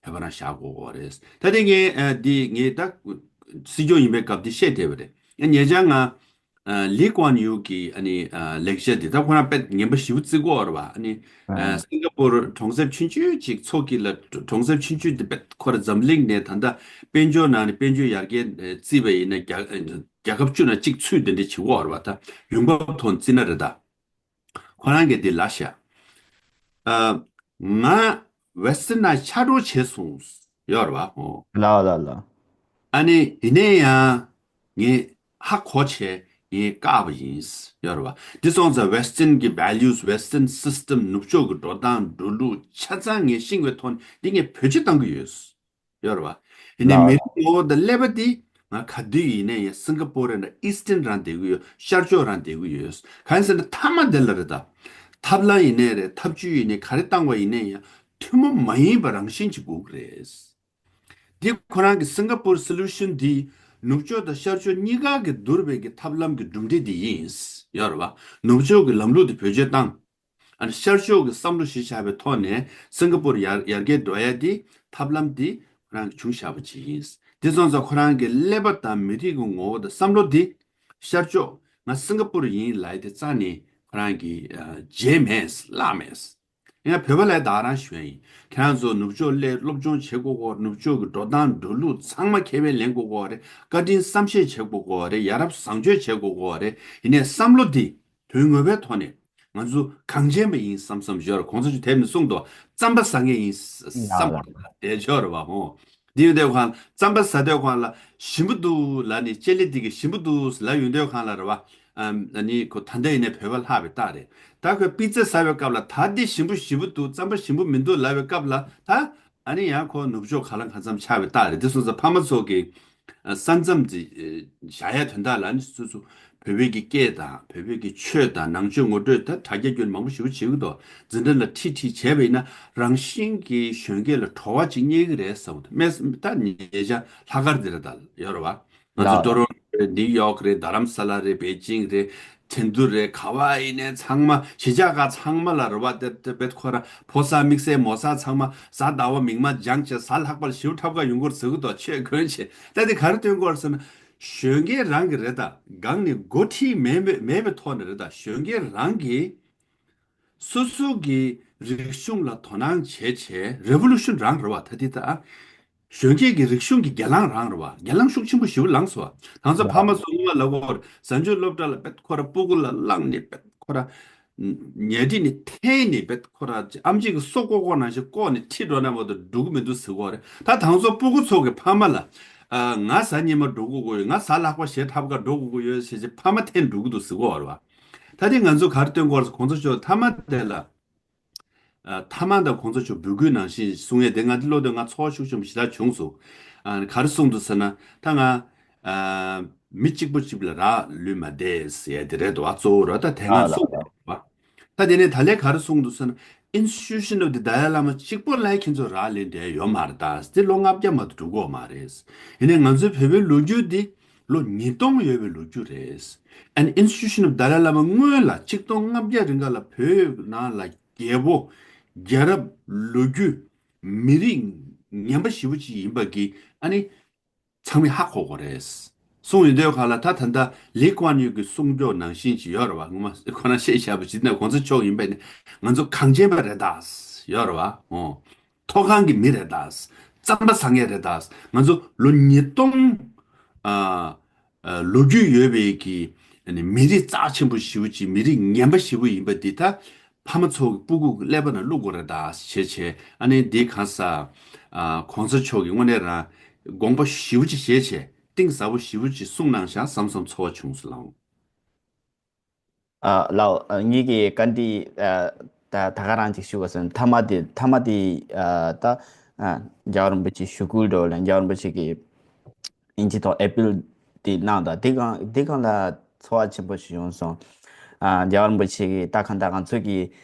བོད་པ་རང་བཞག་དགོས་ཀྱི་རེད། ད་དེ་ངས་ཨ་འདི་ངས་ད་སྲིད་སྐྱོང་ཡིན་པའི་སྐབས་འདི་བཤད་བསྡད་པ་རེད། ཨ་ཉེ་ཆར་ང་ཨ་ལི་ཀུའན་ཡུ་གི་ཨ་ནི་ཨ་ལེགས་བཤད་འདི་ད་ཁོ་རང་དཔེ་ངན་པ་ཞེ་པོ་བརྩི་གི་ཡོད་རེད་བ། ཨ་ནི་ཨ་སིང་ག་པུར་གྲོང་གསེབ་ཆུང་ཆུང་ཅིག་འཚོགས་ཀྱི་ལ་གྲོང་གསེབ་ཆུང་ཆུང་འདི་དཔེ་ཁོ་རང་འཛམ་གླིང་ནས་ད་ལྟ་དཔལ་འབྱོར་ནང་ནས་དཔལ་འབྱོར་ཡར་རྒྱས་ཨ་བརྩིས་པ་ཡིན་ན་རྒྱལ་རྒྱལ་ཁབ་བཅུ་ནང་གཅིག་ཚུད་དེ་འདྲ་བྱེད་ཀྱི་ཡོད་རེད་བ། ད་ཡོང་འབབ་ཐོག་བརྩིས་ན་རེད་ད། ཁོ་རང་གིས་འདི་ལབ་ཤག་ཨ། ང་ཝེ་སི་ཊན་ནང་ཕྱག་རོགས་བྱས་སོང་ཡོད་རེད་བ། ཨོ། ལགས་ལགས་ལགས། ཨ་ནི་ཡིན་ནའི་ཡང་ངས་ཧ་གོ་བྱས་ངས་བཀག་པ་ཡིན་ཡོད་རེད་བ། འདི་སོང་ཙང་ཝེ་སི་ཊན་གྱི་ཝེ་ལིའུ་སི་ཝེ་སི་ཊན་སི་སི་ཊམ་ནུབ་ཕྱོགས་ཀྱི་འགྲོ་སྟངས་འགྲོ་ལུགས་ཆ་ཚང་ངས་ཤེས་པའི་ཐོག་ནས་འདི་ངས་བེད་སྤྱོད་གཏང་གི་ཡོད། ཡོད་རེད་བ། ཡིན་ནའི་ལགས། མི་རིགས་ངོ་བོ་དང་ཀླད་པ་འདི་ང་ག་དུས་ཡིན་ནའི་ཡང་སིང་ག་པོར་རེད་ན་ཨི་སི་ཊན་རང་བསྡད་ཀྱི་ཡོད། ཤར་ཕྱོགས་རང་བསྡད་ཀྱི་ཡོད། གང་ཡིན་ཟེར་ན་མཐའ་མ་དེ་ལ་རེད་ད། ཐབས་ལམ་ཡིན་ནའི་རེད། ཐབས་ཇུས་ཡིན་ནའི་ག་རེ་བཏང་བ་ཡིན་ནའི་ཡང་ཐུན་མོང་མ་ཡིན་པ་རང་བཞིན་གྱིས་དགོས་ཀྱི་རེད། འདི་ཁོ་རང་གི་སིང་ག་པོར་སོ་ལུ་ཤན་འདི་ནུབ་ཕྱོགས་དང་ཤར་ཕྱོགས་གཉིས་ཀ་གི་བསྡུར་བའི་གི་ཐབས་ལམ་གྱི་གྲུབ་འབྲས་འདི་ཡིན། ཡོད་རེད་བ། ནུབ་ཕྱོགས་ཀྱི་ལམ་ལུགས་འདི་བེད་སྤྱོད་བཏང་། ཨ་ནི་ཤར་ཕྱོགས་ཀྱི་བསམ་བློ་གཞི་བཞག་པའི་ཐོག་ནས་སིང་ག་པུར་ཡར་ཡར་རྒྱས་འགྲོ་ཡ་དེ་ཐབས་ལམ་དེ་ཁོ་རང་གིས་བྱུང་བཞག་པ་ཅིག་ཡིན། དེ་སོང་ཙང་ཁོ་རང་གི་ཀླད་པ་དང་མི་རིགས་ཀྱི་ངོ་བོ་དང་བསམ་བློ་དེ་ཤར་ཕྱོགས་ང་སིང་ག་པུར་ཡིན་ལབ་ཡ་དེ་རྩ་ནས་ཁོ་རང་གིས་ཨ་བརྗེད་མེད་བརླག་མེད། ཡང་བོད་པ་ལ་ད་རང་ཞུ་ཡ་ཡིན། ཁྱེད་རང་ཚོ་ནུབ་ཕྱོགས་སླེབས་སློབ་སྦྱོང་བྱེད་དགོས་གོ། ནུབ་ཕྱོགས་ཀྱི་འགྲོ་སྟངས་འགྲོ་ལུགས་ཚང་མ་ཁས་ལེན་དགོས་གོ་རེད། བཀའ་དྲིན་བསམ་ཤེས་བྱེད་དགོས་གོ་རེད། ཡ་རབས་བཟང་སྤྱོད་བྱེད་དགོས་གོ་རེད། ཡིན་ནའི་བསམ་བློ་དེ་དོན་ངོ་མའི་ཐོག་ནས་ང་ཚོ་གངས་ཅན་པ་ཡིན་བསམ་བསམ་ཞོར་གོང་ས་མཆོག་དེབ་ནས་གསུངས་འདུག་རྩམ་པ་ཟ་མཁན་ཡིན་བསམ་དགོས་རེད། དེ་ཆོག་རེད་བ་ཧོ། འདི་ཡོད་དུས་གང་རྩམ་པ་ཟ་དུས་གང་ལ་ཞིམ་པོ་འདུག་ལབ་ནས་ལྕེ་ལེ་འདི་གི་ཞིམ་པོ་འདུག་ལབ་ཡོང་དུས་གང་ལ་རེད་བ། ཨ་ནི་ཁོ་ད་ལྟ་ཡིན་ནའི་བོད་པ་ལྷག་པའི་རྟགས་རེད། ད་ཁོས་པི་ཙ་ཟ་བའི་སྐབས་ལ་ད་འདི་ཞིམ་པོ་ཞིམ་པོ་འདུག་རྩམ་པ་ཞིམ་པོ་མི་འདུག་ལབ་པའི་སྐབས་ལ་ད། ཨ་ནི་ཡང་ཁོ་ནུབ་ཕྱོགས་ག་ལ་གང་འཚམ་ཆགས་པའི་རྟགས་རེད། དེ་སོང་ཙང་ཕ་མ་ཚོ་གི་ས་མཚམས་ཀྱི་བཞག་ཡ་དོན་དག་ལ་ནི་སོ་སོ་བོད་པའི་གི་སྐད་དང་བོད་པའི་གི་ཆོས་དང་ནང་ཆོས་ངོ་སྤྲོད་ད་དྲ་རྒྱ་བརྒྱུད་མང་པོ་ཞེ་པོ་བྱེད་ཀྱི་འདུག་འཛིན་གྲྭ་ལ་ཁྲིད་ཁྲིད་བྱས་པ་ཡིན་ན་རང་བཞིན་གྱི་གཞོན་སྐྱེས་ལ་བྲོ་བ་ཅིག་རྙེད་ཀྱི་རེད་བསམ་གི་འདུག་དམིགས་ད་ཉེ་ཆར་ལྷག་དཀར་འདི་རེད་ད་ཡོད་རེད་བ། ང་ཚོ་ལགས། ཊོ་རོན་ཊོ་རེད། ནིའུ་ཡོག་རེད། རྡ་རམ་ས་ལ་རེད། པེ་ཅིང་རེད། ཁྲིན་ཏུ་རེད། ག་བ་ཡིན་ནའི་ཚང་མ་གཞིས་ཆགས་ཁག་ཚང་མ་ལ་རེད་བ། དེ་དེ་བེད་ཁོ་ར་ཕོ་གསར་དམིགས་བསལ་མོ་གསར་ཚང་མ་གཟའ་ཟླ་བ་མིག་དམར་སྦྱངས་བྱས་གཟའ་ལྷག་པ་ལ་ཞིབ་འཁྲབ་ག་ཡོང་གི་རེད་ཟེར་གི་འདུག་ཆོས་གོན་བྱས་ད་དེ་ག་རེ་སྟོན་གི་རེད་ཟེར་ན། གཞོན་སྐྱེས་རང་གི་རེད་ད། སྒང་ནས་འགོ་ཁྲིད་མེད་མེད་མེད་པའི་ཐོག་ནས་རེད་ད། གཞོན་སྐྱེས་རང་གི་སོ་སོ་གི་རིག་གཞུང་ལ་དོ་སྣང་བྱས་བྱས་རེ་ཝོ་ལུ་ཤན་རང་རེད་བ། ད་དེ་ད། གཞོན་སྐྱེས་ཀྱི་རིག་གཞུང་གི་སྒེར་ལངས་རང་རེད་བ། སྒེར་ལངས་ཤུགས་ཆེན་པོ་ཞེ་པོ་ལངས་སོང་བ། ད་ང་ཚོ་ཕ་མ་ཚོ་སྔོན་མ་ལབ་དགོས་རེད། གཟའ་མཇུག་སློབ་གྲྭ་ལ་བེད་ཁོ་ར་སྤུ་གུ་ལ་བླངས་ནས་བེད་ཁོ་ར་ཉལ་ཁྲི་ནས་འཐེན་ནས་བེད་ཁོ་ར་ཨམ་ཆི་གི་སོ་ཀོ་ཀོ་ནང་བཞིན་བཀོག་ནས་ཁྲིད་འགྲོ་ན་མ་གཏོགས་འགྲོ་གི་མི་འདུག་ཟེར་གོ་རེད། ད་ད་ང་ཚོ་སྤུ་གུ་ཚོ་གི་ཕ་མ་ལ་ཨ་ང་གཟའ་ཉི་མ་འགྲོ་དགོས་ཀྱི་ཡོད། ང་གཟའ་ལྷག་པ་གཞས་འཁྲབ་ག་འགྲོ་དགོས་ཀྱི་ཡོད་ཟེར་བྱས་ཕ་མ་འཐེན་འགྲོ་གི་འདུག་ཟེར་གོ་རེད་བ། ད་དེ་ང་ཚོ་ག་རེ་སྟོན་གོ་རེད། གོང་ས་མཆོག་མཐའ་མ་དེ་ལ། ཨ་མཐའ་མ་དང་གོང་ས་མཆོག་འབོད་སྐུལ་ནང་བཞིན་གསུང་ཡས་དེ་ང་འདི་ཀློག་དུས་ང་ཚོར་བ་ཤུགས་ཆེན་པོ་ཞེ་དྲག་བྱུང་སོང་། ཨ་ག་རེ་གསུངས་འདུག་ཟེར་ན་ད་ང་ཨ་མི་གཅིག་པོ་གཅིག་ལ་རག་ལུས་མ་བསྡད་ཟེར་ཡས་དེ་རེད་དོ། གཙོ་བོ་རོ་ད་དེ་ང་ལགས་གསུངས་ལགས་ལགས། པ། ད་དེ་ནས་ད་ལན་ག་རེ་གསུངས་འདུག་ཟེར་ན་Institution of the Dalai Lama གཅིག་པོ་ལ་ཁྱེད་ཚོ་རག་ལས་འདྲ་ཡོད་མ་རེད། ད་དེ་ལོ་ལྔ་བརྒྱ་མ་གཏོགས་འགྲོ་གི་ཡོད་མ་རེད། ཡིན་ནའི་ང་ཚོའི་བོད་པའི་ལོ་རྒྱུས་འདི་ལོ་ཉིས་སྟོང་ཡོད་པའི་ལོ་རྒྱུས་རེད། And Institution of Dalai Lama སྔོན་ལ་གཅིག་སྟོང་ལྔ་བརྒྱ་རིང་ག་ལ་བོད་ནང་ལ་རྒྱལ་པོ། རྒྱལ་རབས། ལོ་རྒྱུས། མི་རིགས་ངན་པ་ཞེ་པོ་ཅིག་ཡིན་པ་གི་ཨ་ནི་ཚང་མས་ཧ་གོ་དགོས་རེད། གསུངས་ཡོང་དུས་ག་ལ་ད་ད་ལྟ་ལི་ཀོན་ཡུ་གི་གསུང་སྐྱོར་ནང་བཞིན་ཅིག་ཡོད་རེད་བ། ངོ་མ་ཁོ་རང་བཤད་བཞག་པ་ཇི་ལྟར་གོང་ས་མཆོག་ཡིན་པས་ནི་ང་ཚོ་གངས་ཅན་པ་རེད་ད། ཡོད་རེད་བ། ཨོ། མཐོ་སྒང་གི་མི་རེད་ད། རྩམ་པ་ཟ་མཁན་རེད་ད། ང་ཚོ་ལོ་ཉིས་སྟོང་ཨ་ཨ་ལོ་རྒྱུས་ཡོད་པའི་གི་ཨ་ནི་མི་རིགས་རྩ་ཆེན་པོ་ཞེ་པོ་ཅིག་མི་རིགས་ངན་པ་ཞེ་པོ་ཡིན་པ་འདི་ད་ཕ་མ་ཚོ་གི་སྤུ་གུ་གི་ཀླད་པ་ནང་བླུག་དགོས་རེད་ད་བྱས་བྱས། ཨ་ནི་འདི་གང་ཟག་ཨ་གོང་ས་མཆོག་གི་དངོས་གནས་རང་དགོངས་པ་ཞེ་པོ་ཅིག་བཞེས་བྱས་གཏིང་ཟབ་པོ་ཞེ་པོ་ཅིག་གསུངས་གནང་ཤག་བསམ་བསམ་ཚོར་བ་བྱུང་སོང་ལགས། ཨ་ལགས། ཨ་ངེད་ཀྱིས་བཀའ་འདྲི་ཨ་ད་ད་ག་རང་ཅིག་ཞུ་དགོས་ཟེར་ན། མཐའ་མ་དེ་མཐའ་མ་དེ་ཨ་ད་ཨ་རྒྱལ་བ་རིན་པོ་ཆེ་ཞུ་སྐུལ་འགྲོ་ལ་རྒྱལ་བ་རིན་པོ་ཆེ་གིས་ཨིན་ཇི་ཐོག་ཨེ་པིལ་དེ་གནང་དང་དེ་གང་དེ་གང་ལ་ཚོར་བ་ཆེན་པོ་ཞིག་ཡོང་སོང་། ཨ་རྒྱལ་བ་རིན་པོ་ཆེ་གིས་ད་གང་ལྟར་ང་ཚོ་གི་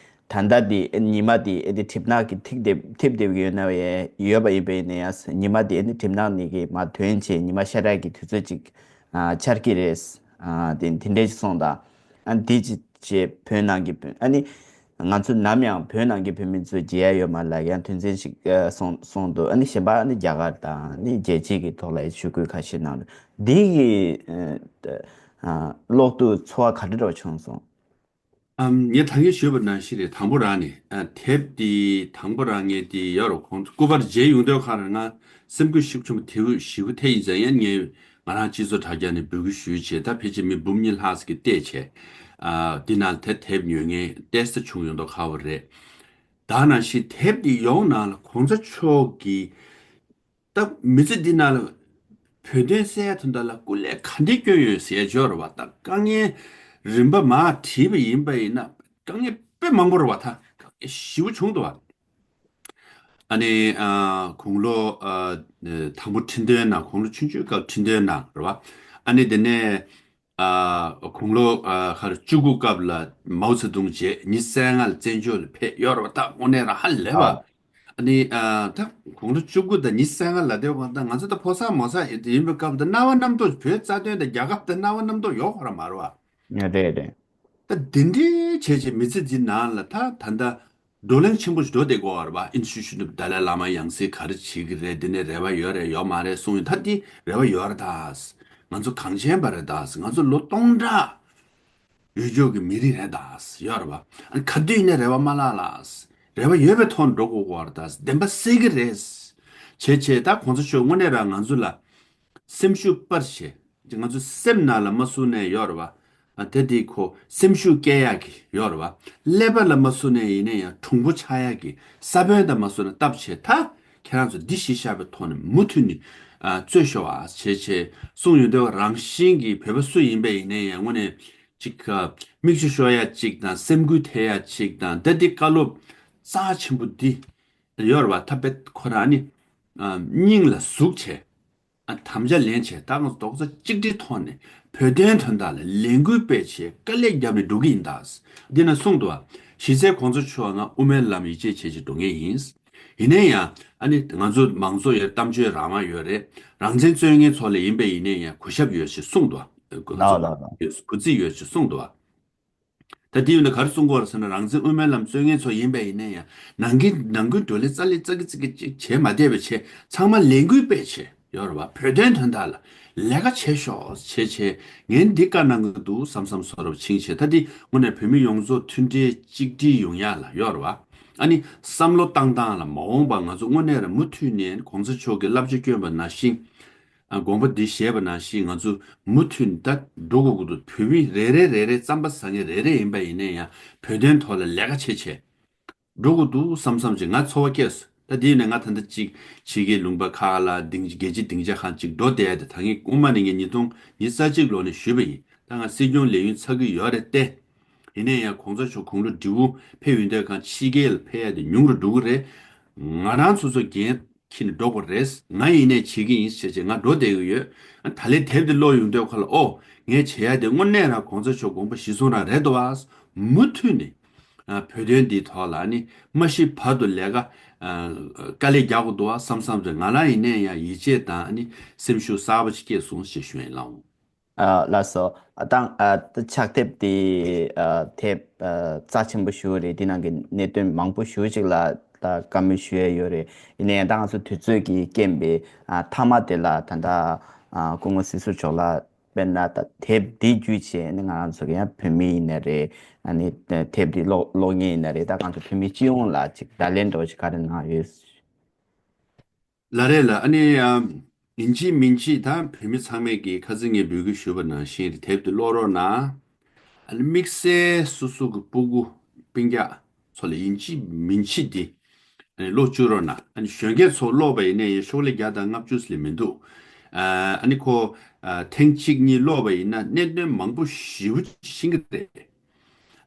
ད་ལྟ་དེ་ཉི་མ་དེ་ཨེ་དེ་གྲིབ་ནག་གི་ཐིག་དེབ་ཐིབ་དེབ་ཡོད་ན་ཡོད་པ་ཡིན་པས་ནས་ཡང་ཉི་མ་དེ་ཨེ་དེ་གྲིབ་ནག་ནས་གི་མ་ཐོན་བྱས་ཉི་མ་ཤར་ཡག་གི་དུས་ཚོད་ཅིག་ཨ་འཆར་གི་རེད། ཨ་དེ་དེ་འདྲས་ཅིག་སོང་དང་། ཨ་དེ་ཅི་བྱས་བོད་ནང་གི་བོད་ཨ་ནི་ང་ཚོ་ནམ་ཡང་བོད་ནང་གི་བོད་མི་ཚོས་བརྗེད་ཡ་ཡོད་མ་ལ་ཡང་དོན་ཚན་ཞིག་ཨ་སོང་སོང་འདུག་ཨ་ནི་གཞན་པ་ཨ་ནི་རྒྱ་གར་དང་ཨ་ནི་རྒྱལ་སྤྱི་གི་ཐོག་ལ་ཞུ་སྐུལ་ཁ་ཤས་གནང་འདུག་འདི་གི་ཨ་ཨ་ཀློག་དུས་ཚོར་བ་ག་འདྲ་འདྲ་བ་བྱུང་སོང་། ཨམ། ངས་ད་གིན་ཞུས་པ་ནང་བཞིན་རེད། དང་པོ་རང་ནས་ཨ་དེབ་འདི་དང་པོ་རང་ངས་འདི་ཡོད་རོགས་གོང་སྐུ་པར་མཇལ་ཡོང་དུས་ཁ་རང་ང་སེམས་འགུལ་ཤུགས་ཆེན་པོ་དེ་བོ་ཞེ་པོ་ཐེབས་ཡིན་ཙང་ཡང་ངས་ང་རང་སྤྱི་ཚོགས་དྲ་རྒྱ་ནས་འབོད་སྐུལ་ཞུས་བྱས། ད་ཕལ་ཆེར་མི་འབུམ་གཉིས་ལྷག་ཙམ་གྱིས་བལྟས་བྱས། ཨ་འདི་ནང་དེ་དེབ་ཉོ་མཁན་ཏོག་ཙམ་བྱུང་ཡོང་དུས་ཁ་བོ་རེད། ད་ནང་བཞིན་དེབ་འདི་ཡོང་ནང་ལ་གོང་ས་མཆོག་གིས་ད་མི་ཚེ་འདི་ནང་ལ་བོད་དོན་གསལ་དོན་དག་ལ་སྐུ་ལས་ག་འདྲས་བསྐྱོན་ཡོད་ཟེར་ཡ་ཅིག་ཡོད་རེད་བ། ད་དཀའ་ངལ་རིམ་པ་མར་བྲིས་པ་ཡིན་པ་ཡིན་ན་དཀའ་ངལ་དཔེ་མང་པོ་རེད་བ། ད་དཀའ་ངལ་ཞེ་པོ་བྱུང་འདུག་བ། ཨ་ནི་ཨ་དགུང་ལོ་ཨ་དང་པོ་ཁྲི་འདོན་གནང་། དགུང་ལོ་ཆུང་ཆུང་སྐབས་ཁྲི་འདོན་གནང་རེད་བ། ཨ་ནི་དེ་ནས་ཨ་དགུང་ལོ་ཨ་ཧར་བཅུ་དགུ་སྐབས་ལ་མའོ་ཙེ་ཏུང་མཇལ། ཉི་ཤུ་རྩ་ལྔ་ལ་བཙན་བྱོལ་ལ་ཕེབས་ཡོད་རེད་བ། ད་དངོས་གནས་རང་ཧ་ལས་པ། ཨ་ཨ་ནི་ཨ་ད་དགུང་ལོ་བཅུ་དགུ་དང་ཉི་ཤུ་རྩ་ལྔ་ལ་དེ་བ་ད་ང་ཚོ་ད་ཕོ་གསར་མོ་གསར་ཡིན་པའི་སྐབས་ད་རྣ་བ་རྣམ་རྟོག་བོད་རྩ་དོན་དང་རྒྱལ་ཁབ་ད་རྣ་བ་རྣམ་རྟོག་ཡོད་ཁོ་ར་མ་རེད་བ། རེད་རེད། ད་དེ་འདྲའི་བྱས་བྱས་མི་ཚེ་འདི་ནང་ལ་ད་ད་ལྟ་བགྲོ་གླེང་ཆེན་པོ་ཞིག་འགྲོ་བསྡད་དགོས་པ་རེད་པ། ཨིན་ཤུ་ཤུ་ནུབ་ཏཱ་ལའི་བླ་མ་ཡང་སྲིད་ག་རེ་བྱེད་ཀྱི་རེད། འདི་ནས་རེ་བ་ཡོད་རེད་ཡོད་མ་རེད་གསུང་ཡོད། ད་འདི་རེ་བ་ཡོད་རེད་ད། ང་ཚོ་གངས་ཅན་པ་རེད་ད། ང་ཚོ་ལོ་སྟོང་ཕྲག་ཡུལ་ཕྱོགས་ཀྱི་མི་རིགས་རེད་ད། ཡོད་རེད་པ། ཨ་ནི་ག་དུས་ཡིན་ནའི་རེ་བ་མ་བརླག་ལ། རེ་བ་ཡོད་པའི་ཐོག་ནས་འགྲོ་དགོས་ཀྱི་ཡོད་རེད་ད། བདེན་པ་གསལ་གྱི་རེད། བྱས་བྱས་ད་གོང་ས་མཆོག་དངོས་གནས་རང་ང་ཚོ་ལ་སེམས་ཤུགས་སྤར་བྱས། ང་ཚོ་སེམས་ནང་ལ་མ་བཟུང་ནས་ཡོད་རེད་བ། ཨ་དེ་དེ་ཁོ་སེམས་ཤུགས་སྐྱེད་ཡག་གི་ཡོད་རེད་བ། ཀླད་པ་ལ་མ་བཟུང་ནས་ཡིན་ན་ཡང་གྲུང་པོ་ཆགས་ཡག་གི་ས་བོན་དང་མ་བཟུང་ནས་བཏབ་བྱས། ད་ཁྱེད་རང་ཚོ་འདི་གཞི་བཞག་པའི་ཐོག་ནས་མུ་མཐུད་ནས་ཨ་རྩོད་ཤོག་ཨ་བྱས་བྱས་གསུངས་ཡོང་དུས་རང་བཞིན་གྱི་བོད་པ་སུ་ཡིན་པ་ཡིན་ན་ཡང་དངོས་གནས་ཅིག་ཨ་མིག་ཆུ་ཤོར་ཡག་ཅིག་དང་སེམས་འགུལ་ཐེབས་ཡག་ཅིག་དང་། ད་འདི་བཀའ་སློབ་རྩ་ཆེན་པོ་འདི་ཡོད་རེད་བ། ད་དཔེ་ཁོ་རང་ནི་ཨ་སྙིང་ལ་ཟུག་བྱས། ཨ་དམ་བཅའ་ལེན་བྱས། ད་ང་ཚོ་རྡོག་རྩ་གཅིག་སྒྲིལ་ཐོག་ནས་བོད་དོན་དོན་དག་ལ་ལས་འགུལ་སྤེལ་བྱས་དཀའ་ལས་བརྒྱབ་ནས་འགྲོ་གི་ཡིན་ད། འདི་ན་གསུངས་འདུག་བ། གཞི་རྩའི་གོང་ས་མཆོག་ང་དབུ་མའི་ལམ་ཡིད་ཆེས་བྱེད་ཅིག་འགྲོ་མཁན་ཡིན། ཡིན་ན་ཡང་ཨ་ནི་ང་ཚོ་མང་གཙོ་ཡོད། གཏམ་བརྗོད་རང་དབང་ཡོད་རེད། རང་བཙན་རྩོད་མཁན་ཚོ་ལ་ཡིན་པ་ཡིན་ན་ཡང་གུས་ཞབས་ཡོད་ཅེས་གསུངས་འདུག་བ། གུས་ལགས་ལགས་ལགས། གུས་བརྩི་ཡོད་ཅེས་གསུངས་འདུག་བ། ད་དེ་ཡིན་ན་ག་རེ་གསུང་གི་ཡོད་རེད་ཟེར་ན། རང་བཙན་དབུ་མའི་ལམ་རྩོད་མཁན་ཚོ་ཡིན་པ་ཡིན་ན་ཡང་ནང་གི་ནང་ཁུལ་བགྲོ་གླེང་རྩ་ལེ་རྩ་གི་རྩ་གི་ཅིག་བྱས་མ་བསྡད་པ་བྱས། ཚང་མ་ལས་འགུལ་སྤེལ་བྱས་ཡོད་རེད་བ། བོད་དོན་དོན་དག་ལ་ལས་ཀ་བྱེད་ཤོག་བྱས་བྱས། ངས་འདི་བཀའ་གནང་གི་འདུག་བསམ་བསམ་བཟོ་འདྲ་ཕྱིན་བྱས། ད་འདི་དངོས་གནས་བོད་མི་ཡོངས་རྫོགས་མཐུན་སྒྲིལ་གཅིག་སྒྲིལ་ཡོང་ཡག་ལ་ཡོད་རེད་བ། ཨ་ནི་བསམ་བློ་བཏང་སྟངས་ལ་མ་འོངས་པ་ང་ཚོ་དངོས་གནས་རང་མུ་མཐུད་ནས་གོང་ས་མཆོག་གིས་བསླབ་བྱ་བསྐྱོན་པ་ནང་བཞིན། ཨ་དགོངས་པ་འདི་བཞེས་པ་ནང་བཞིན་ང་ཚོ་མུ་མཐུད་ནས་ད་འགྲོ་དགོས་ཀྱི་འདུག་བོད་མི་རེ་རེ་རེ་རེ་རྩམ་པ་ཟ་མཁན་རེ་རེ་ཡིན་པ་ཡིན་ན་ཡང་བོད་དོན་ཐོག་ལ་ལས་ཀ་བྱེད་བྱེད་འགྲོ་དགོས་འདུག་བསམ་བསམ་ཅིག་ང་ཚོར་བ་སྐྱེས་སོང་། ད་དེ་ཡིན་ན་ང་ད་ལྟ་ཅིག་ཕྱི་རྒྱལ་ལུང་པ་ཁག་ལ་སྡིངས་རྒྱལ་སྤྱིའི་སྡིངས་ཆ་ཁག་ཅིག་འགྲོ་བསྡད་ཡ་དེ་ད་ངས་སྔོན་མ་ནས་ངས་ཉིས་སྟོང་ཉི་ཤུ་རྩ་གཅིག་ལོ་ནས་ཞུས་པ་ཡིན། ད་ང་སྲིད་སྐྱོང་ལས་ཡུན་ཚར་གི་ཡོད་རེད་དེ། ཡིན་ན་ཡང་གོང་ས་མཆོག་དགུང་ལོ་བགྲེས་པོ་ཕེབས་ཡོང་དུས་གང་ཕྱི་རྒྱལ་ལ་ཕེབས་ཡ་དེ་ཉུང་རུ་འགྲོ་གི་རེད། ང་རང་ཚོ་ཚོ་འགན་འཁྱེར་ནས་འགྲོ་དགོས་རེད། ང་ཡིན་ནའི་བྱེད་ཀྱི་ཡིན་ཟེར་བྱས་ང་འགྲོ་བསྡད་ཀྱི་ཡོད། ཨ་ད་ལན་དེབ་དེ་ཀློག་ཡོང་དུས་ཁ་ལ་ཨོ་ངས་བྱེད་ཡ་དེ་དངོས་གནས་རང་གོང་ས་མཆོག་དགོངས་པ་གཞིར་བཟུང་རང་རེད་འདུག་བ། མུ་མཐུད་ནས་ཨ་བོད་དོན་འདིའི་ཐོག་ལ་ནི་མ་ཤི་བར་དུ་ལས་ཀ་ཨ་དཀའ་ལས་རྒྱག་དགོས་འདུག་བ་བསམ་བསམ་ཚེ་ང་རང་ཡིན་ནའི་ཡང་ཡིད་ཆེས་དང་ཨ་ནི་སེམས་ཤུགས་གསར་པ་ཞིག་སྐྱེས་སོང་ཞེས་ཞུ་ཡིན་ལགས། ཨ་ལགས་སོ། ཨ་དང་ཨ་ཕྱག་དེབ་དེ་ཨ་དེབ་ཨ་རྩ་ཆེན་པོ་ཞིག་རེད། དེ་ནང་གི་གནད་དོན་མང་པོ་ཞིག་ཅིག་ལ་ད་བཀའ་མོལ་ཞུ་ཡས་ཡོད་རེད། ཡིན་ན་ཡང་ད་ང་ཚོ་དུས་ཚོད་ཀྱི་རྐྱེན་པས་ཨ་མཐའ་མ་དེ་ལ་ད་ལྟ་ཨ་སྐུ་ངོ་སྲིད་ཟུར་མཆོག་ལ་ དཔེར་ན་ད་དེབ་འདི་བརྒྱུད་བྱས་ནས་ང་རང་ཚོ་གི་ཡང་བོད་མི་ཡིན་ན་རེད། ཨ་ནི་དེབ་འདི་ཀློག་ཀློག་མཁན་ཡིན་ན་རེད། ད་གང་ཚོ་བོད་མི་སྤྱི་ཡོངས་ལ་ཅིག་བརྡ་ལན་འདྲ་བོ་ཞིག་ག་རེ་གནང་ཡོད། ལགས་རེད་ལགས། ཨ་ནི་ཨམ། ཡིན་གཅིག་མིན་གཅིག་ད་བོད་མི་ཚང་མས་ཀྱིས་ཁ་སང་ངས་འབོད་སྐུལ་ཞུས་པ་ནང་བཞིན་དེབ་དེ་ཀློག་རོགས་གནང་། ཨ་ནི་དམིགས་བསལ་སོ་སོ་གི་སྤུ་གུ་སྤུན་ཀྱག་ཚོ་ལ་ཡིན་གཅིག་མིན་གཅིག་འདི་ཨ་ནི་ཀློག་བཅུག་རོགས་གནང་། ཨ་ནི་གཞོན་སྐྱེས་ཚོ་ཀློག་པ་ཡིན་ན་ཡང་ཤོག་ལྷེ་བརྒྱ་དང་ལྔ་བཅུ་ལས་མི་འདུག་ཨ་ནི་ཁོ་ཨ་ཐེངས་གཅིག་གཉིས་ཀློག་པ་ཡིན་ན་གནད་དོན་མང་པོ་ཞེ་པོ་ཅིག་ཤེས་ཀྱི་རེད།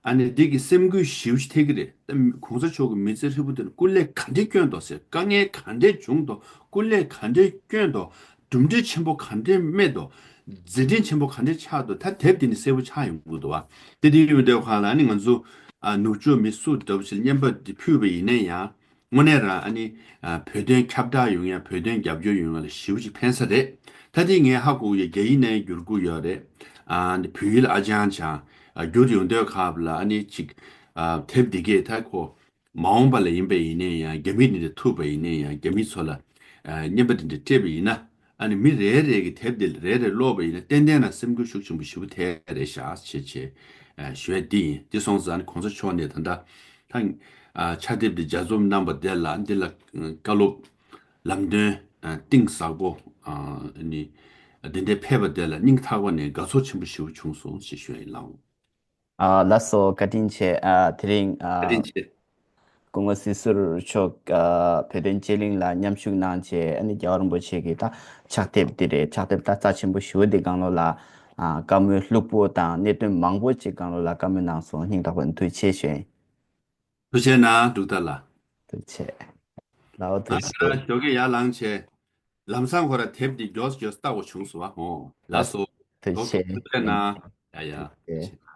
ཨ་ནི་འདི་གི་སེམས་འགུལ་ཞེ་པོ་ཅིག་ཐེབས་ཀྱི་རེད། ད་གོང་ས་མཆོག་གི་མི་ཚེ་ཧྲིལ་པོ་དེར་སྐུ་ལས་ག་འདྲས་བསྐྱོན་འདུག་ཟེར། དཀའ་ངལ་ག་འདྲས་བྱུང་འདུག་སྐུ་ལས་ག་འདྲས་བསྐྱོན་འདུག་གྲུབ་འབྲས་ཆེན་པོ་ག་འདྲས་རྨིས་འདུག་མཛད་འཕྲིན་ཆེན་པོ་ག་འདྲས་ཆགས་འདུག་ད་དེབ་འདི་ནས་གསལ་པོ་ཆགས་ཡོང་གི་འདུག་བ། དེ་དེ་ཡོད་དུས་ཁ་ལ་ཨ་ནི་ང་ཚོ་ཨ་ནུབ་ཕྱོགས་མི་སུ་འདྲ་བོ་ཞིག་ལ་རྔན་པ་འདི་ཕུལ་བ་ཡིན་ན་ཡང་། དངོས་གནས་རང་ཨ་ནི་ཨ་བོད་དོན་ཁྱབ་བསྒྲགས་ཡོང་ཡ། བོད་དོན་རྒྱབ་སྐྱོར་ཡོང་ཡ་ལ་ཞེ་པོ་ཅིག་ཕན་ས་རེད། ད་དེ་ངས་ཧ་གོ་ཡ། རྒྱ་ཡིག་ནས་བསྒྱུར་དགོས་ཡོད་རེད། ཨ་ནི་བོད་ཡིག་ལ་ཨ་ཅང་ཅང་ཨ་བསྒྱུར་ཡོང་དུས་སྐབས་ལ་ཨ་ནི་ཅིག་ཨ་དེབ་འདི་གས་ད་ཁོ་མ་འོངས་པ་ལ་ཡིན་པ་ཡིན་ནའི་ཡང་རྒྱ་མི་འདི་འདྲ་ཐུག་པ་ཡིན་ནའི་ཡང་རྒྱ་མི་ཚོ་ལ་ཨ་རྔན་པ་འདི་འདྲ་སྤྲད་པ་ཡིན་ན། ཨ་ནི་མི་རེ་རེ་གི་དེབ་འདི་རེ་རེ་ཀློག་པ་ཡིན་ན་ཏན་ཏན་ན་སེམས་འགུལ་ཤུགས་ཆེན་པོ་ཞེ་པོ་ཐེབས་རེད་ཤག་ཅེས་ཅེས་ཨ་ཞུ་ཡ་འདི་ཡིན། འདི་སོང་ཙང་ཨ་ནི་གོང་ས་མཆོག་ནས་ད་ལྟ་ད་ཨ་ཕྱག་དེབ་འདི་ལྗགས་རྩོམ་གནང་པ་དེ་ལ་འདི་ལ་བཀའ་སློབ་ལམ་སྟོན་ཨ་གཏིང་ཟབ་པོ་ཨ་ནི་འདི་འདྲ་ཕེབས་པ་དེ་ལ་སྙིང་ཐག་པ་ནས་དགའ་ཚོར་ཆེན་པོ་ཞེ་པོ་བྱུང་སོང་ཞེས་ཞུ་ཡ་ཡིན་ལགས། ཨ་ལགས་སོ། བཀའ་དྲིན་ཆེ། ཨ་དེ་རིང་ཨ་བཀའ་དྲིན་ཆེ། སྐུ་ངོ་སྲིད་ཟུར་མཆོག་ཨ་བོད་དོན་སྤྱི་གླིང་ལ་མཉམ་ཞུགས་གནང་བྱས། ཨ་ནི་རྒྱལ་བ་རིན་པོ་ཆེ་གི་ད་ཕྱག་དེབ་འདི་རེད། ཕྱག་དེབ་ད་རྩ་ཆེན་པོ་ཞེ་པོ་འདི་སྒང་ལོགས་ལ་ཨ་བཀའ་མོལ་ལྷུག་པོ་དང་གནད་དོན་མང་པོ་ཅིག་སྒང་ལོགས་ལ་བཀའ་མོལ་གནང་སོང་། སྙིང་ཐག་པ་ནས་ཐུགས་རྗེ་ཆེ་ཞུ་ཡིན། ཐུགས་རྗེ་གནང་འབྲུག་རྟ་ལགས། ཐུགས་རྗེ་ཆེ། ལགས་འོ། ཐུགས་རྗེ་ཆེ། ཞོགས་ཀས་ཡར་ལངས་བྱས། ལམ་སང་ཁོ་ར་དེབ་འདི་མགྱོགས་མགྱོགས་ལྟ་དགོས་བྱུང་སོང་བ། ཨོ་ལགས་སོ། ཐུགས་རྗེ་ཆེ། ཐུགས་རྗེ་གནང་། ཡ་ཡ། ཐུགས་རྗེ་ཆེ།